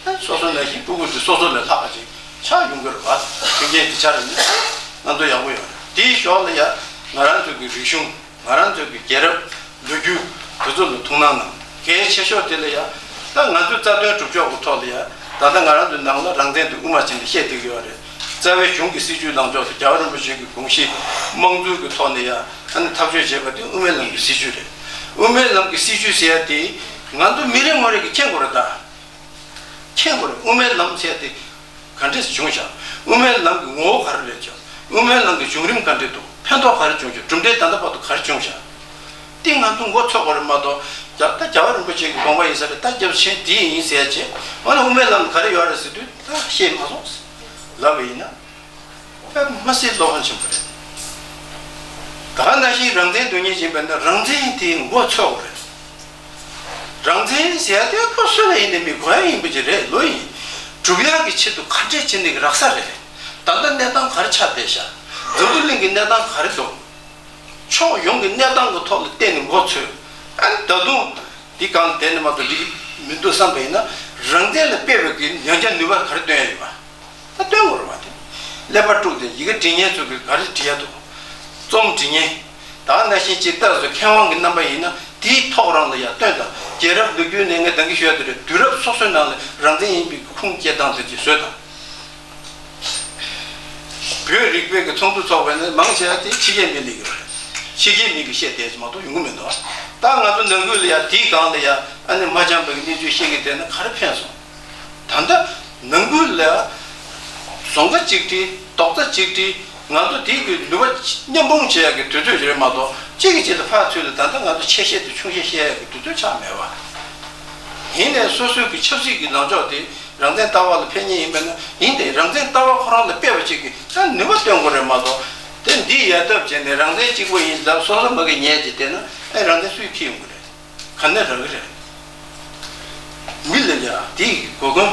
དང་། སོ་སོ་ནང་བཞིན་སྤུ་གུ་དེ་སོ་སོ་ལས་ལྷག་པ་ཅིག་ཆགས་ཡོང་གི་རེད་བ། མཐུན་རྐྱེན་དེ་ཆགས་རེད་ན་ང་ཚོ་ཡག་པོ་ཡོད་རེད། དེའི་ཞོར་ལ་ཡ་ང་རང་ཚོ་གི་རིག་གཞུང་། ང་རང་ཚོ་གི་རྒྱལ་རབས་ལོ་རྒྱུས་དེ་ཚོ་ལ་ཐུགས་སྣང་གནང་། གལ་ཆེ་ཤོས་དེ་ལ་ཡ། ད་ང་ཚོའི་རྩ་དོན་སྒྲུབ་ཕྱོགས་ཀྱི་ཐོག་ལ་ཡ། ད་ལྟ་ང་རང་ཚོའི་ནང་ལ་རང་བཙན་དེ་དབུ་མ་བྱས་ནས་བཤད་བསྡད་ཀྱི་ཡོད་རེད། རྩ་བའི་གཞུང་གི་སྲིད་བྱུས་ལངས་ཕྱོགས་དེ་རྒྱལ་བ་རིན་པོ་ཆེ་གི་དགོངས་གཞི་དམངས་གཙོའི་གི་ཐོག་ནས་ཡ། ཨ་ནི་ཐག་གཅོད་བྱས་པ་དེ་དབུ་མའི་ལམ་གྱི་སྲིད་བྱུས་རེད། དབུ་མའི་ལམ་གྱི་སྲིད་བྱུས་ཟེར་ཡ་དེ་ང་ཚོ་མི་རེ་ངོ་རེ་གིས་མཁྱེན་དགོས་རེད་ད། མཁྱེན་དགོས་རེད། དབུ་མའི་ལམ་ཟེར་ཡ་དེ་ག་འདྲས་བྱུང་བཞག་དབུ་མའི་ལམ་གྱི་ངོ་བོ་ག་རེ་རེད་ཀྱང་། དབུ་མའི་ལམ་གྱི་བྱུང་རིམ་ག་འདྲས་འདུག་ཕན་ཐོགས་ག་རེ་བྱུང་བཞག་གྲུབ་འབྲས་ད་ལྟ་བར་དུ་ག་རེ་བྱུང་བཞག་དེ་ང་ཚོ་མགོ་ཚོད་དགོས་རེད་མ་གཏོགས། རྒྱ་ད་རྒྱལ་བ་རིན་པོ་ཆེ་གི་དགོངས་པ་ཡིན་ས་རེད། ད་རྒྱབ་ཆེན་དེ་ཡིན་ཟེར་ཡ་བྱས། འོ་ན་དབུ་མའི་ལམ་ག་རེ་ཡོད་རེད་ཟེར་དུས་ད་ཤེས་མ་སོང་ལབ་པ་ཡིན་ན། དཔེ་མ་སྲིད་བློ་ཕམ་ཆེན་པོ་རེད། ད་ག་ནང་བཞིན་རང་བཙན་འདོད་མཁན་ཡིན་པ་ན་རང་བཙན་དེ་མགོ་ཚོད་དགོས་རེད། རང་བཙན་ཟེར་ཡ་དེ་ཁོ་སུ་ལ་ཡིན་ནའི་མི་དགོས་ཡ་ཡིན་པ་ཅིག་རེད། ལོས་ཡིན། སྒྲུབ་ཡག་གི་ཆེད་དུ་ག་འདྲས་བྱས་ནས་རག་ས་རེད། ད་ལྟ་གནས་སྟངས་ག་རེ་ཆགས་བསྡད་ཤག་འཛམ་བུ་གླིང་གི་གནས་སྟངས་ག་རེ་འདུག་ཕྱོགས་ཡོངས་ཀྱི་གནས་སྟངས་ཀྱི་ཐོག་ལ་བལྟས་ནས་མགོ་ཚོས། ཨ་ནི་ད་དུང་འདི་སྒང་ལ་བསྡད་ནས་མ་གཏོགས་འགྲིག་གི་མི་འདུག་བསམ་པ་ཡིན་ན། རང་བཙན་ལ་དཔེ་བའི་གི་ཉམས་ཆག་ནུས་པ་ག་རེ་སྟོན་ཡ་ཡོད་པ། ད་སྟོན་དགོས་རེད་བ། དེ་ཀླད་པ་དཀྲུགས་ཏེ་ཡི་གེ་འབྲི་མཁན་ཚོ་གིས་ག་རེ་འབྲི་ཡ་འདུག་རྩོམ་འབྲི་མཁན། ད་ག་ནང་བཞིན་ཇི་ལྟར་སོ་མཁས་དབང་གི་རྣམ་པ་ཡིན་ན་དེའི་ཐོག་རང་ལ་ཡ་སྟོན་དང་། རྒྱལ་རབས་ལོ་རྒྱུས་ནས་ངས་ད་གིན་ཞུ་ཡ་དེ་རེད། དུས་རབས་སོ་སོའི་ནང་ལ་རང་བཙན་ཡིན་པའི་ཁུངས་སྐྱེལ་སྟངས་དེ་ཅིག་བཟོས་དང་། བོད་རིག་པའི་གི་ཚོགས་འདུ་ཚོགས་པ་ནི་མང་ཆེ་བ་དེ་ཕྱི་རྒྱལ་མི་ལས་ཀྱི་རེད། ཕྱི་རྒྱལ་མི་གི་བཤད་བསྡད་ཀྱི་མ་གཏོགས་ཡོང་གི་མི་འདུག་ད་ང་ཚོ་ནང་ཁུལ་ལ་ཡ་དེའི་སྒང་ལ་ཡ་ཨ་ནི་མ་འཆམ་པའི་གནས་ཚུལ་བཤད་ཀྱི་བསྡད་ན་ག་རེ་ཕན་སོང་། ད་ལྟ་ནང་ཁུལ་ལ་བཟོ་འགའ་གཅིག་སྒྲིལ། རྡོག་རྩ་གཅིག་སྒྲིལ། ང་ཚོ་དེའི་གི་ནུས་པ་མཉམ་སྤུངས་བྱེད་ཡག་གི་དུས་ཚོད་ཅིག་རེད་མ་གཏོགས། གཅིག་གིས་གཅིག་ལ་ཕར་ཚུར་ལ་ད་ལྟ་ང་ཚོ་ཆེ་བཤད་དང་ཆུང་བཤད་བཤད་ཡག་གི་དུས་ཚོད་ཆགས་མེད་པ། ཡིན་ནའི་སོ་སོའི་གི་ཆབ་སྲིད་ཀྱི་ལངས་ཕྱོགས་དེ་རང་བཙན་ལྟ་བ་ལ་ཕན་ངེས་ཡིན་པས་ན། ཡིན་ཏེ་རང་བཙན་ལྟ་བ་ཁོ་རང་ལ་དཔེ་བ་ཅིག་གིས་ད་ནུས་པ་སྟོན་དགོས་རེད་མ་གཏོགས། དེ་འདི་ཡལ་ཐབས་བྱས་ནས་རང་བཙན་གཅིག་པོ་ཡིན་ལབ་སོ་སོ་མ་གི་ཉལ་གྱི་བསྡད་ན། ཨེ་རང་བཙན་སུས་འཁྱེར་ཡོང་གི་རེད། ག་ནས་རག་གི་རེད། མི་ལ་ཡ་དེའི་གོ་སྐོན།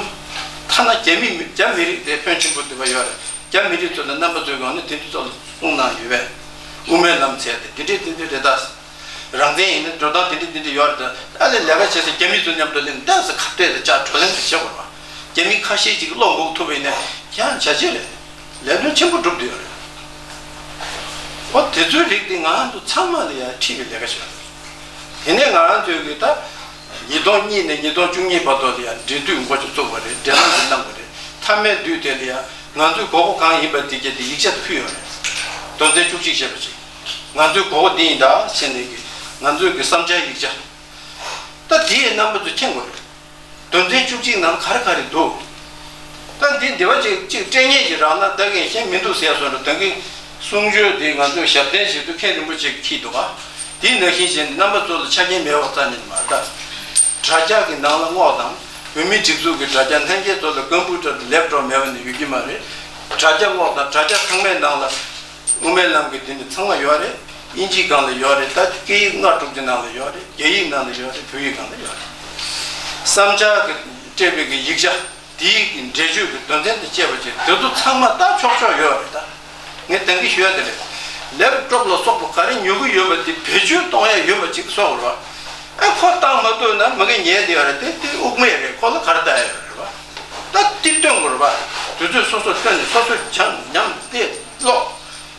ཐ་ན་རྒྱ་མི་རྒྱ་མི་རིགས་དེ་ཕོན་ཆེན་པོ་འདུག་པ་ཡོད་རེད། རྒྱ་མི་རིགས་ཚོ་ལ་རྣམ་པ་ཚོས་གང་ནས་དེ་འདྲ་ཚོ་ལ་གསུངས་གནང་ཡོད་པས། དབུ་མའི་ལམ་ཚད་དེ་དེ་འདྲས་དེ་འདྲས་རེད་ད། རང་བཙན་ཡིན་ན་འགྲོ་སྟངས་དེ་འདྲས་དེ་འདྲས་ཡོད་རེད་ད། ཨ་ལས་ལས་ཀ་བྱེད་ས་རྒྱ་མི་ཚོ་མཉམ་དུ་སླེབས་ནས་ཏོག་ཙམ་ཁ་གཏད་དེ་ལྕགས་བགྲོ་གླེང་དེ་བྱེད་དགོས་རེད་བ། རྒྱ་མི་ཁ་ཤས་ཅིག་བློ་འགུག་ཐུབ་པ་ཡིན་ན་ཡང་བྱ་བྱེད་རེད། ལས་དོན་ཆེན་པོ་སྒྲུབ་བསྡད་ཡོད་རེད། ཨོ་དེ་ཚོའི་རིགས་དེ་ང་ཚོ་ཚང་མ་ལ་ཡང་ཁྲིད་པའི་ལས་ཀ་བྱེད་པ་རེད། དེ་ནས་ང་རང་ཚོའི་གི་ད་ཉིས་སྟོང་གཉིས་ནས་ཉིས་སྟོང་བཅུ་གཉིས་བར་དུ་ལ་ཡང་འབྲེལ་མཐུད་འགོ་ཅིག་བཙུགས་པ་རེད། འབྲེལ་ལམ་ཅིག་གནང་བ་རེད། མཐའ་མའི་དུས་དེ་ལ་ཡང་ང་ཚོའི་དགོས་མཁོ་གང་ཡིན་པ་དེ་གྱད་དེ་ཡིག་ཆ་དེ་ཕུལ་ཡོད་རེད། དོན་ཚན་བཅུ་གཅིག་ཞེས་པ་ཅིག་ང་ཚོའི་དགོས་མཁོ་འདི་ཡིན་ད་ཟེར་ནས་གི་ང་ཚོའི་གི་བསམ་འཆར་ཡིག་ཆ། ད་དེའི་རྣམ་པ་ཚོ་མཁྱེན་དགོས་རེད། དོན་ཚན་བཅུ་གཅིག་ནང་ག་རེ་ག་རེ་འདུག་ད་འདི་འདི་བ་ཅིག་ཅིག་སྤྲད་ཉེས་ཅིག་རག་ན་ད་གིན་ཤེས་མི་འདུག་ཟེར་སོང་ར། ད་གིན་གསུང་ཆོས་འདི་ང་ཚོས་ཞབས་བརྟན་བྱེད་དུས་མཁན་རིན་པོ་ཆེ་གིས་ཁྱེར་འདུག་ག་དེ་ནང་བཞིན་བྱས་ནས་རྣམ་པ་ཚོ་ལ་ཆ་རྐྱེན་མེད་པ་རྩ་ནས་མ་རེད་ད། དྲ་རྒྱ་གི་ནང་ལ་རྔོག་དང་བོད་མིའི་སྒྲིག་འཛུགས་ཀྱི་དྲ་རྒྱ་ལྷན་རྒྱས་ཚོ་ལ་ཀམ་པུ་ཊར་དང་ལེབ་ཊོབ་མེད་པ་ནི་ཡོད་ཀྱི་མ་རེད། དྲ་རྒྱ་རྔོག་དང་དྲ་རྒྱ་ཚང་མའི་ནང་ལ་དབུ་མའི་ལམ་གྱི་འདི་ནི་ཚང་མ་ཡོད་རེད། དབྱིན་ཇིའི་སྒང་ལ་ཡོད་རེད། ད་སྐད་ཡིག་ལྔ་དྲུག་ཅིག་ནང་ལ་ཡོད་རེད། རྒྱ་ཡིག་ནང་ལ་ཡོད་རེད། བོད་ཡིག་སྒང་ལ་ཡོད་རེད། བསམ་འཆར་གྱི་སྤྲད་པའི་གི་ཡིག་ཆ་དེའི་གི་འགྲེལ་བརྗོད་ཀྱི་དོན་ཚན་དང་བཅས་པ་བཅས་དེ་ཚོ་ཚང་མ་ལྟ་ཆོག་ཆོག་ཡོད་རེད་ད། ངས་ད་གིན་ཞུ་ཡ་དེ་རེད། ལེབ་ཊོབ་ལ་སོགས་པ་ག་རེ་ཉོ་གི་ཡོད་པ་དེ་བེད་སྤྱོད་གཏོང་ཡ་ཡོད་པ་ཅིག་བཟོ་དགོས་རེད་བ། ཨ་ཁོ་བཏང་མ་ཐུབ་ན་མ་གི་ཉལ་བསྡད་ཡོད་རེད་དེ། དེ་དབུགས་མེད་རེད། ཁོ་ལ་ག་རེ་ལྟ་ཡ་ཡོད་རེད་བ། ད་དེ་སྟོན་དགོས་རེད་བ། དུས་ཚོད་སོ་སོར་སྟོན་ནས་སོ་སོའི་ཆང་ཉམས་ཏེ་ཀློག་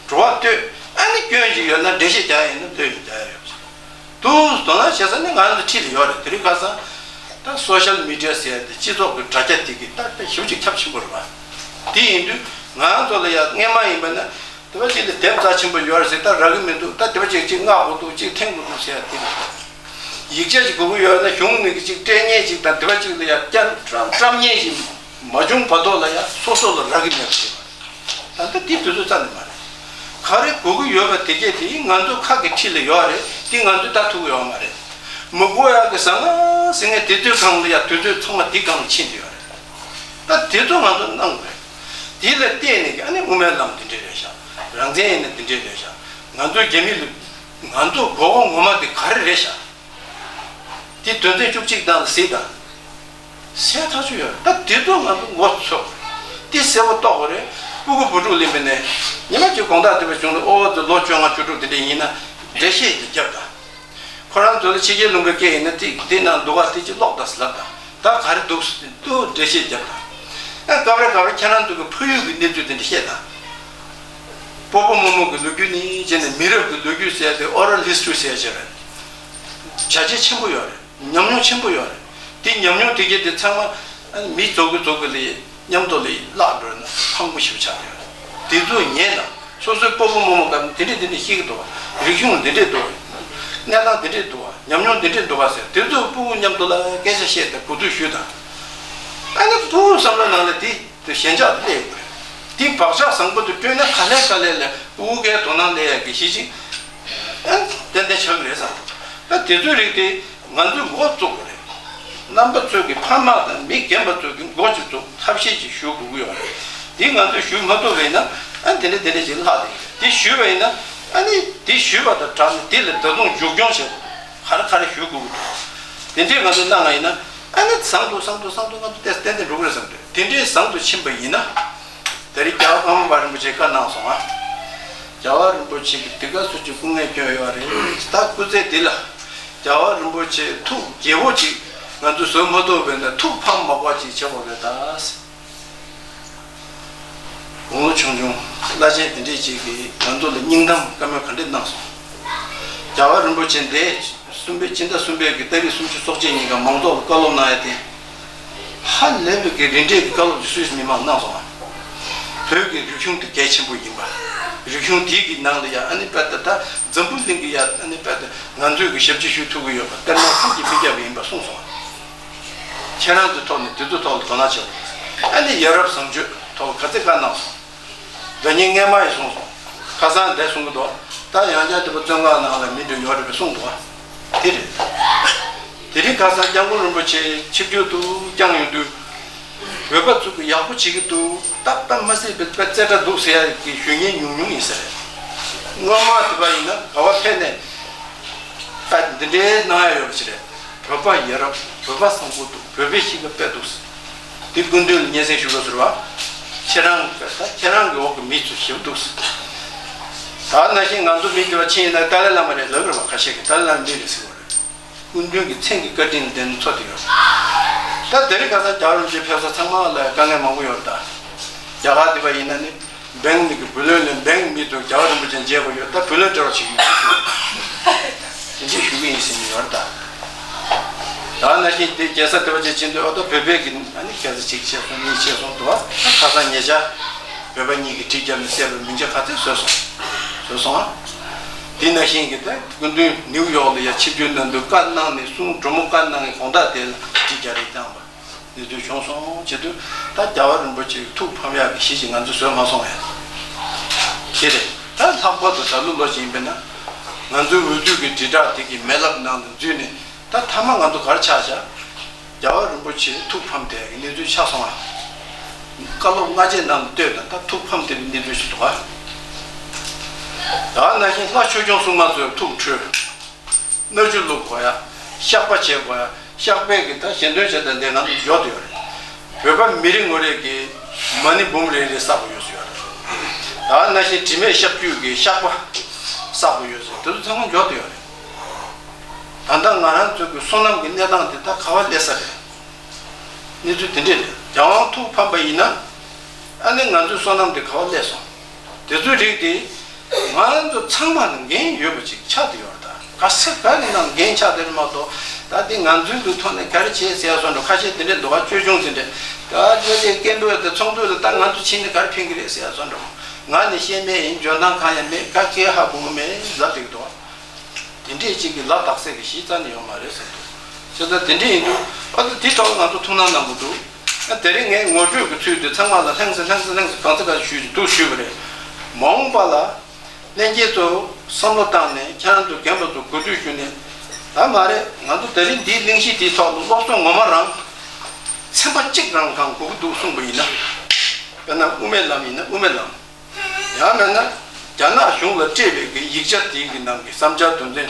བྲོ་བ་ལྟོས། ཨ་ནི་སྐྱོན་ཅིག་ཡོད་ན་འགྲེལ་བཤད་རྒྱག་ཡ་ཡིན་ན་ལྟོས་ཡིན་རྒྱག་ཡ་ཡོད་པ་ཅིག་འདུག་དོ་སྣང་བྱེད་ས་ནི་ང་ཚོ་འཁྲིས་ལ་ཡོད་རེད། དེ་རིང་ཁ་སང་ད་སོ་ཤལ་མི་ཌི་ཡ་ཟེར་ཡ་དེ་སྤྱི་ཚོགས་ཀྱི་དྲ་རྒྱ་དེ་གི་ད་ད་ཞེ་པོ་ཅིག་ཁྱབ་ཆེན་པོ་རེད་བ། དེ་ཡིན་དུས་ང་ཚོ་ལ་ཡ་སྔས་མ་ཡིན་པ་ན་དེ་བ་ཅིག་ལ་དེབ་རྩ་ཆེན་པོ་ཡོད་རེད་ཟེར། ད་རག་གི་མི་འདུག་ད་དེ་བ་ཅིག་ཅིག་མངགས་དགོས་འདུག་ཅིག་འཐེན་དགོས་འདུག་ཟེར་ཡ་དེ་རེད། ཡིག་ཆ་ཅིག་དགོས་ཀྱི་ཡོད་ན་གཞུང་ནས་ཀྱི་ཅིག་སྤྲད་མཁན་ཅིག་དང་དེ་བ་ཅིག་ལ་ཡ་བསྐྱར་བཀྲམ་བཀྲམ་མཁན་ཅིག་མ་བྱུང་བར་དུ་ལ་ཡ་སོ་སོ་ལ་རག་གི་མེད་པ་ཞིག་ད་ལྟ་དེ་དུས་ཚོད་རྩ་ནས་མ་རེད། ག་རེ་དགོས་ཀྱི་ཡོད་པ་དེ་གས་དེ་ང་ཚོ་ཁ་གི་འཁྲིས་ལ་ཡོད་རེད། དེ་ང་ཚོས་ལྟ་ཐུབ་ཀྱི་ཡོད་མ་རེད། མི་དགོས་ཡག་གི་ཟང་ངེ་ཟིང་ངེ་དེ་དུས་གང་ལ་ཡ་དུས་ཚོད་ཚང་མ་དེ་སྒང་ལ་ཕྱིན་བསྡད་ཡོད་རེད། ད་དེ་ཚོ་ང་ཚོ་གནང་དགོས་རེད། དེ་ལ་བལྟས་ནས་ཀྱི་ཨ་ནི་དབུ་མའི་ལམ་འདི་འདྲས་རེད་ཤག་རང་བཙན་ཡིན་ན་འདི་འདྲས་རེད་ཤག་ང་ཚོ་རྒྱ་མི་ལ་ང་ཚོ་མགོ་སྐོར་ངོ་མ་དེ་ག་རེ་རེད་ཤག་དེ་དོན་ཚན་བཅུ་གཅིག་དང་ལ་གཟིགས་དང་། གསལ་ཐག་ཆོད་ཡོད་རེད། ད་དེ་ཚོ་ང་ཚོ་མགོ་ཚོས་དེ་གསལ་པོ་རྟོགས་དགོས་རེད། སྤུ་གུ་བུ་ཕྲུག་ལེན་པ་ནས་ཉི་མ་གཅིག་དགོང་དག་དེ་བ་བྱུང་ན་ཨོ་ཙི་ལོ་བཅོ་ལྔ་བཅུ་དྲུག་དེ་འདྲས་ཡིན་ན་འགྲེལ་བཤད་ཅིག་རྒྱབ་དང་། ཁོ་རང་ཚོ་ལ་ཕྱི་རྒྱལ་ལུང་པའི་སྐད་ཡིན་ན་དེ་དེ་ནང་འདུག་ག་དེ་ཅིག་ཀློག་དང་ལབ་དང་། ད་ག་རེ་འདུག་དུ་འགྲེལ་བཤད་རྒྱབ་དང་། ཨ་སྐབས་རེ་སྐབས་རེ་ཁྱེད་རང་ཚོ་གི་ཕ་ཡུལ་གྱི་གནས་ཚུལ་དེ་འདྲ་བཤད་དང་། སྤོ་བོ་རྨོ་མོ་གི་ལོ་རྒྱུས་ནས་བྱས་ནས་མི་རབས་ཀྱི་ལོ་རྒྱུས་ཟེར་ཏེ་oral history ཟེར་བྱས་རེད། བྱ་བྱེད་ཆེན་པོ་ཡོད་རེད། ཉམས་མྱོང་ཆེན་པོ་ཡོད་རེད། དེ་ཉམས་མྱོང་དེ་གས་དེ་ཚང་མ་ཨ་ནི་མི་རྫོགས་ཀྱི་རྫོགས་ཀྱི་ལས་མཉམ་དུ་ལས་བརླག་འགྲོ་ན་ཕངས་པོ་ཞེ་པོ་ཆགས་ཡོད་རེད། དེ་ཚོ་ཉན་དང་། སོ་སོའི་སྤོ་བོ་རྨོ་མོ་ག་དེ་འདྲས་དེ་འདྲས་ཤེས་ཀྱི་འདུག་བ། རིག་གཞུང་འདི་འདྲས་འདུག་བ། གནས་སྟངས་འདི་འདྲས་འདུག་བ། ཉམས་མྱོང་འདི་འདྲས་འདུག་བ་ཟེར། དེ་ཚོ་སྤུ་གུ་མཉམ་དུ་ལ་སྐད་ཆ་བཤད་དང་གོ་བསྡུར་ཞུས་དང་། ཨ་ནི་སྤུ་གུ་བསམ་བློ་ནང་ལ་དེ་དེ་ཞེན་ཆགས་དེ་སླེབས་ཡོད་རེད། དེ་བག་ཆགས་བཟང་པོ་དེ་སྤྲོད་ན་ག་ལེ་ག་ལེ་ལ་སྤུ་གུ་གའི་དོ་སྣང་སླེབས་ཡག་གི་གཞི་ཅིག་ཨ་ཏན་ཏན་ཆགས་ཀྱི་རེད་བསམ། ད་དེ་ཚོའི་རིགས་དེ་ང་ཚོས་འགོ་བཙུགས་དགོས་རེད། རྣམ་པ་ཚོས་ཀྱི་ཕ་མ་དང་མི་རྒན་པ་ཚོས་ཀྱི་འགོ་ཅིག་བཙུགས་ཐབས་ཤེས་ཅིག་ཞུ་དགོས་ཀྱི་ཡོད་རེད། དེ་ང་ཚོས་ཞུ་མ་ཐུབ་པ་ཡིན་ན་ཨ་དེ་འདྲ་དེ་འདྲ་ཅིག་ལྷག་དེ་ཡིན་རེད། དེ་ཞུས་པ་ཡིན་ན་ཨ་ནི་དེ་ཞུས་པ་དང་སྦྲགས་ནས་དེ་ལ་ད་དུང་མཇུག་སྐྱོང་བྱེད་དགོས། ག་རེ་ག་རེ་ཞུ་དགོས་ཀྱི་འདུག་དེ་འདྲས་ང་ཚོས་གནང་བ་ཡིན་ན་ཨ་ནི་བཟང་དུ་བཟང་དུ་བཟང་དུ་ང་ཚོ་ཏན་ཏན་འགྲོ་གི་རེད་བསམ་གི་འདུག་དེ་འདྲས་བཟང་དུ་ཕྱིན་པ་ཡིན་ན། དེ་རིང་རྒྱལ་བ་ཀརྨ་པ་རིན་པོ་ཆེས་བཀའ་གནང་སོང་ཨ། རྒྱལ་བ་རིན་པོ་ཆེ་གིས་འདི་ག་ཚོད་ཅིག་སྐུ་ངལ་བསྐྱོན་ཡོད་རེད། ད་སྐུ་ཚེ་འདི་ལ་རྒྱལ་བ་རིན་པོ་ཆེ་ཐུགས་དགྱེས་པོ་ཅིག་ང་ཚོས་བཟོ་མ་ཐུབ་པས་ན་ཐུགས་ཕམ་མ་དགོས་ཅིག་བྱེད་དགོས་རེད་ད། དགུང་ལོ་ཆུང་ཆུང་བླ་ཆེན་དེ་འདྲས་ཅིག་གིས་ང་ཚོ་ལ་སྙིང་གཏམ་བཀའ་མོལ་ག་འདྲས་གནང་སོང་། རྒྱལ་བ་རིན་པོ་ཆེ་འདས་གསུམ་པའི་སྤྱི་ཟླ་གསུམ་པའི་གི་ཏ་རིག་སུམ་ཅུ་སོ་གཅིག་ཉིན་ཀ་མང་ཚོགས་ལ་བཀའ་སློབ་གནང་ཡ་དེ། ཧ་ལས་པའི་གི་རིན་བྲལ་གྱི་བཀའ་སློབ་ཅིག་སུད་སི་མི་མང་གནང་སོང་ང་། བོད་ཀྱི་རིག་གཞུང་དེ་གལ་ཆེན་པོ་ཡིན་པ། རིག་གཞུང་དེའི་གི་ནང་ལ་ཡ་ཨ་ནི་དཔེ་ད་ད་འཛམ་བུ་གླིང་གི་ཡ་ཨ་ནི་དཔེ་ད་ང་ཚོས་གི་ཞབས་ཕྱི་ཞུ་ཐུབ་ཀྱི་ཡོད་པ་དཔེར་ན་ཁམས་ཀྱི་མི་སྐྱབས་ཡིན་པ་གསུངས་སོང་ང་། ཁྱེད་རང་ཚོའི་ཐོག་ནས་དེ་ཚོའི་ཐོག་ལ་དོ་སྣང་བྱེད་དགོས། ཨ་ནི་ཡ་རབས་བཟང་སྤྱོད་ཐོག་ག་ཚོད་བཀའ་གནང་སོང་། ཟླ་ཉིན་སྔས་མ་ཡིས་གསུངས་སོང་། ཁ་སང་འདས་གསུང་གི་འདུག་ད་ཡང་བསྐྱར་དེ་པ་བཙོན་ཁང་ནང་ལ་མི་འདྲ་ཡོད་རེད་པས་གསུངས་འདུག་དེ་རེད། དེ་རིང་ཁ་སང་སྐྱབས་མགོན་རིན་པོ་ཆེ་ཆིབས་བསྒྱུར་དུ་བསྐྱངས་ཡོང་དུས། བོད་པ་ཚོ་གི་ཡག་པོ་བྱེད་ཀྱི་འདུག་སྟབས་སྟབས་མ་སྲིད་པའི་དཔེ་རྩེ་གྲ་འདུག་ཟེར་ཡ་གི་ཞུ་མཁན་ཉུང་ཉུང་ཡིན་ས་རེད། སྔོན་མ་དེ་པ་ཡིན་ན་ག་བ་ཕེབས་ནས་ད་འདི་འདྲའི་གནང་ཡ་ཡོད་པ་ཞིག་རེད། བོད་པ་ཡ་རབས། བོད་པ་བཟང་པོ་འདུག་བོད་པའི་གཤིས་ཀ་དཔེ་འདུག་འདི་སྐུ་མདུན་ལ་སྙན་སེང་ཞུ་དགོས་ཟེར་བ། ཁྱེད་རང་གི་ད་ཁྱེད་རང་གི་འོག་གི་མི་ཚོ་ཞེ་པོ་འདུག་ཟེར། ད་ནང་བཞིན་ང་ཚོ་མི་དེ་བ་ཕྱིན་ཡིན་ན་ཏཱ་ལའི་བླ་མ་རེད་ལབ་རེད་བ། ཁ་ཤས་ཀྱིས་ཏཱ་ལའི་བླ་མ་མི་རེད་ཟེར་བ་རེད། སྐུ་མདུན་གྱི་མཚན་གྱི་བཀའ་དྲིན་ལྡན་ཚོ་དེ་ཡོད། ད་དེ་རིང་ཁ་སང་རྒྱལ་བ་རིན་པོ་ཆེ་ཕེབས་ས་ཚང་མ་ལ་དཀའ་ངལ་མང་པོ་ཡོད་ད། རྒྱ་གར་དེ་བ་ཡིན་ན་ནི། བེང་མི་གི་བུ་ལོན་ལས་བེང་མི་དང་རྒྱལ་བ་རིན་པོ་ཆེ་མཇལ་དགོས་ཡོད། ད་བུ་ལོན་སྤྲད་རོགས་བྱེད་ཀྱི་ཡོད། དེ་འདྲས་ཞུ་གི་ཡིན་ཟེར་ནས་ཡོད་ད། ད་ནང་བཞིན་དེ་རྒྱལ་ས་དེ་བ་ཅིག་ཕྱིན་དུས་ཨོ་ད་བོད་པའི་གི་ཨ་ནི་རྒྱལ་ས་གཅིག་ཆེ་སོང་གཉིས་ཆེ་སོང་འདུག་ཨ། ཁ་སང་ཉེ་ཆར་བོད་པ་གཉིས་ཀྱིས་གྲི་བརྒྱབ་ནས་བསད་པའི་མིང་ཆ་ག་ཚད་བཟོས་སོང་། བཟོས་སོང་ཨ། དེ་ནང་བཞིན་གི་ད་སྐུ་མདུན་ནིའུ་ཡོག་ལ་ཡ་ཆིབས་བསྒྱུར་གནང་དུས་བཀའ་གནང་ནས་གསུང་གྲོས་མོལ་བཀའ་གནང་བའི་དགོང་དག་དེ་ལ་གྲི་རྒྱག་རེས་བཏང་བ། གནས་ཚུལ་བྱུང་སོང་བྱེད་དུས་ད་རྒྱལ་བ་རིན་པོ་ཆེའི་ཐུགས་ཕམ་ཡག་གི་གཞི་ཞིག་ང་ཚོས་བཟོས་མ་སོང་ཡ། དེ་རེད། ད་ལྷག་པར་དུ་ད་ལོ་ལོ་ཞིག་ཡིན་པས་ན། ང་ཚོའི་འོས་བསྡུ་གི་དྲིལ་བསྒྲགས་དེ་གི་མེ་རླབས་ནང་དུ་འཛུལ་ནས་ད་མཐའ་མ་ང་ཚོ་ག་རེ་ཆགས་བཞག་རྒྱལ་བ་རིན་པོ་ཆེའི་ཐུགས་ཕམ་དེ་གི་གནས་ཚུལ་ཆགས་སོང་ཨ། བཀའ་སློབ་སྔ་རྗེས་ནང་དུ་ལྟོས་དང་ད་ཐུགས་ཕམ་དེ་གི་གནས་ཚུལ་ཞིག་འདུག་ཨ། ད་ནང་བཞིན་ལྷ་ཆོས་སྐྱོང་སྲུང་མ་ཚོའི་ཐུགས་ཁྲོས། མནར་གཅོད་བླུག་དགོས་ཡ། བཤགས་པ་བྱེད་དགོས་ཡ། བཤགས་པའི་གི་ད་ཞལ་འདོན་བྱེད་དང་དེ་ང་ཚོ་འཇོག་བསྡད་ཡོད་རེད། བོད་པ་མི་རེ་ངོ་རེ་གི་མ་ཎི་འབུམ་རེ་རེ་བསགས་པ་ཡོད་ཟེར་ཡོད་རེད། ད་ནང་བཞིན་དྲི་མེད་ཞབས་ཀྱུ་གི་བཤགས་པ་བསགས་པ་ཡོད་ཟེར་དེ་ཚོ་ཚང་མ་འཇོག་བསྡད་ཡོད་རེད། ད་ལྟ་ང་རང་ཚོ་གི་བསོད་ནམས་ཀྱི་གནས་སྟངས་དེ་ད་ག་བ་སླེབས་ས་རེད། གནས་ཚུལ་དེ་འདྲས་རེད། རྒྱལ་དབང་ཐུགས་ཕམ་པ་ཡིན་ན། ཨ་ནི་ང་ཚོའི་བསོད་ནམས་དེ་ག་བ་སླེབས་སོང་། དེ་ཚོའི་རིགས་དེ། ང་ཚོ་ཚང་མ་ལ་འགན་ཡོད་པ་ཅིག་ཆགས་བསྡད་ཡོད་རེད་ད། ག་ས་ག་གི་ནང་འགན་ཆགས་བསྡད་རེད་མ་གཏོགས། ད་དེ་ང་ཚོའི་གི་ཐོག་ནས་ག་རེ་བྱས་ཟེར་ཡ་བཟོ་འདྲ་ཁ་ཤས་དེ་འདྲས་འདུག་ག་ཅོལ་ཆུང་དེ་འདྲས། ད་ཅོལ་ཆུང་སྐད་འབོད་དེ་ཚོགས་འདུ་ལ་ད་ང་ཚོ་ཕྱིན་ནས་ག་རེ་ཕན་གི་རེད་ཟེར་ཡ་བཟོ་འདྲ། ང་ནི་ཤེས་མེད་ཡིན། འཇོན་ཐང་གང་ཡང་མེད། ག་སྐད་ཧ་གོ་གི་མེད་ལབ་བསྡད་ཀྱི་འདུག་ག་དེ་འདྲས་ཅིག་གི་ལ་དྭགས་སེ་གི་གཞི་རྩ་ནས་ཡོད་མ་རེད་བསམ་འདུག་བྱས་ཙང་དེ་འདྲས་ཡིན་དུས་ཨ་ད་དེ་ཐོག་ང་ཚོ་ཐུགས་སྣང་གནང་དགོས་འདུག་ཨ་དེ་རིང་ངས་ངོ་སྤྲོད་ཀྱི་ཚུལ་དུ་ཚང་མ་ལ་ལྷང་སེ་ལྷང་སེ་ལྷང་སེ་གང་ཚ་གང་ཚ་ཞུས་ཀྱི་འདུག་ཞུས་པ་རེད། མ་འོངས་པ་ལ་ལྷན་རྒྱས་ཚོ་བསམ་བློ་བཏང་ནས་ཁྱེད་རང་ཚོ་རྒན་པ་ཚོ་གོ་ཐོས་ཞུས་ནས། ད་མ་རེད། ང་ཚོ་དེ་རིང་འདིའི་གླེང་གཞི་འདིའི་ཐོག་ལ་སློབ་གསོ་ངོ་མ་རང་ཚན་པ་གཅིག་རང་གང་དགོས་ཀྱི་འདུག་གསུངས་པ་ཡིན་ན། དཔེར་ན་དབུ་མའི་ལམ་ཡིན་ན་དབུ་མའི་ལམ། ཡང་མིན་ན། རྒྱ་ནག་གཞུང་ལ་སྤྲད་པའི་གི་ཡིག་ཆ་དེའི་གི་ནང་གི་བསམ་འཆར་དོན་ཚན་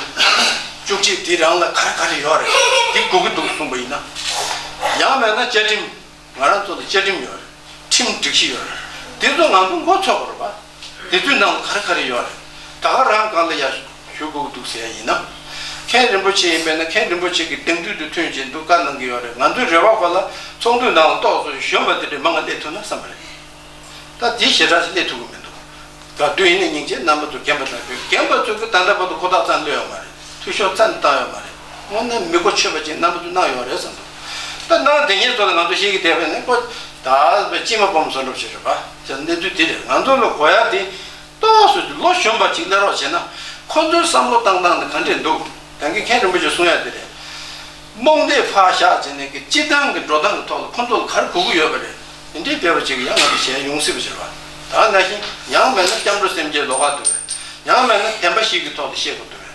བཅུ་གཅིག་དེ་རང་ལ་ག་རེ་ག་རེ་ཡོད་རེད། དེ་དགོས་ཀྱི་འདུག་གསུངས་པ་ཡིན་ན། ཡང་མིན་ན་བཅའ་ཁྲིམས། ང་རང་ཚོ་ལ་བཅའ་ཁྲིམས་ཡོད་རེད། ཁྲིམས་སྒྲིག་གཞི་ཡོད་རེད། དེ་ཚོ་ང་ཚོ་མགོ་ཚོས་དགོས་རེད་པ། དེ་ཚོའི་ནང་ལ་ག་རེ་ག་རེ་ཡོད་རེད། ད་ག་རང་སྒང་ལ་ཡ་ཞུ་དགོས་ཀྱི་འདུག་ཟེར་ཡ་ཡིན་ན། མཁན་རིན་པོ་ཆེ་ཡིན་པས་ན་མཁན་རིན་པོ་ཆེ་གི་དེང་དུས་དུ་ཐོན་གྱི་འདུག་བཀའ་གནང་གི་ཡོད་རེད། ང་ཚོའི་རེ་བ་ག་ལ་ཚོགས་འདུའི་ནང་ལ་ཏོག་ཙམ་གཞོན་པ་དེ་འདྲས་མང་ང་སླེབས་ཐུབ་ན་བསམ་པ་རེད། ད་དེ་ཞེ་དྲག་ཞིག་སླེབས་ཐུབ་ཀྱི་མི་འདུག་ག་དུས་ཡིན་ན་སྙིང་རྗེ་རྣམ་པ་ཚོ་རྒན་པ་དང་བོད་རྒན་པ་ཚོ་གི་ད་ལྟ་བར་དུ་ཁོ་ཐག་རྩ་ནས་གློད་ཡོད་མ་རེད། འཐུས་ཤོར་རྩ་ནས་བཏང་ཡོད་མ་རེད། དངོས་གནས་མི་གོ་ཆོད་པ་ཅིག་རྣམ་པ་ཚོ་གནང་ཡོད་རེད་བསམ་འདུག་ད་གནང་དེ་ཉིད་ཚོ་ལ་ང་ཚོ་ཤེས་ཀྱི་བསྡད་པས་ནས་ཁོ་ད་བས་ཅི་མ་སྤོམ་བཟོ་འདྲ་བྱེད་རེད་པ། ཅེས་གནས་ཚུལ་དེ་རེད། ང་ཚོ་ལ་གོ་ཡ་དེ་ཏོག་ཙམ་ལོ་གཞོན་པ་ཅིག་སླེབས་རོགས་བྱས་ན་ཁོ་ཚོའི་བསམ་བློ་བཏང་སྟངས་དེ་ག་འདྲས་འདུག་ད་གིན་མཁན་རིན་པོ་ཆེ་གསུང་ཡ་དེ་རེད། རྨོངས་དད་ཕར་བཞག་བྱས་ནས་ཀྱི་སྤྱི་བཏང་གི་འགྲོ་སྟངས་ཀྱི་ཐོག་ལ་ཁོ་ཚོ་ལ་ག་རེ་དགོས་ཀྱི་ཡོད་པ་རེད། དེ་འདྲའི་བསྡད་པ་ཅིག་ཡང་ང་ཚོ་གཞན་ཡོང་སྲིད་པ་ཞིག་རེད་པ། ད་ནང་བཞིན་ཡང་མེད་ན་སྐྱབས་འགྲོ་སེམས་བསྐྱེད་ལོགས་ཀ་འདུག་པས། ཡང་མེད་ན་བདེན་པ་བཞི་གི་ཐོག་ལ་བཤད་དགོས་འདུག་པས།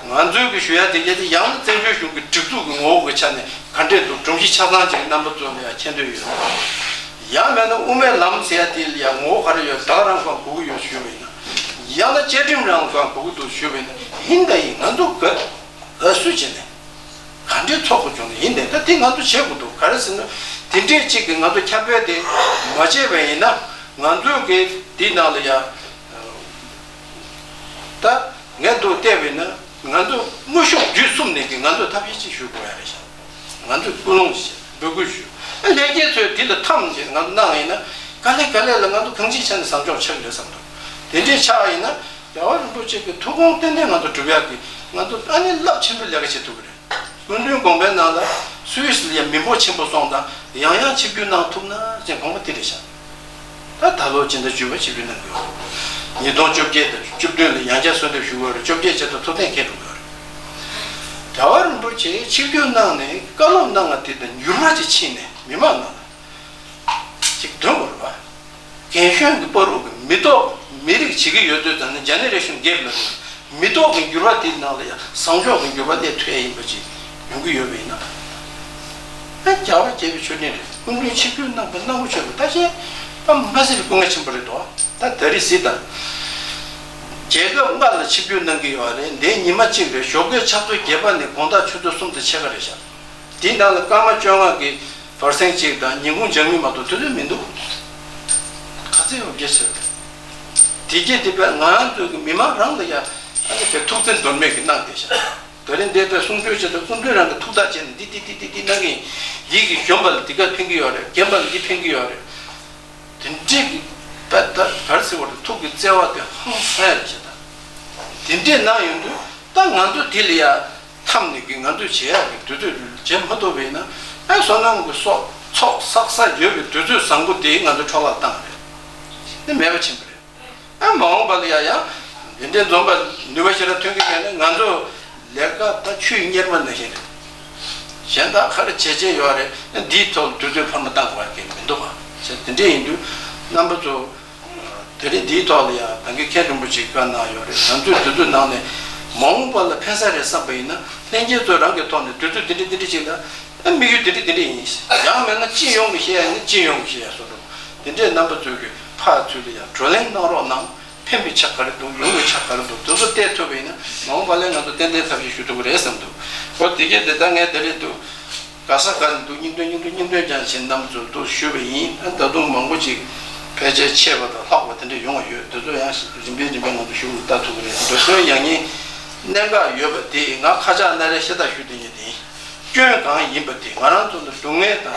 ང་ཚོའི་གི་ཞུ་ཡ་དེ་གལ་ཏེ་ཡང་ན་བཙན་བྱོལ་གཞུང་གི་སྒྲིག་འཛུགས་ཀྱི་ངོ་བོ་གི་ཆ་ནས་ག་འདྲས་འདུག་སྒྲོམ་གཞི་ཆ་ཚང་ཅིག་རྣམ་པ་ཚོ་ལ་ཡང་མཁྱེན་འདོད་ཡོད། ཡང་མེད་ན་དབུ་མའི་ལམ་ཟེར་ཡ་དེ་ལ་ཡང་ངོ་བོ་ག་རེ་ཡོད། ད་ག་རང་གང་དགོས་ཀྱི་ཡོད་ཞུས་པ་ཡིན་ན། ཡང་ན་བཅའ་ཁྲིམས་རང་གང་དགོས་ཀྱི་འདུག་ཞུས་པ་ཡིན་ན། ཡིན་ད་ཡིན་ང་ཚོ་ག་ག་སུ་བྱས་ནས་ག་འདྲའི་ཚོགས་པ་བྱུང་ནས་ཡིན་ནས་ད་དེ་ང་ཚོ་བྱེད་དགོས་འདུག་ག་རེ་ཟེར་ན་དེ་འདྲས་ཅིག་གི་ང་ཚོ་ཁྱབ་སྤེལ་དེ་མ་བྱས་པ་ཡིན་ན་ང་ཚོའི་གི་དེ་ནང་ལ་ཡ་ད་ངས་འདུག་བལྟས་པ་ཡིན་ན་ང་ཚོ་དངོས་ཤུགས་བརྒྱུད་གསུམ་ནས་གི་ང་ཚོ་ཐབས་ཤེས་ཅིག་ཞུ་དགོས་ཡ་རེད་ཤག་ང་ཚོས་སྐུལ་སློང་བྱས་འབོད་སྐུལ་ཞུས། ཨ་ལྷན་རྒྱས་ཚོས་དེ་ལ་འཐམ་བྱས་ང་ཚོ་གནང་ཡིན་ན་ག་ལེ་ག་ལེ་ལ་ང་ཚོ་གང་ཅིའི་ཆ་ནས་བཟང་ཕྱོགས་ཆགས་ཀྱི་རེད་བསམ་འདུག་དེ་འདྲས་ཆགས་ཡིན་ན་རྒྱལ་བ་རིན་པོ་ཆེ་གི་ཐུགས་དགོངས་ཏན་ཏན་ང་ཚོ་སྒྲུབ་ཡག་གི་ང་ཚོ་ཨ་ནི་རླབས་ཆེན་པོའི་ལས་ཀ་བྱེད་ཐུབ་ཀྱི་རེད། སྐུ་མདུན་དགོངས་པའི་ནང་ལ་སུད་སི་ལ་ཡང་མི་འབོར་ཆེན་པོ་སོང་དང་ཡང་ཡང་ཆིབས་བསྒྱུར་གནང་ཐུབ་ན་ཅེས་དགོངས་པ་དེ་རེད་ཤག་ད་ད་ལོ་སྤྱི་ཟླ་བཅུ་པ་ཆིབས་བསྒྱུར་གནང་གི་ཡོད། ཉིས་སྟོང་བཅོ་བརྒྱད་དང་བཅུ་བདུན་ལ་ཡང་བསྐྱར་གསོལ་འདེབས་ཞུ་གི་ཡོད་རེད། བཅོ་བརྒྱད་བྱས་ཙང་ཐུབ་བསྟན་འཁེལ་འགྲོ་གི་ཡོད་རེད། རྒྱལ་བ་རིན་པོ་ཆེ་ཆིབས་བསྒྱུར་གནང་ནས་བཀའ་སློབ་གནང་བ་དེ་དང་འགྱུར་བ་ཅིག་ཕྱིན་ནས་མི་མང་ནང་ལ་ཅིག་འདོན་དགོས་རེད་པ། རྒན་གཞོན་གྱི་བར་དུ་གི་མི་ཐོག་མི་རིགས་བྱེད་ཀྱི་ཡོད་དུས་ཙང་ནས་ཇེ་ནེ་རེ་ཤན་གེབ་ལ་མི་ཐོག་གི་འགྱུར་བ་དེའི་ནང་ལ་ཡང་བཟང་ཕྱོགས་ཀྱི་འགྱུར་བ་སླེབས་ཐུབ་ཡ་ཡིན་པ་ཅིག་ཡོང་གི་ཡོད་པ་ཡིན་ན། ཨ་རྒྱལ་བ་དགྱེས་པའི་མཆོད་སྤྲིན་རེད། སྐུ་མདུན་ཆིབས་བསྒྱུར་གནང་པའི་གནང་བ་མཆོད་པའི་ད་ཆེན་པ་མ་ཟད་པའི་སྐུ་ངལ་ཆེན་པོ་རེད་དོ། ད་ད་རེས་གཟིགས་དང་། རྒྱལ་ཁབ་ལྔ་ལ་ཆིབས་བསྒྱུར་གནང་གི་ཡོད་རེད། འདིའི་ཉི་མ་གཅིག་རེད། ཞོགས་ཀའི་ཕྱག་ཚོད་བརྒྱད་པ་ནས་དགོང་དག་ཆུ་ཚོད་གསུམ་དང་ཕྱེད་ཀ་རེད་ཤག་དེའི་ནང་ལ་སྐར་མ་བཅོ་ལྔ་གི་བར་གསེང་གཅིག་དང་ཉིན་གུང་སྦྱང་མི་མ་གཏོགས་དུས་ཚོད་མི་འདུག་ཚེ་ཡོང་རྒྱུ་ཟེར། དེ་རྗེས་དེ་བས་ང་ཚོ་གི་མི་མང་རང་ལ་ཡང་ཨ་ནི་བས་ཐུགས་བརྩེ་འདོར་མེད་ཀྱི་གནང་བསྡད་ཤག་དེ་རིང་འདས་པའི་གསུང་གྲོས་བྱེད་དུས་གསུང་གྲོས་རང་གི་ཐུགས་ཐག་བཅད་ནས་འདི་འདི་འདི་འདི་འདི་གནང་གི་ཡིད་ཀྱི་གཞོན་པ་ལ་འདི་ག་ཕན་གི་ཡོད་རེད། རྒན་པ་ལ་འདི་ཕན་གི་ཡོད་རེད། དེ་འདྲས་ཀྱི་པ་ད་གར་ཟེར་བ་རེད། ཐུགས་ཀྱི་བརྩེ་བ་དེ་ཧང་སང་ཡ་རེད་བྱེད་ད། དེ་འདྲས་གནང་ཡོང་དུས་ད་ང་ཚོ་དེ་ལ་ཡ་འཐམ་ནས་ཀྱི་ང་ཚོས་བྱེད་ཡག་གི་དུས་ཚོད་བྱེད་མ་ཐུབ་པ་ཡིན་ན་ཨ་བསོད་ནམས་ཀྱི་སོགས་ཚོགས་བསགས་ས་ཡོད་པའི་དུས་ཚོད་བཟང་པོ་དེ་ང་ཚོ་འཕྲོ་བརླག་བཏང་རེད། དེ་མེད་པ་ཕྱིན་པ་རེད། ཨ་མ་འོངས་པ་ལ་ཡ་ཡང་འདི་འདྲའི་འཛོམས་པ་ནུས་པ་ཞེ་དྲག་ཐོན་གི་མེད་ན་ང་ཚོ་ལས་ཀ་ད་ཆུའི་གཉེར་མ་ནང་བཞིན་རེད། གཞན་དག་ག་རེ་བྱེད་བྱེད་ཡོད་རེད། འདིའི་ཐོག་ལ་དུས་ཚོད་འཕར་མ་བཏང་དགོས་པ་གལ་མི་འདུག་ག་དེ་འདྲ་ཡིན་དུས་རྣམ་པ་ཚོ་དེ་རིང་འདིའི་ཐོག་ལ་ཡང་ད་གིན་མཁན་རིན་པོ་ཆེས་བཀའ་གནང་ཡོད་རེད། ང་ཚོས་དུས་ཚོད་ནང་ནས་མ་འོངས་པ་ལ་ཕན་ས་རེད་བསམ་པ་ཡིན་ན་ལྷན་རྒྱས་ཚོ་རང་གི་ཐོག་ནས་དུས་ཚོད་འདི་འདྲ་འདི་འདྲ་ཅིག་ལ་ཨ་དམིགས་ཡུལ་འདི་འདྲ་འདི་འདྲ་ཡིན། ཡང་མེད་ན་སྤྱི་ཡོངས་ཀྱི་བཤད་ཡ་ཡིན་ན་སྤྱི་ཡོངས་ཀྱི་བཤད་ཡ་བཟོ་འདྲ་འདི་འདྲས་རྣམ་པ་ཚོས་ཀྱི་ཕར་ཚུར་ལ་ཡང་བགྲོ་གླེང་གནང་རོགས་གནང་། ཕན་པའི་ཆ་ག་རེ་འདུག་ཡོང་བའི་ཆ་ག་རེ་འདུག་དེ་ཚོ་བལྟས་ཐུབ་པ་ཡིན་ན་མ་འོངས་པ་ལ་ང་ཚོ་ཏན་ཏན་ཐབས་ཤེས་ཞུ་ཐུབ་ཀྱི་རེད་བསམ་འདུག་འོ་དེ་གས་དེ་ལྟར་ངས་དེ་རིང་འདུག་ག་ས་ག་ནས་འདུག་སྙིང་དོན་སྙིང་དོན་སྙིང་དོན་ཀྱང་བྱེད་རྣམ་ཚོར་འདུག་ཞུས་པ་ཡིན། ད་ད་དུང་མང་པོ་ཅིག་ཕལ་ཆེར་ཆད་པ་དང་ལྷག་པ་དེ་འདྲ་ཡོང་བ་ཡོད། དེ་ཚོ་ཡང་རིམ་པས་རིམ་པས་ང་ཚོ་ཞུ་ལྟ་ཐུབ་ཀྱི་རེད། འགྲོ་སོང་ཡང་སྙིང་གནད་འགག་ཡོད་པ་དེ་ང་ཁ་ཆག་སྣ་རལ་ཤ་སྟག་ཞུ་དེ་ཉིད་དེ་ཡིན། སྐྱོན་གང་ཡིན་པ་དེ་ང་རང་ཚོ་ལ་སྡུག་བསྔལ་དང་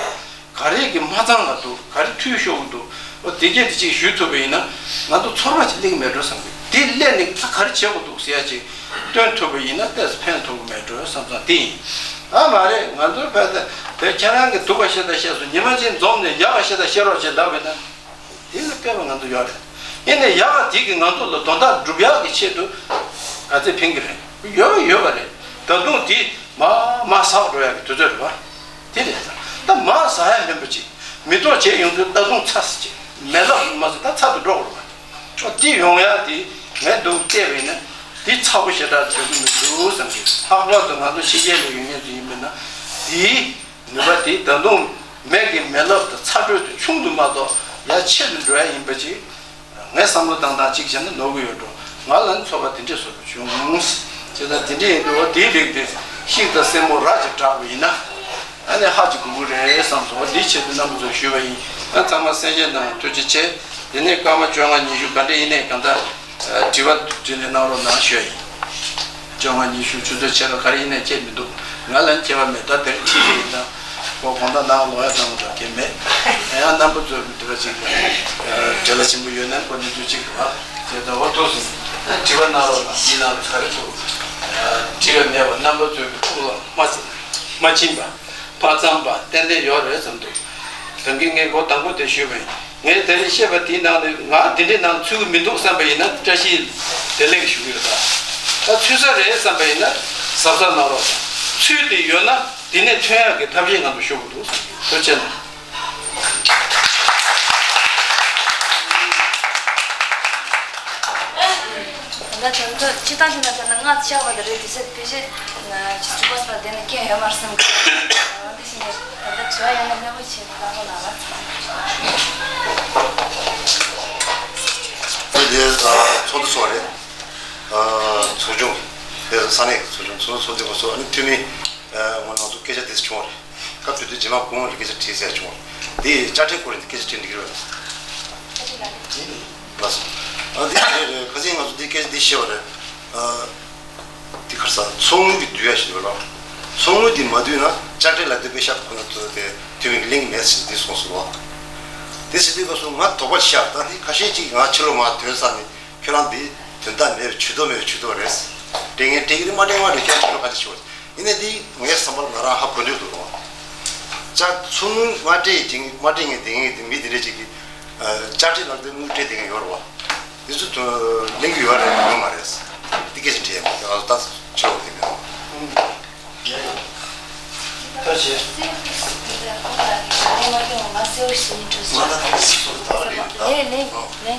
ག་རེ་གི་མ་ཚང་ལ་འདུག་ག་རེ་འཐུས་ཤོར་གི་འདུག་འོ་དེ་གས་དེ་ཅིག་ཞུ་ཐུབ་པ་ཡིན་ན་ང་ཚོ་ཚོར་བ་ཅིག་སླེབས་ཀྱི་མེད་འགྲོ་བསམ་གི། དེ་སླེབས་ནས་ད་ག་རེ་བྱེད་དགོས་འདུག་ཟེར་ཡ་ཅིག་སྟོན་ཐུབ་པ་ཡིན་ན་ཏོག་ཙམ་ཕན་ཐོགས་ཀྱི་མེད་འགྲོ་བསམ་བསམ་དེ་ཡིན། ཨ་མ་རེད། ང་ཚོའི་བོད་དེ་བོད་ཁྱེད་རང་གི་སྡུག་པ་བཤད་ད་བཤད་སོང་། ཉི་མ་གཅིག་འཛོམས་ནས་ཡག་པ་བཤད་ད་བཤད་རོགས་བྱེད་ལབ་པ་ཡིན་ན། དེ་ལ་བལྟས་པ་ང་ཚོ་ཡོད་རེད། ཡིན་ནའི་ཡག་ག་དེ་གིས་ང་ཚོ་ལ་དོན་དག་སྒྲུབ་ཡག་གི་ཆེད་དུ་ག་ཚོད་ཕན་གི་རེད། ཡོད་པ་ཡོད་པ་རེད། ད་དུང་དེ་མ་མ་ཟག་འགྲོ་ཡག་གི་དུས་ཚོད་རེད་པ། དེ་རེད། ད་མ་ཟག་ཡག་མིན་པ་ཅིག་མི་ཐོག་བྱས་ཡོང་དུས་ད་དུང་ཚ་ས་ཅིག་མེ་ལོག་མ་ཟེར་ད་ཚ་དུ་འགྲོ་དགོས་རེད་པ། དེ་ཡོང་ཡག་དེ་ངས་འདུག་བལྟས་པ་ཡིན་ན་དེ་ཚ་པོ་ཞེ་དྲག་བྱེད་ཀྱི་མི་འདུག་བསམ་གི། ལྷག་པར་དུ་ང་ཚོ་ཕྱི་རྒྱལ་ལ་ཡོད་མཁན་ཚོ་ཡིན་པ་ན་དེའི། ནུས་པ་དེ་ད་དུང་མེ་གི་མེ་རླབས་དང་ཚ་དྲོད་དེ་ཆུང་དུ་མ་གཏོགས་ཡར་ཆེ་རུ་འགྲོ་ཡ་ཡིན་པ་ཅིག་ངས་བསམ་བློ་བཏང་སྟངས་གཅིག་བྱས་ན་ནོར་གི་ཡོད་འགྲོ། ང་ལ་ནི་ཚོར་བ་དེ་འདྲས་བཟོ་འདྲ་བྱུང་། བྱས་ཙང་དེ་འདྲས་ཡིན་དུས་འོ་དེའི་རིགས་དེ་ཤིག་དང་སེན་མོ་ར་ཅིག་བསྒྲགས་པ་ཡིན་ན་ཨ་ནི་ཧ་ཅིག་གོ་གི་རེད་བསམ་སོང་། འོ་དེའི་ཆེད་དུ་རྣམ་པ་ཚོར་ཞུས་པ་ཡིན། ཨ་ཚང་མ་གསན་བཞེས་གནང་བར་ཐུགས་རྗེ་ཆེ། དེ་ནས་སྐར་མ་བཅོ་ལྔ་ཉི་ཤུ་ག་འདྲ་ཡིན་ནའི་གང་ལྟར། དྲི་བ་དྲིས་ལན་གནང་རོགས་གནང་ཞུ་ཡ་ཡིན། བཅོ་ལྔ་ཉི་ཤུ་ཆུ་ཚོད་ཕྱེད་ཀ་ག་རེ་ཡིན་ནའི་ཁྱད་མི་འདུག་ང་ལ་ནི་ཁྱད་པར་མེད། ད་དེར་ཁྲིད་ཀྱི་ཡིན་ཙང་ཁོ་དགོང་དག་ནང་ལོག་ཡ་ཙམ་ཙམ་གལ་མེད། ཡང་རྣམ་པ་ཚོས་དེ་འདྲ་ཅིག་བྲེལ་བ་ཆེན་པོ་ཡོད་ན་ཁོ་གནས་ཚུལ་གཅིག་རེད་བ། དེ་ལྟ་བ་ཐུགས་སུ་དྲི་བ་གནང་རོགས་གནང་། འདི་ནང་ལ་ག་རེ་འདུག་དྲི་བ་མེད་པ་རྣམ་པ་ཚོའི་ཐུགས་ལ་མ་མ་ཕྱིན་པ་མ་འཚམས་པ་ཏན་ཏན་ཡོད་རེད་བསམ་འདུག་ད་གིན་ངས་འགོ་དང་པོ་དེ་ཞུས་པ་ཡིན། ངས་དེ་རིང་བཤད་པ་དེའི་ནང་ནས་ང་འདི་འདྲའི་ནང་ཚུད་ཀྱི་མི་འདུག་བསམ་པ་ཡིན་ན་བཀྲ་ཤིས་བདེ་ལེགས་ཞུ་གི་ཡོད། ད་ད་ཚུད་ས་རེད་བསམ་པ་ཡིན་ན་གཟབ་གཟབ་གནང་རོགས་དང་། ཚུད་དེ་ཡོད་ན་འདི་ནས་ཐོན་ཡག་གི་ཐབས་ཤེས་ང་ཚོ་ཤོར་གི་འདུག་བསམ་གི། ཐུགས་རྗེ་གནང་། ད་ལྟ་དོན་དུ་སྤྱིར་བཏང་བྱས་ན་ད་ནི་ང་ཆགས་པ་དེ་རེད། དེ་ཚེ་དཔེ་ཆ་ཇི་སུ་པ་སུ་པ་དེ་ནི་སྐྱོན་ཡོད་མ་རེད་བསམ་གི། འོ་འདི་བཞིན་ད་ལྟ་བྱ་ཡང་ན་སྣེ་མོ་ཆེ་བླ་མ་ལ་བ་ཚང་། དེ་ཚོགས་འདུ་ཚོགས་རེད། ཚོགས་ཆུང་དེ་ས་གནས་ཚོགས་ཆུང་ཚོགས་ཚོགས་འདུ་ཚོགས་ཨ་ནི་འཐུས་མི་ངོ་ནང་ཚོ་སྐད་ཆ་དེ་ཚོ་བྱུང་བ་རེད། སྐབས་དེ་དུས་རྗེས་མ་གོང་ལ་སྐད་ཆ་དྲིས་ཟེར་བྱུང་བ་རེད། དེ་དཔྱ་ཁྲལ་སྐོར་དེ་སྐད་ཆ་དྲིས་འགྲིག་གི་རེད། ལགས་སོ། ཨ་འདི་རེད་རེད། ཁ་སང་ང་ཚོ་འདི་སྐད་ཆ་འདི་བཤད་པ་རེད། ཨ་འདི་ཁར་ས་ཚོགས་དངུལ་གྱི་བསྡུ་ཡ་ཞིག་ཡོད་ལ། ཚོགས་དངུལ་འདི་མ་བསྡུས་ན་དཔྱ་ཁྲལ་ལ་དེ་པེ་ཤག་ཁོ་ན་ཚོ་དེ་དུས་མིན་གྱི་ལེན་གྱི་མེད་ཟེར་འདི་གསུངས་སོང་བ། དེ་ཟེར་དུས་སྐབས་སུ་ང་དོགས་པ་ཤར། ད་འདི་ཁ་ཤས་ཅིག་ང་ཕྱི་ལོགས་མ་ཐོན་ས་ནས་ཁྱོད་རང་འདི་དོན་དག་མེད་པའི་ཇུས་གཏོགས་མེད་པའི་ཇུས་གཏོགས་རེད། དྲན་ངན་དྲན་གྱི་རེད་མ་དྲན་མ་དྲན་ཁྱོད་ཕྱི་ལོགས་ཁ་ཆེ་ཆེ་བ། ཡིན་ནའི་འདི་ངའི་བསམ་པར་ང་རང་ཧ་གོ་འདོད་འདུག་རོ། ཅག་ཚོགས་དངུལ་མ་སྤྲད་ཅིང་མ་སྤྲད་ངེས་དེ་ངེས་དེ་མི་དེ་འདྲ་ཅིག་གིས་ཅག་སྤྲད་ལག་དེ་དངུལ་སྤྲད་དེ་ངེས་ཡོད་རོ། འདི་ཚོ་ལེན་གྱི་ཡོད་རེད་ཡོད་མ་རེད། འདི་སྐད་ཆ་དྲིས་ཡ་ང་ཚོ་ད་ཆོག་གི་མེད། ད་བྱས། ང་ད་ད་སི་སོ་ད་རེད། ལེ་ལེ་ལེ་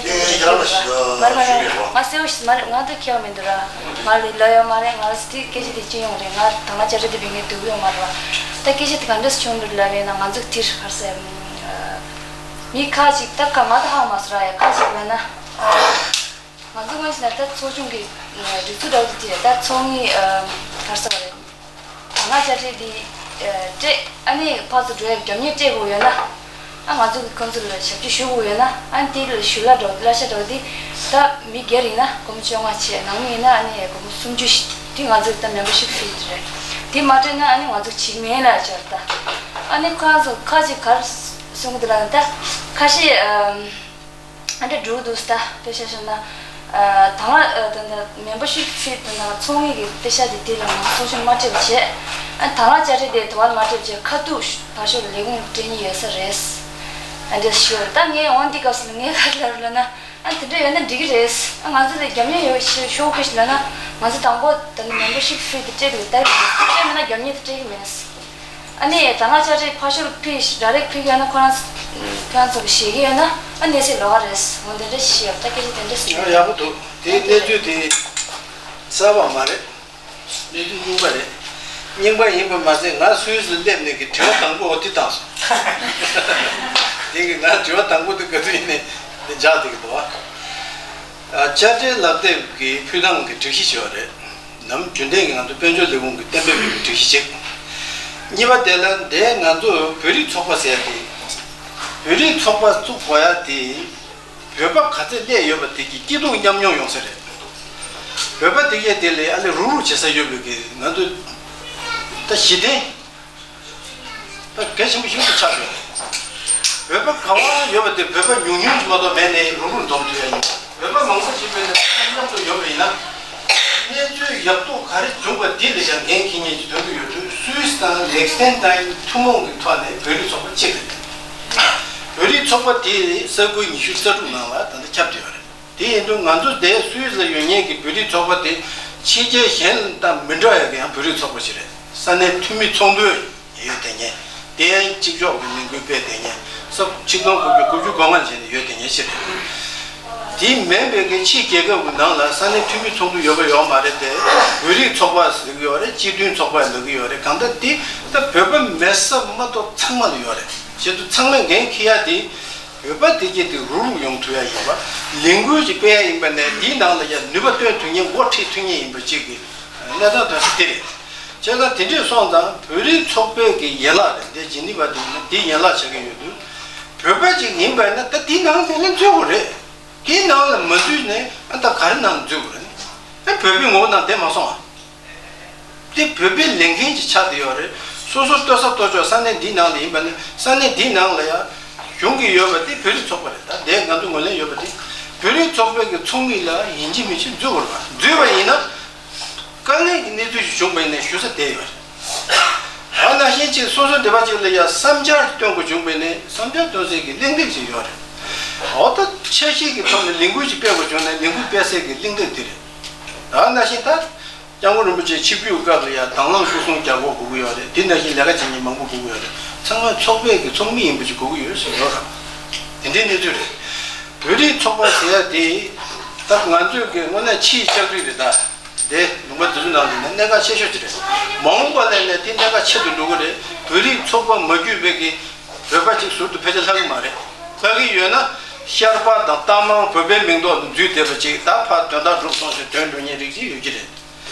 ལེ། ང་སེའུ་ཞིག་མ་རེད། ང་ད་ཁྱེད་མི་འདུག་ར། ང་ལ་ལོ་ཡོད་མ་རེད། ང་ལ་སི་སྐད་ཆ་དེ་ཅི་ཡོང་རེད། ང་ད་ང་ཅག་རེད་དེ་བི་ངས་སྡུག་ཡོད་མ་རེད་བ། ད་སྐད་ཆ་དེ་ག་འདྲས་བྱུང་འདུག་ལབ་ཡིན་ན་ང་ཚོ་དེར་ཧར་སེ་མི་ཁ་ཅིག་ད་ཁ་ང་ད་ཧ་མ་སོ་ར་ཡ་ཁ་ཅིག་ལབ་ན། ང་ཚོ་དངོས་གནས་ན་ད་ཚོགས་ཆུང་གི་སྒྲིག་འཛུགས་འདྲ་བོ་དེ་རེད། ད་ཚོགས་མི་ཧར་སེ་བ་རེད། ད་ང་ཅག་སྤྲད་དེ་སྤྲད་ཨ་ནི་ཕར་ཚུར་འགྲོ་ཡ་རྒྱབ་གཉེར་སྤྲད་དགོས་ཡོད་ན། ཨ་ང་ཚོ་གི་ཁོང་ཚོ་ལ་ཞབས་ཕྱི་ཞུ་དགོས་ཡོད་ན་ཨ་དེ་ལ་ཞུ་གླ་འགྲོ་གླ་ཆ་འགྲོ་དེ་ད་མི་སྒེར་ཡིན་ན་སྒོར་མོ་བཅོ་ལྔ་བྱས། ནང་མི་ཡིན་ན་ཨ་ནི་སྒོར་མོ་སུམ་ཅུ་ཞིག་དེ་ང་ཚོ་གི་ད་membership fee་དེ་རེད། དེ་མ་སྤྲད་ན་ཨ་ནི་ང་ཚོ་བྱེད་མེད་ལ་བཅར་ད། ཨ་ནི་ཁོ་རང་ཚོ་ཁ་ཅིག་གར་གསུང་གི་འདུག་ལ་ད་ཁ་ཤས་ཨ་ཨ་འདྲ་འགྲོ་འདུག་ད་དཔེ་ཆ་བཞག་ན། ཨ་དང་བླངས་ཨ་ད་ད་membership fee་དང་ཚོགས་མི་གི་དཔེ་ཆ་དེ་དེ་ལ་ང་ཚོ་ཚོགས་ཆུང་མ་སྤྲད་པ་བྱས། ཨ་དང་བླངས་དཔྱ་ཁྲལ་དེ་དང་བླངས་མ་སྤྲད་པ་བྱས་ཁ་ཐུག་ཕར་ཕྱོགས་ལས་ཁུངས་སྤྲད་མཁན་ཡོད་ས་རེད། ཨ་འདྲ་ཞུ་ད་ངས་འོང་དེ་སྐབས་སུ་ངས་ག་རེ་ལབ་ལབ་ན། ཨ་དེ་འདྲ་ཡོད་ན་འགྲིག་གི་རེད། ཨ་ང་ཚོ་ལ་རྒྱབ་གཉེར་ཡོད་ཤོག་གི་ལབ་ན། ང་ཚོ་དང་པོ་ད་ནི་membership fee་དེ་སྤྲད་དགོས་ད་སྤྲད་མེད་ན་རྒྱབ་གཉེར་དེ་སྤྲད་གི་མེད། ཨ་ནི་ད་ང་དཔྱ་ཁྲལ་ཕར་ཕྱོགས་ཕུལ་direct་ཕུལ་གི་ཡོད་ན་ཁོ་རང་ཁོ་རང་ཚོ་གི་ཞེད་ཀྱི་ཡོད་ན་ཨ་གནས་ཚུལ་ལོགས་ཀ་རེད། འོ་དེ་འདྲ་ཞིག་ཡོད་ད་སྐད་ཆ་དེ་འདྲ་ཟེར་ཡ་ཡག་པོ་འདུག་དེ་གནས་ཚུལ་དེ་གསར་པ་མ་རེད། གནས་ཚུལ་རྙིང་པ་རེད། རྙིང་པ་ཡིན་པ་མ་ཟད་ང་སུད་སི་སླེབས་ནས་ཀྱི་དྲི་བ་དང་པོ་འོ་དེ་བཏང་སོང་། དེ་གི་ང་དྲི་བ་དང་པོ་དེ་ག་དུས་ཡིན་ནས་འཇགས་བསྡད་ཀྱི་འདུག་ཨ། དཔྱ་ཁྲལ་ལག་དེབ་ཀྱི་ཕུལ་སྟངས་ཀྱི་སྒྲིག་གཞི་བྱས་པ་རེད། ནམ་རྒྱུན་ལྡན་གྱི་ང་ཚོ་དཔལ་འབྱོར་ལས་ཁུངས་ཀྱི་གཏན་འབེབས་ཀྱི་སྒྲིག་གཞི་གཅིག་གཉིས་པ་དེ་ལ་འདས་ང་ཚོ་བོད་རིགས་ཚོགས་པ་ཟེར་ཡ་དེ། བོད་རིགས་ཚོགས་པ་བཙུགས་དགོས་ཡ་དེ། བོད་པ་ག་ཚད་སླེབས་ཡོད་པ་དེ་གི་སྐྱིད་སྡུག་མཉམ་མྱོང་ཡོང་ས་རེད། བོད་པ་དེ་གས་དེ་ལས་ཨ་ལས་རུག་རུག་བྱེད་ས་ཡོད་པའི་གི་ང་ཚོ་ད་གཞི་རྟེན་ད་གལ་ཆེན་པོ་ཤིན་ཏུ་ཆགས་ཡོད། བོད་པ་ག་བ་ཡོད་པ་དེ་བོད་པ་ཉུང་ཉུང་ཅིག་མ་གཏོགས་མེད་ནས་རུག་རུག་འཛོམས་ཐུབ་ཡ་ཡིན། བོད་པ་མང་པོ་ཞིག་བོད་ནས་མཉམ་དུ་ཡོད་པ་ཡིན་ན། གནས་ཚུལ་ཡག་སྡུག་ག་རེ་བྱུང་བ་འདི་ལ་ཡང་འགན་འཁྱེར་མཁན་གྱི་དོན་དུ་ཡོད་དུས་སུད་སི་དང་ལེག་སི་ཐན་ཏན་ཐུན་མོང་གི་ཐོག་ནས་བོད་རིགས་ཚོགས་པ་གཅིག་རེད། བོད་རིགས་ཚོགས་པ་དེ་ས་ཁུལ་ཉི་ཤུ་རྩ་དྲུག་ནང་ལ་ད་ལྟ་ཁྱབ་བསྡད་ཡོད་རེད། དེ་ཡིན་དུས་ང་ཚོ་འདིར་སུད་སི་ལ་ཡོད་མཁན་གྱི་བོད་རིགས་ཚོགས་པ་དེ་ཕྱི་རྒྱལ་གཞན་དང་མི་འདྲ་བའི་ཡང་བོད་རིགས་ཚོགས་པ་ཞིག་རེད། ས་གནས་འཐུས་མི་ཚོགས་འདུ་ཡོད་བསྡད་མཁན། དེ་ཡང་གཅིག་ལྕོགས་ཀྱི་ལས་འགུལ་སྤེལ་བསྡད་མཁན་ས་ཆིག་སྟོང་དགུ་བརྒྱ་དགུ་བཅུ་གོ་ལྔ་ནས་བྱས་ནས་ཡོད་བསྡད་མཁན་ཞིག་རེད། དེ་མིན་པའི་གི་ཕྱི་རྒྱལ་ཁབ་ཀྱི་ནང་ལ་ས་གནས་འཐུས་མི་ཚོགས་འདུ་ཡོད་པ་ཡོད་མ་རེད་དེ། བོད་རིགས་ཚོགས་པ་ཟེར་གྱི་ཡོད་རེད། སྤྱི་མཐུན་ཚོགས་པ་ལབ་ཀྱི་ཡོད་རེད། གང་ལྟར་དེ་ད་བོད་པ་མེད་ས་མ་གཏོགས་ཚང་མ་ལ་ཡོད་རེད། བྱེད་དུས་ཚང་མས་འགན་འཁྱེར་ཡ་དེ། བོད་པ་དེ་གྱད་དེ་རུག་རུག་ཡོང་ཐུབ་ཡ་ཡིན་པ། ལས་འགུལ་ཅིག་སྤེལ་ཡ་ཡིན་པ་ནས་འདིའི་ནང་ལ་ཡ་ནུས་པ་བཏོན་ཐུབ་མཁན་འགོ་ཁྲིད་ཐུབ་མཁན་ཡིན་པ་ཅིག་གི་གནས་སྟངས་དོན་ས་དེ་རེད། བྱས་ཙང་དེ་འདྲས་སོང་ཙང་བོད་རིགས་ཚོགས་པའི་གི་ཡན་ལག་རེད། འདི་ཇི་ནི་ཝ་དེ་ཡིན་ན་དེའི་ཡན་ལག་ཆགས་ཀྱི་ཡོད་དུས། བོད་པ་ཅིག་ཡིན་པ་ཡིན་ན་ད་དེའི་ནང་དེ་ལ་འཛུལ་དགོས་རེད། དེའི་ནང་ལ་མ་འཛུལ་ནས་ཨ་ད་ག་རེ་ནང་འཛུལ་དགོས་རེད། ཨ་བོད་པའི་ངོ་བོ་ནང་བསྡད་མ་སོང་ཨ། དེ་བོད་པའི་ལས་འགན་ཅིག་ཆགས་བསྡད་ཡོད་རེད། སོ་སོ་ལྟོས་ས་ལྟོས་ཆོག་ས་གནས་འདིའི་ནང་ལ་ཡིན་པ་ནི་ས་གནས་འདིའི་ནང་ལ་ཡང་གཞུང་གི་ཡོད་པ་དེ་བོད་རིགས་ཚོགས་པ་རེད། ད་དེ་ང་ཚོ་ངོས་ལེན་ཡོད་པ་དེ་བོད་རིགས་ཚོགས་པའི་གི་ཚོགས་མི་ལ་ཡིན་གཅིག་མིན་གཅིག་འཛུལ་དགོས་རེད་པ། འཛུལ་བ་ཡིན་ན་དཀའ་ངལ་གྱི་གནས་ཚུལ་ཞིག་བྱུང་བ་ཡིན་ན་ཞུ་ས་བསྡད་ཡོད་རེད། ད་ནང་བཞིན་ཅིག་སོ་སོ་སྡེ་པ་ཅིག་ལ་ཡང་བསམ་འཆར་སྟོན་དགོས་བྱུང་བ་ཡིན་ན་བསམ་འཆར་སྟོན་སའི་གི་གླེང་སྟེགས་ཅིག་ཡོད་རེད། འོ་ད་འཆར་གཞི་གི་ཐོག་ནས་ལས་འགུལ་ཅིག་སྤེལ་དགོས་བྱུང་ན་ལས་འགུལ་སྤེལ་སའི་གི་གླེང་སྟེགས་དེ་རེད། ད་ནང་བཞིན་ད། སྐྱབས་མགོན་རིན་པོ་ཆེ་ཆིབས་བསྒྱུར་སྐབས་ལ་ཡང་དྭང་བླངས་སྐུ་སྲུང་རྒྱག་དགོས་དགོས་ཀྱི་ཡོད་རེད། དེ་ནང་བཞིན་ལས་ཀ་བྱེད་མཁན་མང་པོ་དགོས་ཀྱི་ཡོད་རེད། ཚང་མ་ཚོགས་པའི་གི་ཚོགས་མི་ཡིན་པ་ཅིག་དགོས་ཀྱི་ཡོད་ཟེར་ཡོད་རེད། དེ་འདྲའི་གནས་ཚུལ་རེད། བོད་རིགས་ཚོགས་པ་ཟེར་ཡ་དེ་ད་ང་ཚོས་གི་དངོས་གནས་ཕྱིའི་ལྕགས་རིགས་རེད། ད་དེ་ལུང་པ་འདི་ཚོ་ནང་ལ་ཡིན་ན་གནད་འགག་ཆེ་ཤོས་ཅིག་རེད། མ་འོངས་པ་ལ་ནས་དེ་གནད་འགག་ཆེ་དུ་འགྲོ་གི་རེད། བོད་རིགས་ཚོགས་པ་མ་བརྒྱུད་པའི་གི་བོད་པ་ཅིག་ཟུར་དུ་ཕལ་ཆེར་ལྷག་གི་མ་རེད། ལྷག་གི་ཡོད་ན་ཤར་པ་དང་རྟ་མང་བོད་པའི་མིང་ཐོག་ཏུ་འཛུལ་བསྡད་པ་ཅིག་ད་ཕར་དོན་དག་འགྲུབ་སོང་ཞེས་དོན་འགྲོ་མཁན་རིགས་ཅིག་ཡོད་ཀྱི་རེད།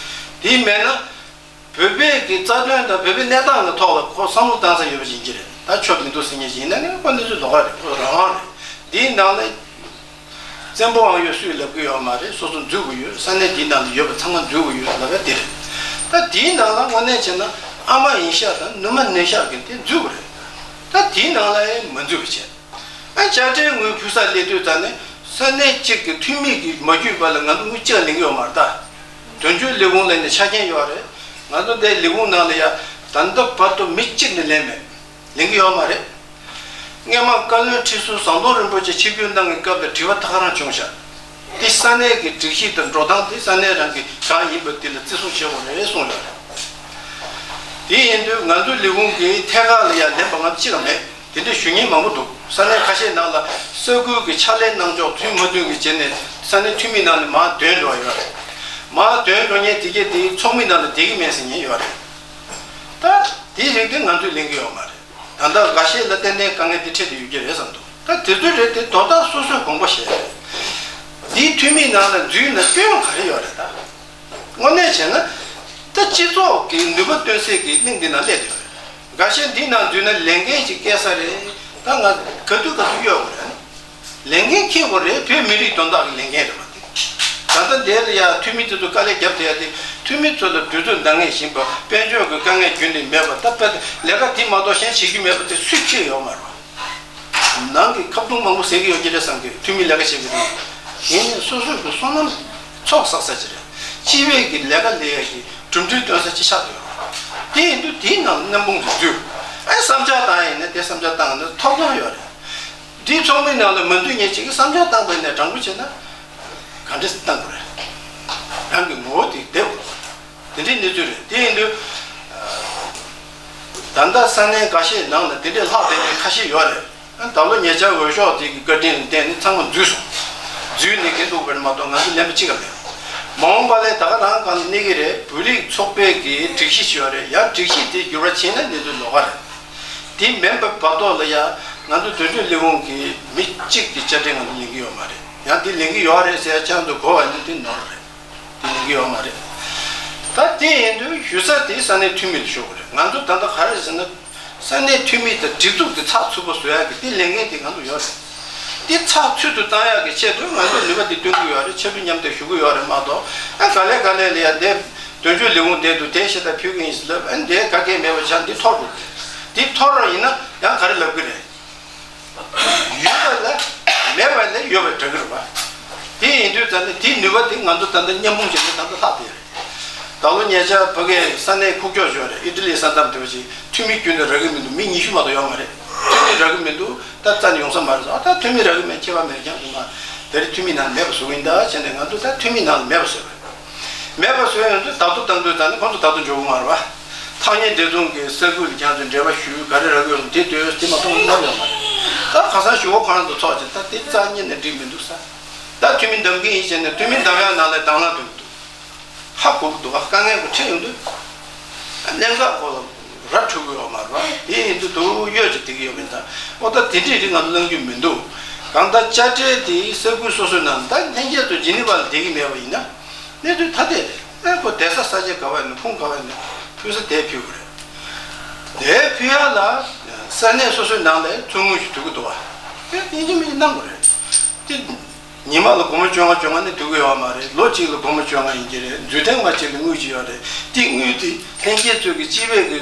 དེ་མེད་ན། བོད་པའི་གི་རྩ་དོན་དང་བོད་པའི་གནས་སྟངས་ཀྱི་ཐོག་ལ་ཁོ་བསམ་བློ་བཏང་ས་ཡོད་པ་ཡིན་གྱི་རེད། ད་ཆོ་མི་འདུག་ཟེར་མཁན་ཞིག་ཡིན་ན་ནི་ཁོ་འདི་ཚོའི་ལོགས་ཀ་རེད། ཁོ་རང་དབང་རེད། འདིའི་ནང་ལ་བཙན་པོའང་ཡོད་སུས་ལབ་ཀྱི་ཡོད་མ་རེད། སོ་སོ་འཛུལ་དགོས་ཡོད། ས་གནས་འདིའི་ནང་ལ་ཡོད་པ་ཚང་མ་འཛུལ་དགོས་ཡོད་ལབ་ཡ་དེ་རེད། ད་དེའི་ནང་ལ་དངོས་གནས་བྱས་ན་ཨ་མ་ཡིན་ཤག་དང་ནུ་མ་ནུས་ཤག་གི་དེ་འཛུལ་དགོས་རེད། ད་དེའི་ནང་ལ་ཡང་མ་འཛུལ་བ་བྱས། ཨ་དཔྱ་ཁྲལ་དངུལ་ཕུལ་ས་སླེབས་དུས་ཙང་ནས་ས་གནས་གཅིག་གི་འཐུས་མི་གིས་མ་བརྒྱུད་པ་ལ་ང་ཚོ་དངུལ་གཅིག་ལེན་གྱི་ཡོད་མ་རེད་ད། དོན་གཅོད་ལས་ཁུངས་ལ་ནས་ཆ་རྐྱེན་ཡོད་རེད། ང་ཚོ་འདིའི་ལས་ཁུངས་ནང་ལ་ཡ་ད་ལྟ་བར་དུ་མི་གཅིག་ནས་ལེན་མེད། ལེན་གྱི་ཡོད་མ་རེད། སྔས་མ་བཀའ་བློན་ཁྲི་ཟུར་ཟམ་གདོང་རིན་པོ་ཆེ་ཆིབས་བསྒྱུར་གནང་བའི་སྐབས་ལ་དྲི་བ་ད་ག་རང་བྱུང་ཤག་དེ་ས་གནས་ཀྱི་སྒྲིག་གཞི་དང་འགྲོ་སྟངས་དེ་ས་གནས་རང་གི་གང་ཡིན་པ་དེ་ལ་བརྩི་སྲུང་བྱེད་དགོས་རེད་གསུངས་ཡོད་རེད། དེ་ཡིན་དུས་ང་ཚོའི་ལས་ཁུངས་ཀྱི་ཐད་ཀར་ལ་ཡ་ལེན་པ་ང་ཚོ་གཅིག་ཀྱང་མེད། དེ་འདྲ་ཞུ་མཁན་མང་པོ་འདུག་ས་གནས་ཁ་ཤས་ནང་ལ་ས་ཁུལ་གྱི་ཕྱག་ལས་གནང་ཕྱོགས་མཐུན་མ་མཐུན་གྱི་རྗེས་ནས་ས་གནས་འཐུས་མི་ནང་ནས་མར་འདོན་འགྲོ་བ་ཡོད་རེད། མར་འདོན་འགྲོ་མཁན་དེ་གས་དེ་ཚོགས་མི་ནང་ལ་བསྡད་ཀྱི་མེད་ཟེར་མཁན་ཡོད་རེད། ད་དེའི་རིགས་དེ་ང་ཚོས་ལེན་གྱི་ཡོད་མ་རེད། ད་ལྟ་འགའ་ཤས་ལ་ཏན་ཏན་དཀའ་ངལ་དེ་འཕྲད་དེ་ཡོད་ཀྱི་རེད་བསམ་འདུག་ད་དེ་ཚོ་རེད་དེ་དོ་བདག་སོ་སོས་དགོངས་པ་བཞེས་རེད། དེའི་འཐུས་མིའི་ནང་ལ་འཛུལ་ན་སྐྱོན་ག་རེ་ཡོད་རེད་ད། དངོས་གནས་བྱས་ན། ད་སྤྱི་ཚོགས་ཀྱི་ནུས་པ་བཏོན་སའི་གི་གླིང་འདི་ནང་སླེབས་ཡོད་རེད། འགའ་ཤས་འདི་ནང་འཛུལ་ན་ལས་འགན་ཅིག་བཀལ་ས་རེད། ད་ང་ག་དུས་ག་དུས་གཡོལ་དགོས་རེད། ལས་འགན་འཁྱེར་དགོས་རེད། བོད་མི་རིགས་དོན་དག་གི་ལས་འགན་རེད་པ་དེ། ད་ལྟ་འདིར་ཡ་འཐུས་མི་དེ་ཚོ་དཀའ་ལས་རྒྱབ་བསྡད་ཡ་དེ། འཐུས་མི་ཚོ་ལ་དུས་ཚོད་འདང་ངེས་བཞིན་པ། དཔལ་འབྱོར་གྱི་དཀའ་ངལ་རྒྱུན་ནས་མེད་པ། ད་དཔེ་ལས་ཀ་དེ་མ་གཏོགས་གཞན་བྱེད་རྒྱུ་མེད་པ་དེ་སུས་ཁྱེར་ཡོད་མ་རེད་པ། ནང་གི་ཁ་བརྡུང་མང་པོ་ཟེར་གྱི་ཡོད་ཀྱི་རེད་བསམ་གྱི། འཐུས་མི་ལས་ཀ་བྱེད་ཀྱི་རེད། ཡིན་ནའི་སོ་སོའི་གི་བསོད་ནམས་ཚོགས་བསགས་ས་ཅིག་རེད། སྤྱི་པའི་གི་ལས་ཀ་ལས་ཡ་གི་གྲུབ་འབྲས་སྟོན་ས་ཅིག་ཆགས་ཡོད་རེད། དེ་ཡིན་དུས་དེའི་ནང་མཉམ་སྤུངས་ཀྱི་འཛུལ། ཨེ་བསམ་འཆར་བཏང་ཡིན་ན་དེ་བསམ་འཆར་བཏང་ན་ཐོབ་ཐང་ཡོད་རེད། དེའི་ཚོགས་མིའི་ནང་ལ་མ་འཛུལ་མཁན་ཅིག་གིས་བསམ་འཆར་བཏང་པ་ཡིན་ན་དྲང་པོ་བྱས་ན་ག་འདྲས་བཏང་དགོས་རེད། རང་གི་ངོ་བོ་དེ་བསྡད་དགོས་རེད། དེ་འདྲའི་གནས་ཚུལ་རེད། དེ་ཡིན་དུས་ད་ལྟ་ས་གནས་འགའ་ཤས་ནང་ལ་དེ་འདྲའི་ལྷག་བསྡད་མཁན་ཁ་ཤས་ཡོད་རེད། ད་ལོ་ཉེ་ཆར་འོས་ཤོག་དེ་གི་བཀའ་དྲིན་ལ་བརྟེན་ནས་ཚང་མ་འཛུལ་སོང་། འཛུལ་ནས་གིན་འདུག་པ་རེད་མ་གཏོགས་ང་ཚོ་ལེན་པ་གཅིག་ཀ་མེད། མ་འོངས་པ་ལ་ད་ག་རང་གང་ལ་གནས་ཀྱི་རེད། བོད་རིགས་ཚོགས་པའི་གི་སྒྲིག་གཞི་ཞིག་ཡོད་རེད། ཡང་སྒྲིག་གཞི་དེ་འགྱུར་བ་ཕྱིན་ན་གནས་ཚུལ་ལོགས་ཀ་རེད། དེ་མིན་པ་བར་ཐོག་ལ་ཡང་ང་ཚོ་དོན་གཅོད་ལས་ཁུངས་ཀྱི་མི་གཅིག་གི་བཅར་འདྲི་ང་ཚོ་ལེན་གྱི་ཡོད་མ་རེད། ཡང་དེ་ལེན་གྱི་ཡོད་རེད་ཟེར་ཡ་ཁྱེད་རང་ཚོ་གོ་བ་ཡིན་ན་དེ་ནོར་རེད། དེ་ལེན་གྱི་ཡོད་མ་རེད། ད་དེ་ཡིན་དུས་ཞུ་ས་དེ་ས་གནས་འཐུས་མི་ལ་ཞུ་དགོས་རེད། ང་ཚོ་ད་ལྟ་ག་རེ་ཟེར་ན། ས་གནས་འཐུས་མི་དང་སྒྲིག་འཛུགས་དེ་ཚགས་ཚུད་པོ་བཟོ་ཡག་གི་དེ་ལས་འགན་དེ་ང་ཚོ་ཡོད་རེད། དེ་ཚགས་ཚུད་དུ་བཏང་ཡག་གི་ཆེད་དུ་ང་ཚོ་ནུས་པ་དེ་བཏོན་གྱི་ཡོད་རེད། ཕྱར་གྲུ་མཉམ་འདེགས་ཞུ་གི་ཡོད་རེད་མ་གཏོགས། ཨ་ག་ལེ་ག་ལེ་ལ་ཡ་དེ་དོན་གཅོད་ལས་ཁུངས་དེ་དུ་དེ་ཞེ་དྲག་ཕུལ་གི་ཡིན་ཟེར་ལབ། ཨ་འདི་ག་གེ་མེད་པ་ཆགས། འདི་འཐོར་འགྲོ་གི་རེད། འདི་འཐོར་ར་ཡིན་ན་ཡང་ག་རེ་ལབ་གི་རེད། ཡོད་པ་ལ་མེད་པ་ལས་ཡོད་པ་འདྲ་གི་རེད་པ། དེ་ཡིན་དུས་ད་ནི་དེའི་ནུས་པ་དེ་ང་ཚོ་ད་ལྟ་མཉམ་སྤུངས་བྱས་ནས་ད་ལྟ་ལྷག་བསྡད་རེད། ད་ལོ་ཉེ་ཆར་ཕ་གིའི་ས་གནས་ཁུག་ཀྱོག་ཞིག་ཡོད་རེད། ཨི་ཊ་ལི་ས་མཚམས་དེ་བ་ཞིག་འཐུས་མི་རྒྱུན་དུ་རག་གི་མི་འདུག་མི་ཉི་ཤུ་མ་གཏོགས་ཡོད་མ་རེད། འཐུས་མི་རག་གི་མི་འདུག་ད་རྩ་ནས་ཡོང་ས་མ་རེད་ཟེར། ཨ་ད་འཐུས་མི་རག་གི་མེད། ཁྱད་པར་མེད། ཀྱང་དུ་མ་ད་རེས་འཐུས་མི་ནང་མེད་པ་བཟོ་གི་ཡིན་ད་བྱས་ནས་ང་ཚོ་ད་འཐུས་མི་ནང་ལ་མེད་པ་བཟོས་པ་རེད། མེད་པ་བཟོས་ཡོང་དུས་བདག་ཏུ་བཏང་དུས་ད་ནི་ཁོང་ཚོ་བདག་ཏུ་འཇོག་གི་མ་རེད་པ། ཐག་ཉེ་བདེ་སྲུང་གི་ས་ཁུལ་ལ་ཁྱེད་ཚོས་འབྲེལ་བ་ཞུས། ག་རེ་རག་གི་ཡོད་དེ་ལྟོས་དེ་མ་གཏོགས་ལབ་ཡོད་མ་རེད། ད་ཁ་སང་ཞུ་བ་ཁོ་རང་ཚོ་ཚོགས་བྱས། ད་དེ་རྩ་ཉིད་ནས་འགྲིག་མི་འདུག་ས། ད་འཐུས་མི་འདེམས་མཁན་ཡིན་བྱས་ནས་འཐུས་མི་འདེམས་ཡག་ནང་ལ་དང་བླངས་ཐོན་གི་འདུག་ཧ་གོ་གི་འདུག་ཨ་དཀའ་ངལ་གོ་ཁྲིད་ཡོང་དུས། གནད་འགག་གོ་ར་འཕྲོད་གི་ཡོད་མ་རེད་པ། དེ་ཡིན་དུས་དུ་གཡོ་ཅིག་དེ་གི་ཡོད་མིན་ད། ཨོ་ད་དེ་འདྲས་རིགས་ང་ཚོ་གནང་རྒྱུ་མི་འདུག་གང་ལྟར་དཔྱ་ཁྲལ་དེ་ས་ཁུལ་སོ་སོའི་ནང་ད་ལྷན་རྒྱས་ཚོ་ཇི་ནི་ཝ་ལ་བསྡད་ཀྱི་མེད་པ་ཡིན་ན། གནས་ཚུལ་ཐ་དད་རེད། ཨེ་ཁོ་བསྡད་ས་ས་ཆ་ག་བ་ཡིན་ན་ཁུངས་ག་བ་ཡིན་ན་ཕུལ་ས་དེ་ཕུལ་དགོས་རེད། དེ་ཕུལ་ཡག་ལ་ས་གནས་སོ་སོའི་ནང་ལ་ཚོགས་དངུལ་ཞིག་སྤྲོད་ཀྱི་འདུག་བ། དེ་ཡིན་གཅིག་མིན་གཅིག་གནང་དགོས་རེད། དེ་ཉི་མ་ལ་སྒོར་མོ་བཅོ་ལྔ་བཅོ་ལྔ་ནི་སྤྲོད་ཀྱི་ཡོད་མ་རེད། ལོ་གཅིག་ལ་སྒོར་མོ་བཅོ་ལྔ་ཡིན་གྱི་རེད། འཛུལ་ཐེངས་མ་གཅིག་ལ་དངུལ་གཅིག་ཡོད་རེད། དེ་དངུལ་དེ་ལྷན་རྒྱས་ཚོས་ཀྱི་སྤྱི་པའི་གི་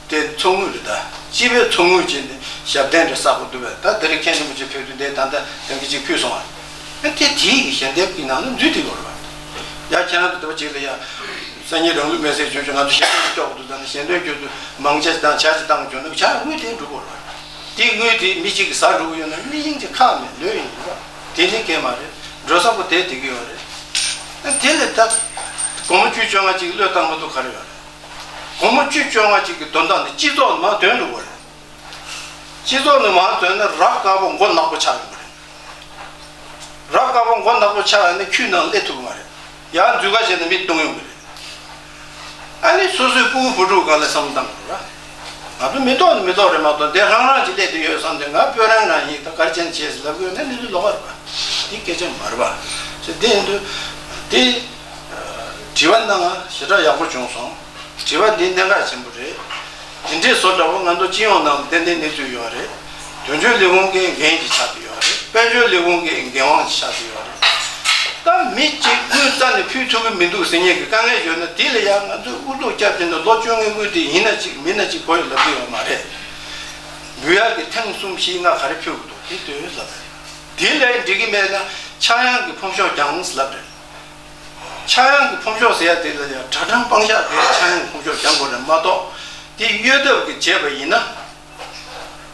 དེ་ཚོགས་དངུལ་རེད་ད། སྤྱི་པའི་ཚོགས་དངུལ་བྱས་ནས་ཞབས་བརྟན་རེ་བསགས་དགོས་འདུག་པས། ད་དེ་རིང་མཁན་རིན་པོ་ཆེ་ཕེབས་དུས་འདི་ད་ལྟ་དོན་གྱི་ཅིག་ཕུལ་སོང་བ། ཨ་དེ་དེའི་གི་ཞལ་འདེབས་ཀྱི་ནང་ལ་འཛུལ་ཐིག་ཡོད་རེད་པ། ཡ་ཁྱེད་རང་ཚོ་དེ་བ་ཅིག་ལ་ཡ་སང་ཉིན་རང་ལུགས་མེད་ཟེར་བྱུང་བྱུང་། ང་ཚོ་ཞལ་འདེབས་ཀྱི་ལྕོག་འདུག་ད་ནི་ཞལ་འདེབས་ཀྱི་འདུག་མང་ཆེ་དང་ཆ་ཞིག་བཏང་བྱུང་ན་ཆ་དངུལ་དེ་འགྲུབ་དགོས་རེད་པ། དེ་དངུལ་དེ་མི་གཅིག་གིས་ཟ་འགྲོ་གི་ཡོད་ན་མི་གཞན་གྱི་ཁག་མེད་ལོས་ཡིན་རེད་པ། དེ་ནི་སྐད་མ་རེད། འགྲོ་ས་པོ་དེ་བསྡད་ཀྱི་ཡོད་རེད། ཨ་དེ་ལས་ད་སྒོར་མོ་བཅུ་བཅོ་ལྔ་ཅིག་བློས་བཏང་མ་ཐུབ་ག་རེ་ཡོད་རེད། སྒོར་མོ་བཅུ་བཅོ་ལྔ་ཅིག་གི་དོན་དག་ནི་སྤྱི་ཚོགས་ནང་དོན་འགྲོ་གི་རེད། སྤྱི་ཚོགས་ནང་མ་དོན་ན་ར་དཀར་པོ་མགོ་ནག་པོ་ཆགས་ཡོང་གི་རེད། ར་དཀར་པོ་མགོ་ནག་པོ་ཆགས་ཡོང་ན་ཁྱོད་ནང་སླེབས་ཐུབ་ཀྱི་མ་རེད། ཡང་འཛུལ་ཁ་བྱས་ན་མི་གཏོང་ཡོང་གི་རེད། ཨ་ནི་སོ་སོའི་ཕྲུ་གུ་བུ་ཕྲུག་སྒང་ལ་བསམ་བློ་བཏང་དགོས་རེད། ང་ཚོ་མི་ཐོག་ནི་མི་ཐོག་རེད་མ་གཏོགས་དེ་རང་རང་གཅིག་སླེབས་བསྡད་ཡོད་བསམ་སྟེ་ང་དཔོན་རང་རང་ཡིན་ད་ག་རེ་བྱས་ནས་བྱས་ཟེར་ལབ་གི་ཡོད་ན་གནས་ཚུལ་ལོགས་ཀ་རེད་པ། དེ་སྐད་ཆ་མ་རེད་པ། ཞེས་དེ་ཡིན་དུས་དེ་དྲི་བ་གནང་ང་ཞེ་དྲག་ཡག་པོ་བྱུང་སོང་། དྲི་བ་འདི་གནད་འགག་ཆེན་པོ་རེད། དེ་འདྲའི་བཟོ་འདྲ་བོ་ང་ཚོ་སྤྱི་ཡོངས་ནང་ལ་ཏན་ཏན་གནས་ཚུལ་ཡོད་རེད། དོན་གཅོད་ལས་ཁུངས་ཀྱི་འགན་ཅིག་ཆགས་ཀྱི་ཡོད་རེད། དཔལ་འབྱོར་ལས་ཁུངས་ཀྱི་འགན་དབང་ཅིག་ཆགས་ཀྱི་ཡོད་རེད། ད་མི་གཅིག་དངུལ་རྩ་ནས་ཕུལ་ཐུབ་ཀྱི་མི་འདུག་ཟེར་མཁན་གྱི་དཀའ་ངལ་ཡོད་ན་དེ་ལ་ཡང་ང་ཚོས་ཨུ་ཚུགས་བརྒྱབ་བྱས་ནས་ལོ་བཅོ་ལྔའི་དངུལ་དེ་ཡིན་ན་གཅིག་མིན་ན་གཅིག་དགོས་ཡོད་ལབ་ཀྱི་ཡོད་མ་རེད། འབུལ་ཡག་གི་ཐེངས་གསུམ་བཞི་ལྔ་ག་རེ་ཕུལ་དགོས་འདུག་དེ་ལྟོས་ལབ་རེད། དེ་ལས་འགྲིག་གི་མེད་ན་ཆག་ཡང་གི་ཕོམ་ཤོག་རྒྱངས་ལབ་རེད། ཆག་ཡང་གི་ཕོམ་ཤོག་ཟེར་ཡ་དེ་ལ་ཡང་གྲྭ་ཕྲན་སྤང་བྱ་དེ་ཆག་ཡང་གི་ཕོམ་ཤོག་རྒྱག་དགོས་རེད་མ་གཏོགས། དེ་གཡོལ་ཐབས་ཀྱི་བྱས་པ་ཡིན་ན།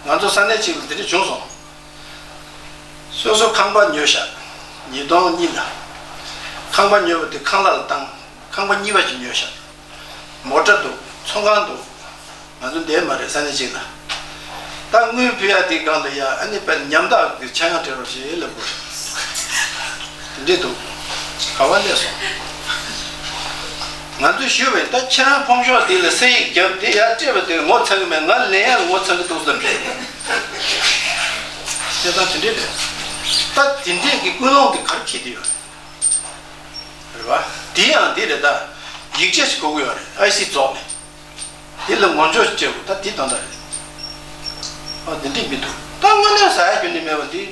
ང་ཚོ་ས་གནས་གཅིག་ལ་དེ་འདྲ་བྱུང་སོང་། སོ་སོ་ཁང་པ་ཉོས་ཤག་ཉིས་སྟོང་གཉིས་ལ། ཁང་པ་ཉོས་པ་དེ་ཁང་གླ་ལ་བཏང་། ཁང་པ་གཉིས་པ་ཅིག་ཉོས་ཤག་མོ་ཊ་འདུག་ཚོང་ཁང་འདུག་ང་ཚོ་འདས་མ་རེད་ས་གནས་གཅིག་ལ། ད་དངུལ་ཕུལ་ཡ་དེའི་སྒང་ལ་ཡ་ཨ་ནི་དཔེར་ན་ཉམ་ཐག་གི་ཆག་ཡང་སྤྲད་རོགས་ཞེས་ལབ་དགོས། དེ་འདྲས་འདུག་ག་བ་སླེབས་སོང་། ང་ཚོས་ཞུས་པ་ཡིན། ད་ཁྱེད་རང་ཕོམ་ཤོག་དེ་ལ་ས་ཡིག་བརྒྱབ་དེ་ཡར་སྤྲད་པ་དེ་ངོ་ཚ་གི་མེད། ང་ལེན་ཡ་ལ་ངོ་ཚ་གི་འདུག་བསམ་རེད། བཤད་སྟངས་དེ་འདྲས་རེད། ད་དེ་འདྲས་ཀྱི་ཀུན་སློང་དེ་ག་རེ་འཁྱེར་བསྡད་ཡོད་རེད། རེད་བ། དེ་ཡང་འདི་རེད་ད། ཡིག་ཆ་ཞིག་དགོས་ཀྱི་ཡོད་རེད། ཨའི་སི་རྫོགས་ནས། དེ་ལ་ངོ་སྦྱོར་བྱེད་དགོས། ད་དེ་དོན་དག་རེད། ཨ་འདི་འདྲས་མི་འདུག་ད་དངོས་གནས་ཟ་ཡ་རྒྱུ་ནི་མེད་པ་འདི།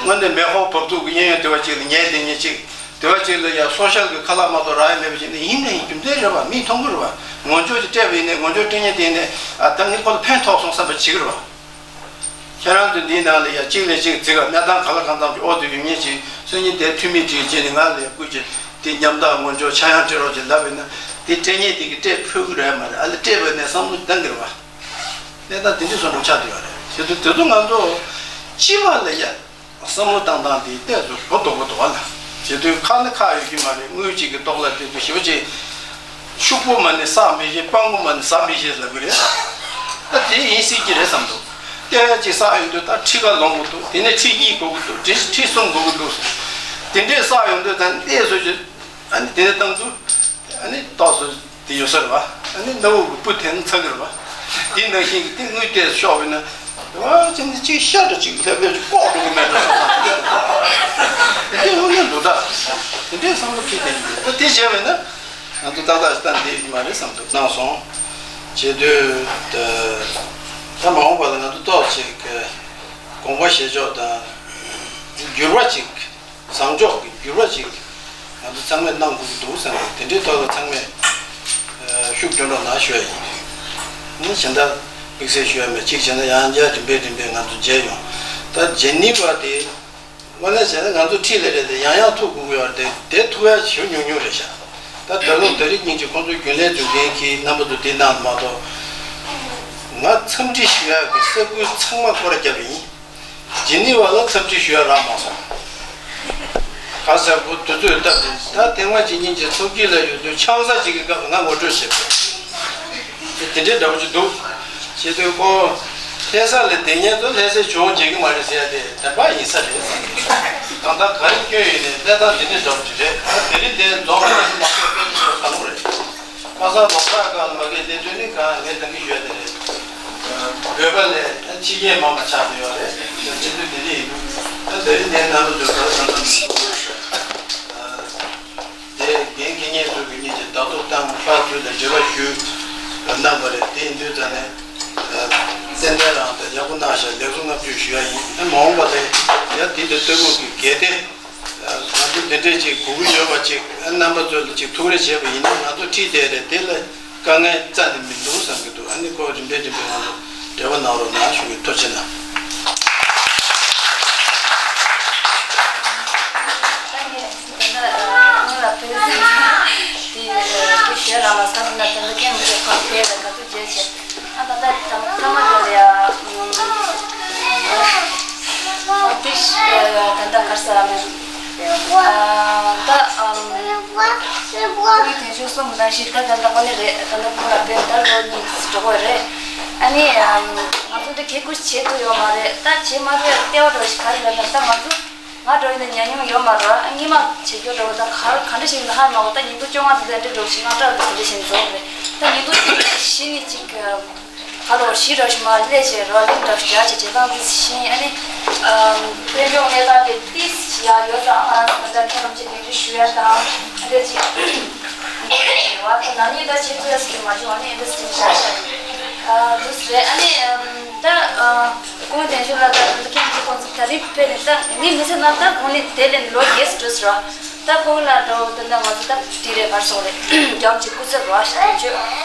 དངོས་གནས་མེ་འཁོར་བབས་ཚུགས་ཀྱི་གཡས་གཡོན་དེ་བ་གཅིག་ལ་ཉལ་བསྡད་མཁན་གཅིག་དེ་བ་གཅིག་ལ་ཡ་སོ་ཤལ་གྱི་ཁ་ལག་མ་གཏོགས་རག་ཡ་མེད་པ་ཅིག་ནི་ཡིན་ནའི་རྒྱུ་མཚན་རེད་བ། མིས་མཐོང་གི་རེད་བ། ངོ་ཅོག་ཅིག་སྤྲད་པ་ཡིན་ནའི་ངོ་ཅོག་སྤྲད་མཁན་དེ་ཡིན་ནའི་ཨ་ད་ངས་ཁོ་ལ་ཕན་ཐོགས་སོང་བསམ་པ་བྱེད་ཀྱི་རེད་བ། ཁྱེད་རང་ཚོ་འདིའི་ནང་ལ་ཡ་གཅིག་ལས་གཅིག་རྫིག་ག་གནས་སྟངས་ག་ལ་གང་འཚམ་གྱི་ཨོ་དེ་ཡོད་མཁན་ཅིག་སང་ཉིན་དེ་འཐུས་མི་ཅིག་བྱས་ནས་ང་ལ་ཡ་སྐུལ་གྱི་དེ་ཉམ་ཐག་ངོ་ཅོག་ཆག་ཡང་སྤྲད་རོགས་ཅིག་ལབ་པ་ཡིན་ན་དེ་སྤྲད་མཁན་དེ་གིས་སྤྲད་ཕོད་ཀྱི་རེད་མ་རེད། ཨ་ལ་སྤྲད་པ་ནས་བསམ་བློ་གཏང་གི་རེད་བ། གནས་སྟངས་དེ་འདྲའི་བཟོ་འདྲ་ཆགས་བསྡད་ཡོད་རེད། བྱེད་དུས་དེ་ཚོ་ང་ཚོ་སྤྱི་པ་ལ་ཡ་བསམ་བློ་བཏང་སྟངས་དེ་ཏོག་ཙམ་གོ་ལྡོག་པོ་འདུག་བ་ལ། བྱེད་དུས་ཁག་ནི་ཁག་ཡོད་ཀྱི་མ་རེད། དངུལ་གཅིག་གི་ཐོག་ལ་དེ་ཚོ་ཞེ་པོ་ཅིག་ཤུག་པོ་མ་ནི་བསགས་མི་ཤེས། སྤང་པོ་མ་ནི་ཟ་མི་ཤེས་ལབ་གི་རེད། ད་དེ་ཡིན་སྲིད་ཀྱི་རེད་བསམ་འདུག་ལྟེ་བ་གཅིག་བསགས་ཡོང་དུས་ད་ཁྲི་ཁ་ལོངས་དགོས་འདུག་དེ་ནས་ཁྲི་གཉིས་དགོས་ཀྱི་འདུག་དེ་ཁྲི་གསུམ་དགོས་ཀྱི་འདུག་དེ་འདྲས་བསགས་ཡོང་དུས་ད་ལྟས་བཟོ་རྒྱུ་ཨ་ནི་དེ་ནས་བཏང་དུས། ཨ་ནི་ཏོག་ཙམ་དེ་ཡོད་ས་རེད་བ། ཨ་ནི་སྣ་བུག་གི་སྤུ་འཐེན་ཚ་གི་རེད་བ། དེ་ནང་བཞིན་གྱི་དེ་དངུལ་ཏོག་ཙམ་ཤོར་བས་ན། བ་ཅན་གྱི་ཅིག་ཤ་འདྲ་ཅིག་ལྷེབ་ལྷེབ་ཅིག་ལྐོག་འགྲོ་གི་མེད་འགྲོ་བསམ་བསམ་དེ་དངོས་གནས་འདུག་ད། དེ་འདྲའི་བསམ་བློ་ཁྱེར་བསྡད་ཡིན། ད་དེ་བྱས་པས་ན་ང་ཚོ་ཏག་ཏག་ཞིག་ད་འདི་ཡིན་མ་རེད་བསམ་འདུག་གནང་སོང་། བྱེད་དུས་ད་ད་མ་འོངས་པ་ལ་ང་ཚོ་ཏོག་ཙམ་ཅིག་དགོངས་པ་བཞེས་ཕྱོགས་དང་འགྱུར་བ་ཅིག་བཟང་ཕྱོགས་ཀྱི་འགྱུར་བ་ཅིག་ང་ཚོ་ཚང་མས་གནང་དགོས་ཀྱི་འདུག་བསམ་པས། དེ་འདྲའི་ཐོག་ལ་ཚང་མས་ཤུགས་སྒྲིལ་རོགས་གནང་ཞུ་ཡ་ཡིན། ནི་གཞན་དག་དམིགས་བསལ་ཞུ་ཡ་མེད། གཅིག་བྱས་ན་ཡང་བསྐྱར་རིམ་པས་རིམ་པས་ང་ཚོ་མཇལ་ཡོང་། ད་མཇལ་ནི་བ་དེ་དངོས་གནས་བྱས་ན་ང་ཚོ་འཁྲིས་ལ་རེད་དེ་ཡང་ཡང་ཐུག་དགོས་ཀྱི་ཡོད་རེད་དེ། དེ་ཐུག་ཡ་ཞེ་པོ་ཉུང་ཉུང་རེད་ཤག་ད་ད་རུང་ད་རིང་ཉིན་གཅིག་ཁོང་ཚོའི་རྒྱུན་ལས་འཛུགས་མཁན་གྱིས་རྣམ་པ་ཚོ་དེ་གནང་མ་གཏོགས། ང་འཚམས་འདྲི་ཞུ་ཡ་གི་ས་ཁུལ་ཚང་མ་སྐོར་ར་བརྒྱབ་པ་ཡིན། ཇི་ནི་ཝ་ལ་འཚམས་འདྲི་ཞུ་ཡ་རག་མ་སོང་། ག་ཟེར་གོ་དུས་ཚོད་སྟབས་བདེ། ད་ཐེངས་མ་གཅིག་གཉིས་ཀྱི་ཚོགས་སྐྱིད་ལ་ཡོད་དུས་ཆང་ས་གཅིག་གི་སྐབས་ང་ངོ་སྤྲོད་བྱེད་དགོས། དེ་དེ་འདྲའི་འདྲ་པོ་ཅིག་འདུག་བྱེད་དུས་ཁོ་ལྷ་ས་ལ་བསྡད་མཁན་ཚོ་ལྷ་སའི་གཞུང་བརྗེད་ཀྱི་མ་རེད་ཟེར་ཡ་དེ་དེ་འདྲ་ཡིན་ས་རེད། གང་ལྟར་ག་རེ་སྐྱོན་ཡོད་ནས་གནས་སྟངས་དེ་འདྲའི་འདྲ་པོ་ཅིག་རེད། ད་དེ་རིང་དེ་རྫོང་ལ་ཡོད་མ་ཁོས་དཔེ་ཆ་ཞིག་དང་པོ་རེད། ཁ་སང་ལོ་གསར་སྐབས་ལ་མ་གི་ལས་དོན་ནི་གང་ངས་ད་གིན་ཞུས་དེ་རེད། བོད་པ་ལས་ཕྱི་རྒྱལ་མང་བ་ཆགས་བསྡད་ཡོད་རེད། ཕྱི་དུས་དེ་འདྲ་ཡིན་འདུག་ད་དེ་རིང་དེ་ནང་ལ་འདུག་ག་ལ་ད་ད་དེ་འགན་འཁྱེར་མཁན་ཚོ་གི་གཉིས་ཀྱི་ལྟ་རྟོག་བཏང་། ཕར་ཚུར་ལ་འབྲེལ་བ་ཞུས་གནང་བ་རེད། དེ་ཡིན་དུས་ཙང་ནས་ཏན་ཏན་རང་ད་ཡག་པོ་གནང་ཤག་ལེགས་སོ་ལྔ་བཅུ་ཞུ་ཡ་ཡིན། ཨ་མ་འོངས་པ་དེ་ཡ་དེ་འདྲ་ལྟ་བུ་གི་གལ་ཏེ། ང་ཚོ་འདི་འདྲས་ཅིག་གོ་གི་ཡོད་པ་ཅིག་རྣམ་པ་ཚོ་ལ་ཅིག་ཐུགས་རེ་བྱས་པ་ཡིན་ན། ང་ཚོ་ཁྲིད་བསྡད་རེད། དེ་ལ་དཀའ་ངལ་རྩ་ནས་མི་འདུག་བསམ་གྱི་འདུག་ཨ་ནི་ཁོ་རིམ་པས་རིམ་པས་ང་ཚོ་འབྲེལ་བ་གནང་རོགས་གནང་ཞུ་གི། ཐུགས་རྗེ་གནང་། ད་ངས་ད་ལྟ་སྔོན་ལ་ཕེབས་དེ་ཞུ་རང་ལ་ས་ན་ད་ལྟ་ཀན་མི་ཁོ་ཕེབས་ལ་ག་ཚོད་བརྗེད་བྱས། ཨ་ད་ལྟ་ཐ་མ་དེ་ལ་ཡ། ཨ་ཏིས་ད་ལྟ་གར་ས་མེད། ཨ་ད་ཨམ་ཁོང་དེ་ཞུ་སོང་མ་ཞིག་ད་ད་ལྟ་ཁོ་ནི་རེད། ད་ལྟ་ཁོང་ལ་ཕན་ད་ལོ་གཉིས་འགྲོ་གི་རེད། ཨ་ནི་ཨམ་ང་ཚོ་འདི་གེ་ཀུ་བྱེད་ཐུབ་ཡོད་མ་རེད། ད་བྱེད་མ་ཐུབ་ཡ་ལྟེ་བ་འགྲོ་ཞིག་ག་རེ་ལབ་ན། ད་ང་ཚོ། ང་འགྲོ་ཡིན་ན་ཉམས་མྱོང་ཡོད་མ་རེད། ཨ་སྔོན་མ་བྱེད་རྒྱུ་འགྲོ་ད་ག་ག་འདྲ་ཞིག་ལ་ཧ་མ་གོ་ད་ཉིན་ཐོ་བཅོ་ལྔ་དེ་ལ་འདྲ་འགྲོ་ཞིག་ང་སྐྲག་དེ་འདྲ་ཞིག་འཛོམས་རེད། ད་ཉིན་ཐོ་བཞི་ནི་གཅིག་ག་ལོ་བཞི་ར་ཞིག་མ་ལས་བྱས་རོ་ལིང་འདྲ་ཞིག་རྒྱ་ཆེ་བྱེད་སྟངས་དེ་ཤེས། ཨ་ནི་དཔལ་འབྱོར་གནས་སྟངས་དེ་ཏིས་ཡ་ཡོད་ཙང་ང་ང་ད་ཁྱེད་རང་ཚོ་ལས་རིགས་ཞུ་ཡ་དང་ཨ་འདྲ་ཅིག་ཡོད་ད། ན་ནིང་ད་ཆེད་དུ་ཡ་སུ་མ་བྱུང་། ཨ་ནི་ཨ་འདྲ་ཞིག་བྱ་བྱ་དུས་རེད། ཨ་ནི་ད། ཁོང་དེ་ཚོ་ལ་ད་དུང་ཁྱེད་ཀྱི་ཁོང་ཚོ་ད་རེས་ཕེབས་ནས་ད་ངས་མི་ཚེ་ནང་ད་ཁོང་ནི་དེ་ལས་ལོ་རྒྱས་སུ་འགྲོ་ཟེར་བ། ད་ཁོང་ལ་འགྲོ་ད་ལྟ་ང་ཚོ་ད་དེ་རེད་བར་སོང་རེད། རྒྱམ་གྱི་སྐུ་ཚབ་རོ་ཞིག་དོན་གཅོད།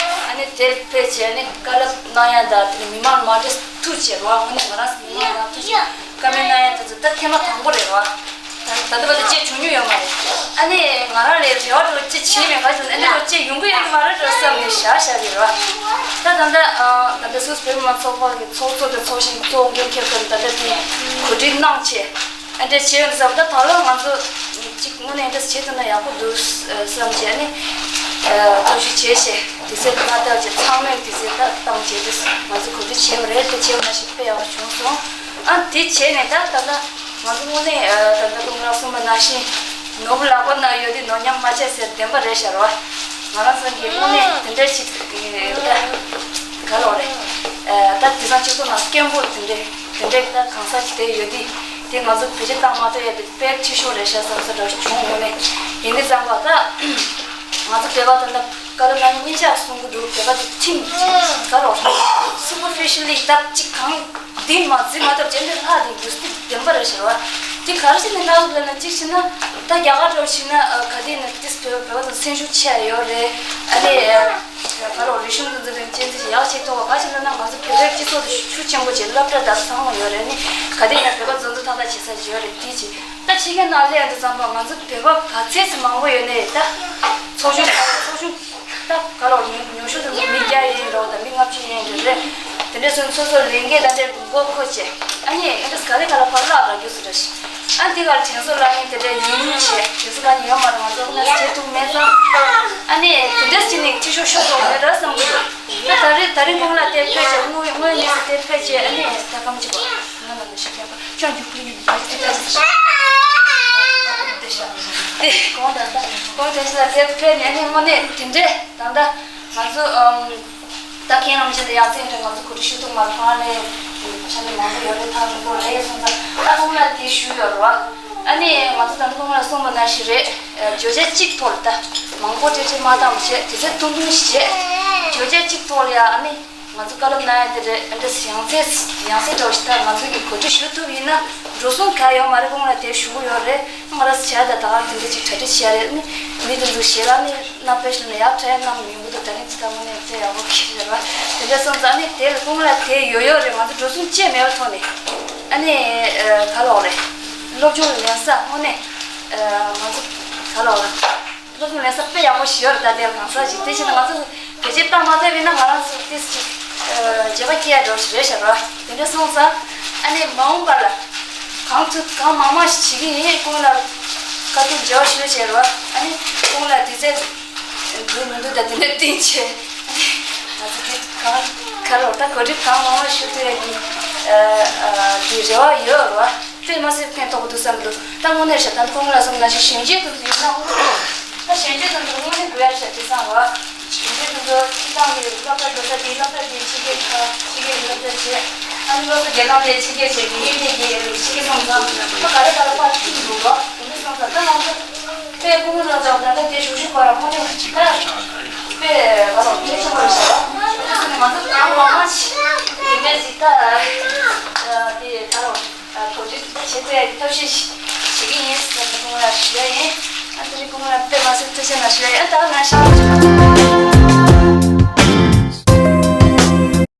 ཨ་ནི་དེར་ཕེབས་བྱས་ནས་བཀའ་སློབ་གནང་ཡ་ད་དེ་ནི་མི་མང་མ་འདྲེས་ཐུག་བྱས་རོ། དངོས་གནས་ང་རང་མི་མང་མ་ཐུག་བྱས་བཀའ་མོལ་གནང་ཡ་དེ་ཚོ་ད་ཐེངས་མ་དང་པོ་རེད་རོ། ད་ད་ལྟ་བར་དུ་ཅེས་བྱུང་མྱོང་ཡོད་མ་རེད། ཨ་ནི་ང་རང་ལས་རེ་བ་འགྲོ་ཅེས་བྱས་མེད་ག་ཅུང་ཨ་ནི་འགྲོ་ཅེས་ཡོང་གི་ཡོད་གི་མ་རེད་འགྲོ་བསམ་ནས་བཞག་བཞག་གི་རེད་བ། ད་ད་ལྟ་ད་ལྟ་སུད་སི་བོད་མི་མང་ཚོགས་པ་གི་ཚོགས་གཙོ་དང་ཚོགས་གཞོན་གཙོ་བོ་འགན་འཁྱེར་མཁན་ད་ལྟ་དེ་གོ་སྒྲིག་གནང་བྱས་ཨ་འདྲས་བྱས་ཡོད་ན་བསམ། ད་ད་ལོ་ང་ཚོ་གཅིག་དངོས་གནས་འདྲས་བྱེད་ཐུབ་ན་ཡག་པོ་འདུག་བསམ་བྱས་ནས་ཚོགས་ཞུགས་བྱས་བྱས་དུས་ཚོད་མ་བཏང་བྱས་ཚང་མས་དུས་ཚོད་ད་བཏང་བྱས་དུས་ང་ཚོ་གོ་སྒྲིག་བྱས་པ་རེད། དེ་བྱས་པ་ན་ཞིག་དཔེ་ཡག་པོ་བྱུང་སོང་། ཨ་དེ་བྱས་ནས་ད་ད་ལྟ། ང་ཚོ་དངོས་གནས་ད་ལྟ་ཀུན་ལགས་གསུངས་པ་ནང་བཞིན་ནོར་བུ་ལག་པ་ན་ཡོད་དུས་ནོར་ཉམས་མ་བྱས་ཟེར་བདེན་པ་རེད་ཤག་རོ། ང་རང་ཚོ་གི་དངོས་གནས་དེ་འདྲ་ཞིག་ད་ག་ལོ་རེད། ད་དེང་སང་སྤྱི་ཚོགས་ནང་སྐད་འབོད་དེ་འདྲས་དེ་འདྲས་ད་གང་ཟག་ཅིག་དེ་ཡོད་དུས་དེ་ང་ཚོ་བེད་སྤྱོད་བཏང་མ་ཐུབ་ཡ་དེ་དཔེ་ཁྲི་ཤོར་རེད་ཤག་བསམ་ས་འདྲ་བྱུང་། དངོས་གནས་ཡིན་དུས་ཙམ་པ་ད་ང་ཚོ་བོད་པ་ད་ལྟ་བཀའ་སློབ་གནང་མཁན་སྙིང་རྗེ་གསུང་གི་འདུག་བོད་པ་དེ་ཁྲིམས་ག་ལོ་སུ་པར་ཕི་ཤལ་ལི་ད་ཅིག་གང་། འདི་མ་འཛིན་མ་ཐུབ་ཅན་དེ་ལྷག་དེ་རྒྱུ་སྟེ་བདེན་པ་རེད་ཟེར་བ། དེ་ག་རེ་བྱས་ནས་ལྷག་ཐུབ་ལབ་ན། གཅིག་བྱས་ན་ད་རྒྱ་གར་འདྲ་བོ་ཞིག་ན་ག་དེ་ན་ཏིས་བོད་བོད་པ་ཚོ་སེམས་ཤུགས་ཆེ་ཡོད་རེད། ཨ་ནི་ག་རེ་རིག་གཞུང་འདི་ཚོ་རིགས་གཅེས་འཛིན་ཞིག་ཡག་ཅིག་ཐོབ་པ། ག་ཅི་ལབ་ན་ང་ཚོ་བོད་པའི་སྤྱི་ཚོགས་དེ་ཤུགས་ཆེན་པོ་བྱས། སློབ་གྲྭ་དང་ཚང་མ་ཡོད་རེད། ཨ་ནི་ག་དེ་ན་བོད་པ་འཛིན་བཟུང་ཏག་ཏག་བྱེད་ས་ཞིག་ཡོད་རེད། དེ་ཅིག་ད་ཕྱི་རྒྱལ་ནང་སླེབས་ཡོང་དུས་ཙམ་པ་ང་ཚོ་བོད་པ་ག་ཚད་ཅིག་མང་པོ་ཡོད་ནའི་ད་ཚོགས་ཆུང་ཚོགས་ཆུང་ད་ག་ལ་ཉུང་ཉུང་ཤོས་དེ་ཚོ་མི་བརྒྱ་ཡན་འགྲོ་དང་མི་ལྔ་བཅུ་ཡན་འགྲོ་རེད། དེ་འདྲ་སོང་ཙང་སོ་སོ་ལས་འགན་ད་འདྲ་མགོ་འཁོར་བྱས། ཨ་ནི་ཨེ་འདྲས་ག་རེ་ག་ལ་ཕར་བརླག་རག་རྒྱུ་སུ་རེད། ཨ་འདི་གར་དྲན་གསོ་གླ་སྙིང་དེ་འདྲ་ཉུང་ཉུང་བྱས། དྲན་གསོ་གླ་སྙིང་ཡོད་མ་རེད། ང་ཚོ་ཁོ་ན་བྱེད་ཐུབ་མེད་ཙང་། ཨ་ནི་དེ་འདྲས་བྱས་ནས་འཐུས་ཤོར་ཤོར་འགྲོ་མེད་ར་བསམ་གྱི་འདུག་ད་ད་རེས་ད་རེས་དགོང་ལ་དེ་ཕེབས་བྱས། དངོས་དངོས་གནས་སུ་དེ་ཕེབས་བྱས། ཨ་ནི་ད་གང་བྱེད་པ། ང་ལ་ནི་ཤི་ཁྱབ་པ་ཅང་རྒྱུག་པ་ཡིན། དེ་ཤ་དེ་གོང་ད་ལྟ་གོང་དེ་ཤ་དེ་ཕེབས་ནས་ནི་དངོས་གནས་དེ་འདྲས་ད་ལྟ་ང་ཚོ་ཨམ་ད་མཁན་རིན་པོ་ཆེ་དང་ཡ་མཚན་འདྲ་ང་ཚོ་གོ་སྒྲིག་ཞུ་ཐུབ་མ་རེད། ཁོང་ནས་ཆ་ནས་མང་པོ་ཡོད་རེད། ཐག་རིང་པོ་རེད་སོང་ཙང་ད་ཁོང་ལ་དེ་ཞུས་ཡོད་རེད་བ། ཨ་ནི་ང་ཚོ་ད་ལྟ་ཁོང་ལ་གསུངས་པ་ནང་བཞིན་རེད། བརྗོད་བྱ་གཅིག་ཐོག་ལ་ད་མང་པོ་ཏྲེ་ཏྲེ་མ་བཏང་བ་བྱས། དུས་ཚོད་ཐུང་ཐུང་ཞིག་བྱས། བརྗོད་བྱ་གཅིག་ཐོག་ལ་ཡ་ཨ་ནི། ང་ཚོ་བཀའ་སློབ་གནང་ཡ་དེ་རེད། ཨ་འདྲ་ཡང་སེ་ཡང་སེ་འདྲ་བོ་ཞིག་ད་ང་ཚོ་གི་གོ་སྒྲིག་ཞུ་ཐུབ་ཡིན་ན་འགྲོ་སོང་ག་ཡོད་མ་རེད། ཁོང་ལ་དེ་ཞུ་གི་ཡོད་རེད། ང་རང་ཚོ་བྱ་ད་ད་ག་དེ་འདྲ་ཅིག་གྲ་སྒྲིག་བྱས་རེད། ནི་མི་དེ་ཚོ་ཞེ་ལ་ནི་གནམ་དཔེ་ཞིག་ནས་ཡག་གྲ་ཡ་གནམ་མི་འགུ་དུ་ད་ནི་ཅི་ད་དངོས་གནས་དཔེ་ཡག་པོ་གི་རེད་བ། དེ་འདྲ་སོང་ཙང་ནི་དེ་ལ་ཁོང་ལ་དེ་ཡོད་ཡོད་རེད། ང་ཚོ་འགྲོ་སོང་ཅི་མེད་པ་ཐོག་ནས་ཨ་ནི་ག་ལོག་རེད། སློབ་སྦྱོང་ལེན་ས་དངོས་གནས་ང་ཚོ་ག་ལོག་རེད། སློབ་སྦྱོང་ལེན་ས་དཔེ་ཡག་པོ་ཞིག་ཡོད་རེད། ད་དེ་ལ་གང་ཟག་ཅིག་དེ་བྱས་ན་ང་ཚོ་བེད་སྤྱོད་བཏང་མ་ཐུབ་པ་ཡིན་ན་ང་རང་ཚོ་ཏིས་ཅིག་བརྗེད་པ་སྐྱེ་ཡ་འདྲ་བོ་ཞིག་རེད་ཤག་ར། དེ་འདྲ་སོང་ཙང་ཨ་ནི་མ་འོངས་པ་ལ་གང་ཐུབ་གང་མང་མང་ཞིག་བྱེད་ཀྱི་ཡིན། ཁོང་ལ་བཀའ་དྲིན་རྗེས་ཞུ་བྱས་ར། ཨ་ནི་ཁོང་ལ་དུས་ཚོད་འདུག་མི་འདུག་ད་དེ་འདྲ་བསྟུན་བྱས། ཨ་ནི་ང་ཚོ་དེ་གང་ག་རེ་ད་གོ་སྒྲིག་གང་མང་མང་ཞུ་ཐུབ་ཡ་གི་དེ་རེ་བ་ཡོད་ར། དཔེ་མ་སྲིད་ཕན་ཐོགས་འདུག་བསམ་འདུག་ད་དངོས་གནས་བཤད་ད་ཁོང་ལ་སོང་ན་ཞིག་གཞོན་སྐྱེས་དེ་ཚོ་ཡིན་ན་དངོས་གནས་ད་གཞོན་སྐྱེས་དེ་ཚོ་དངོས་གནས་དགོས་ཡ་ཞིག་དེ་བསམ་བ། གཞོན་སྐྱེས་དེ་ཚོ་སྤྱི་བཏང་གི་སློབ་གྲྭ་འགྲོ་ས་དེ་སློབ་གྲྭ་དེ་ཕྱི་རྒྱལ་ཁ་ཕྱི་རྒྱལ་སློབ་གྲྭ་བྱས། ཨ་ནི་སློབ་གྲྭ་རྒྱལ་ཁམས་དེ་ཕྱི་རྒྱལ་བྱས་དེ་ཡིན་དེ་རྒྱལ་ཕྱི་རྒྱལ་སོང་ཙང་ད་ག་རེ་ག་ལ་ཕར་ཐུག་འདུག་གོ། དེ་འདྲ་སོང་ཙང་ད་ང་ཚོ་དཔེ་ཁོང་ཚོ་ད་ལྟ་དེ་ཞུགས་ཞུགས་པ་ར་ཁོང་ཚོ་ད་དཔེ་ག་ལ་དཔེ་ཆེན་པོ་རེད་ཤག་ང་ཚོ་གང་མང་མང་ཞིག་དེ་འདྲ་ཞིག་ད་དེ་ད་རུང་། གོ་སྒྲིག་བྱེད་པའི་ཐབས་ཤེས་བྱེད་ཀྱི་ཡིན་ཟེར་ནས་ཁོང་ལ་ཞུ་ཡ་ཡིན། ཨ་དེ་རིང་ཁོང་ལ་དཔེ་མ་སྲིད་ཐུགས་རྗེ་ཆེ་གནང་ཞུ་ཡ་ཡིན། ཨ་ད་ག་ནང་བཞིན།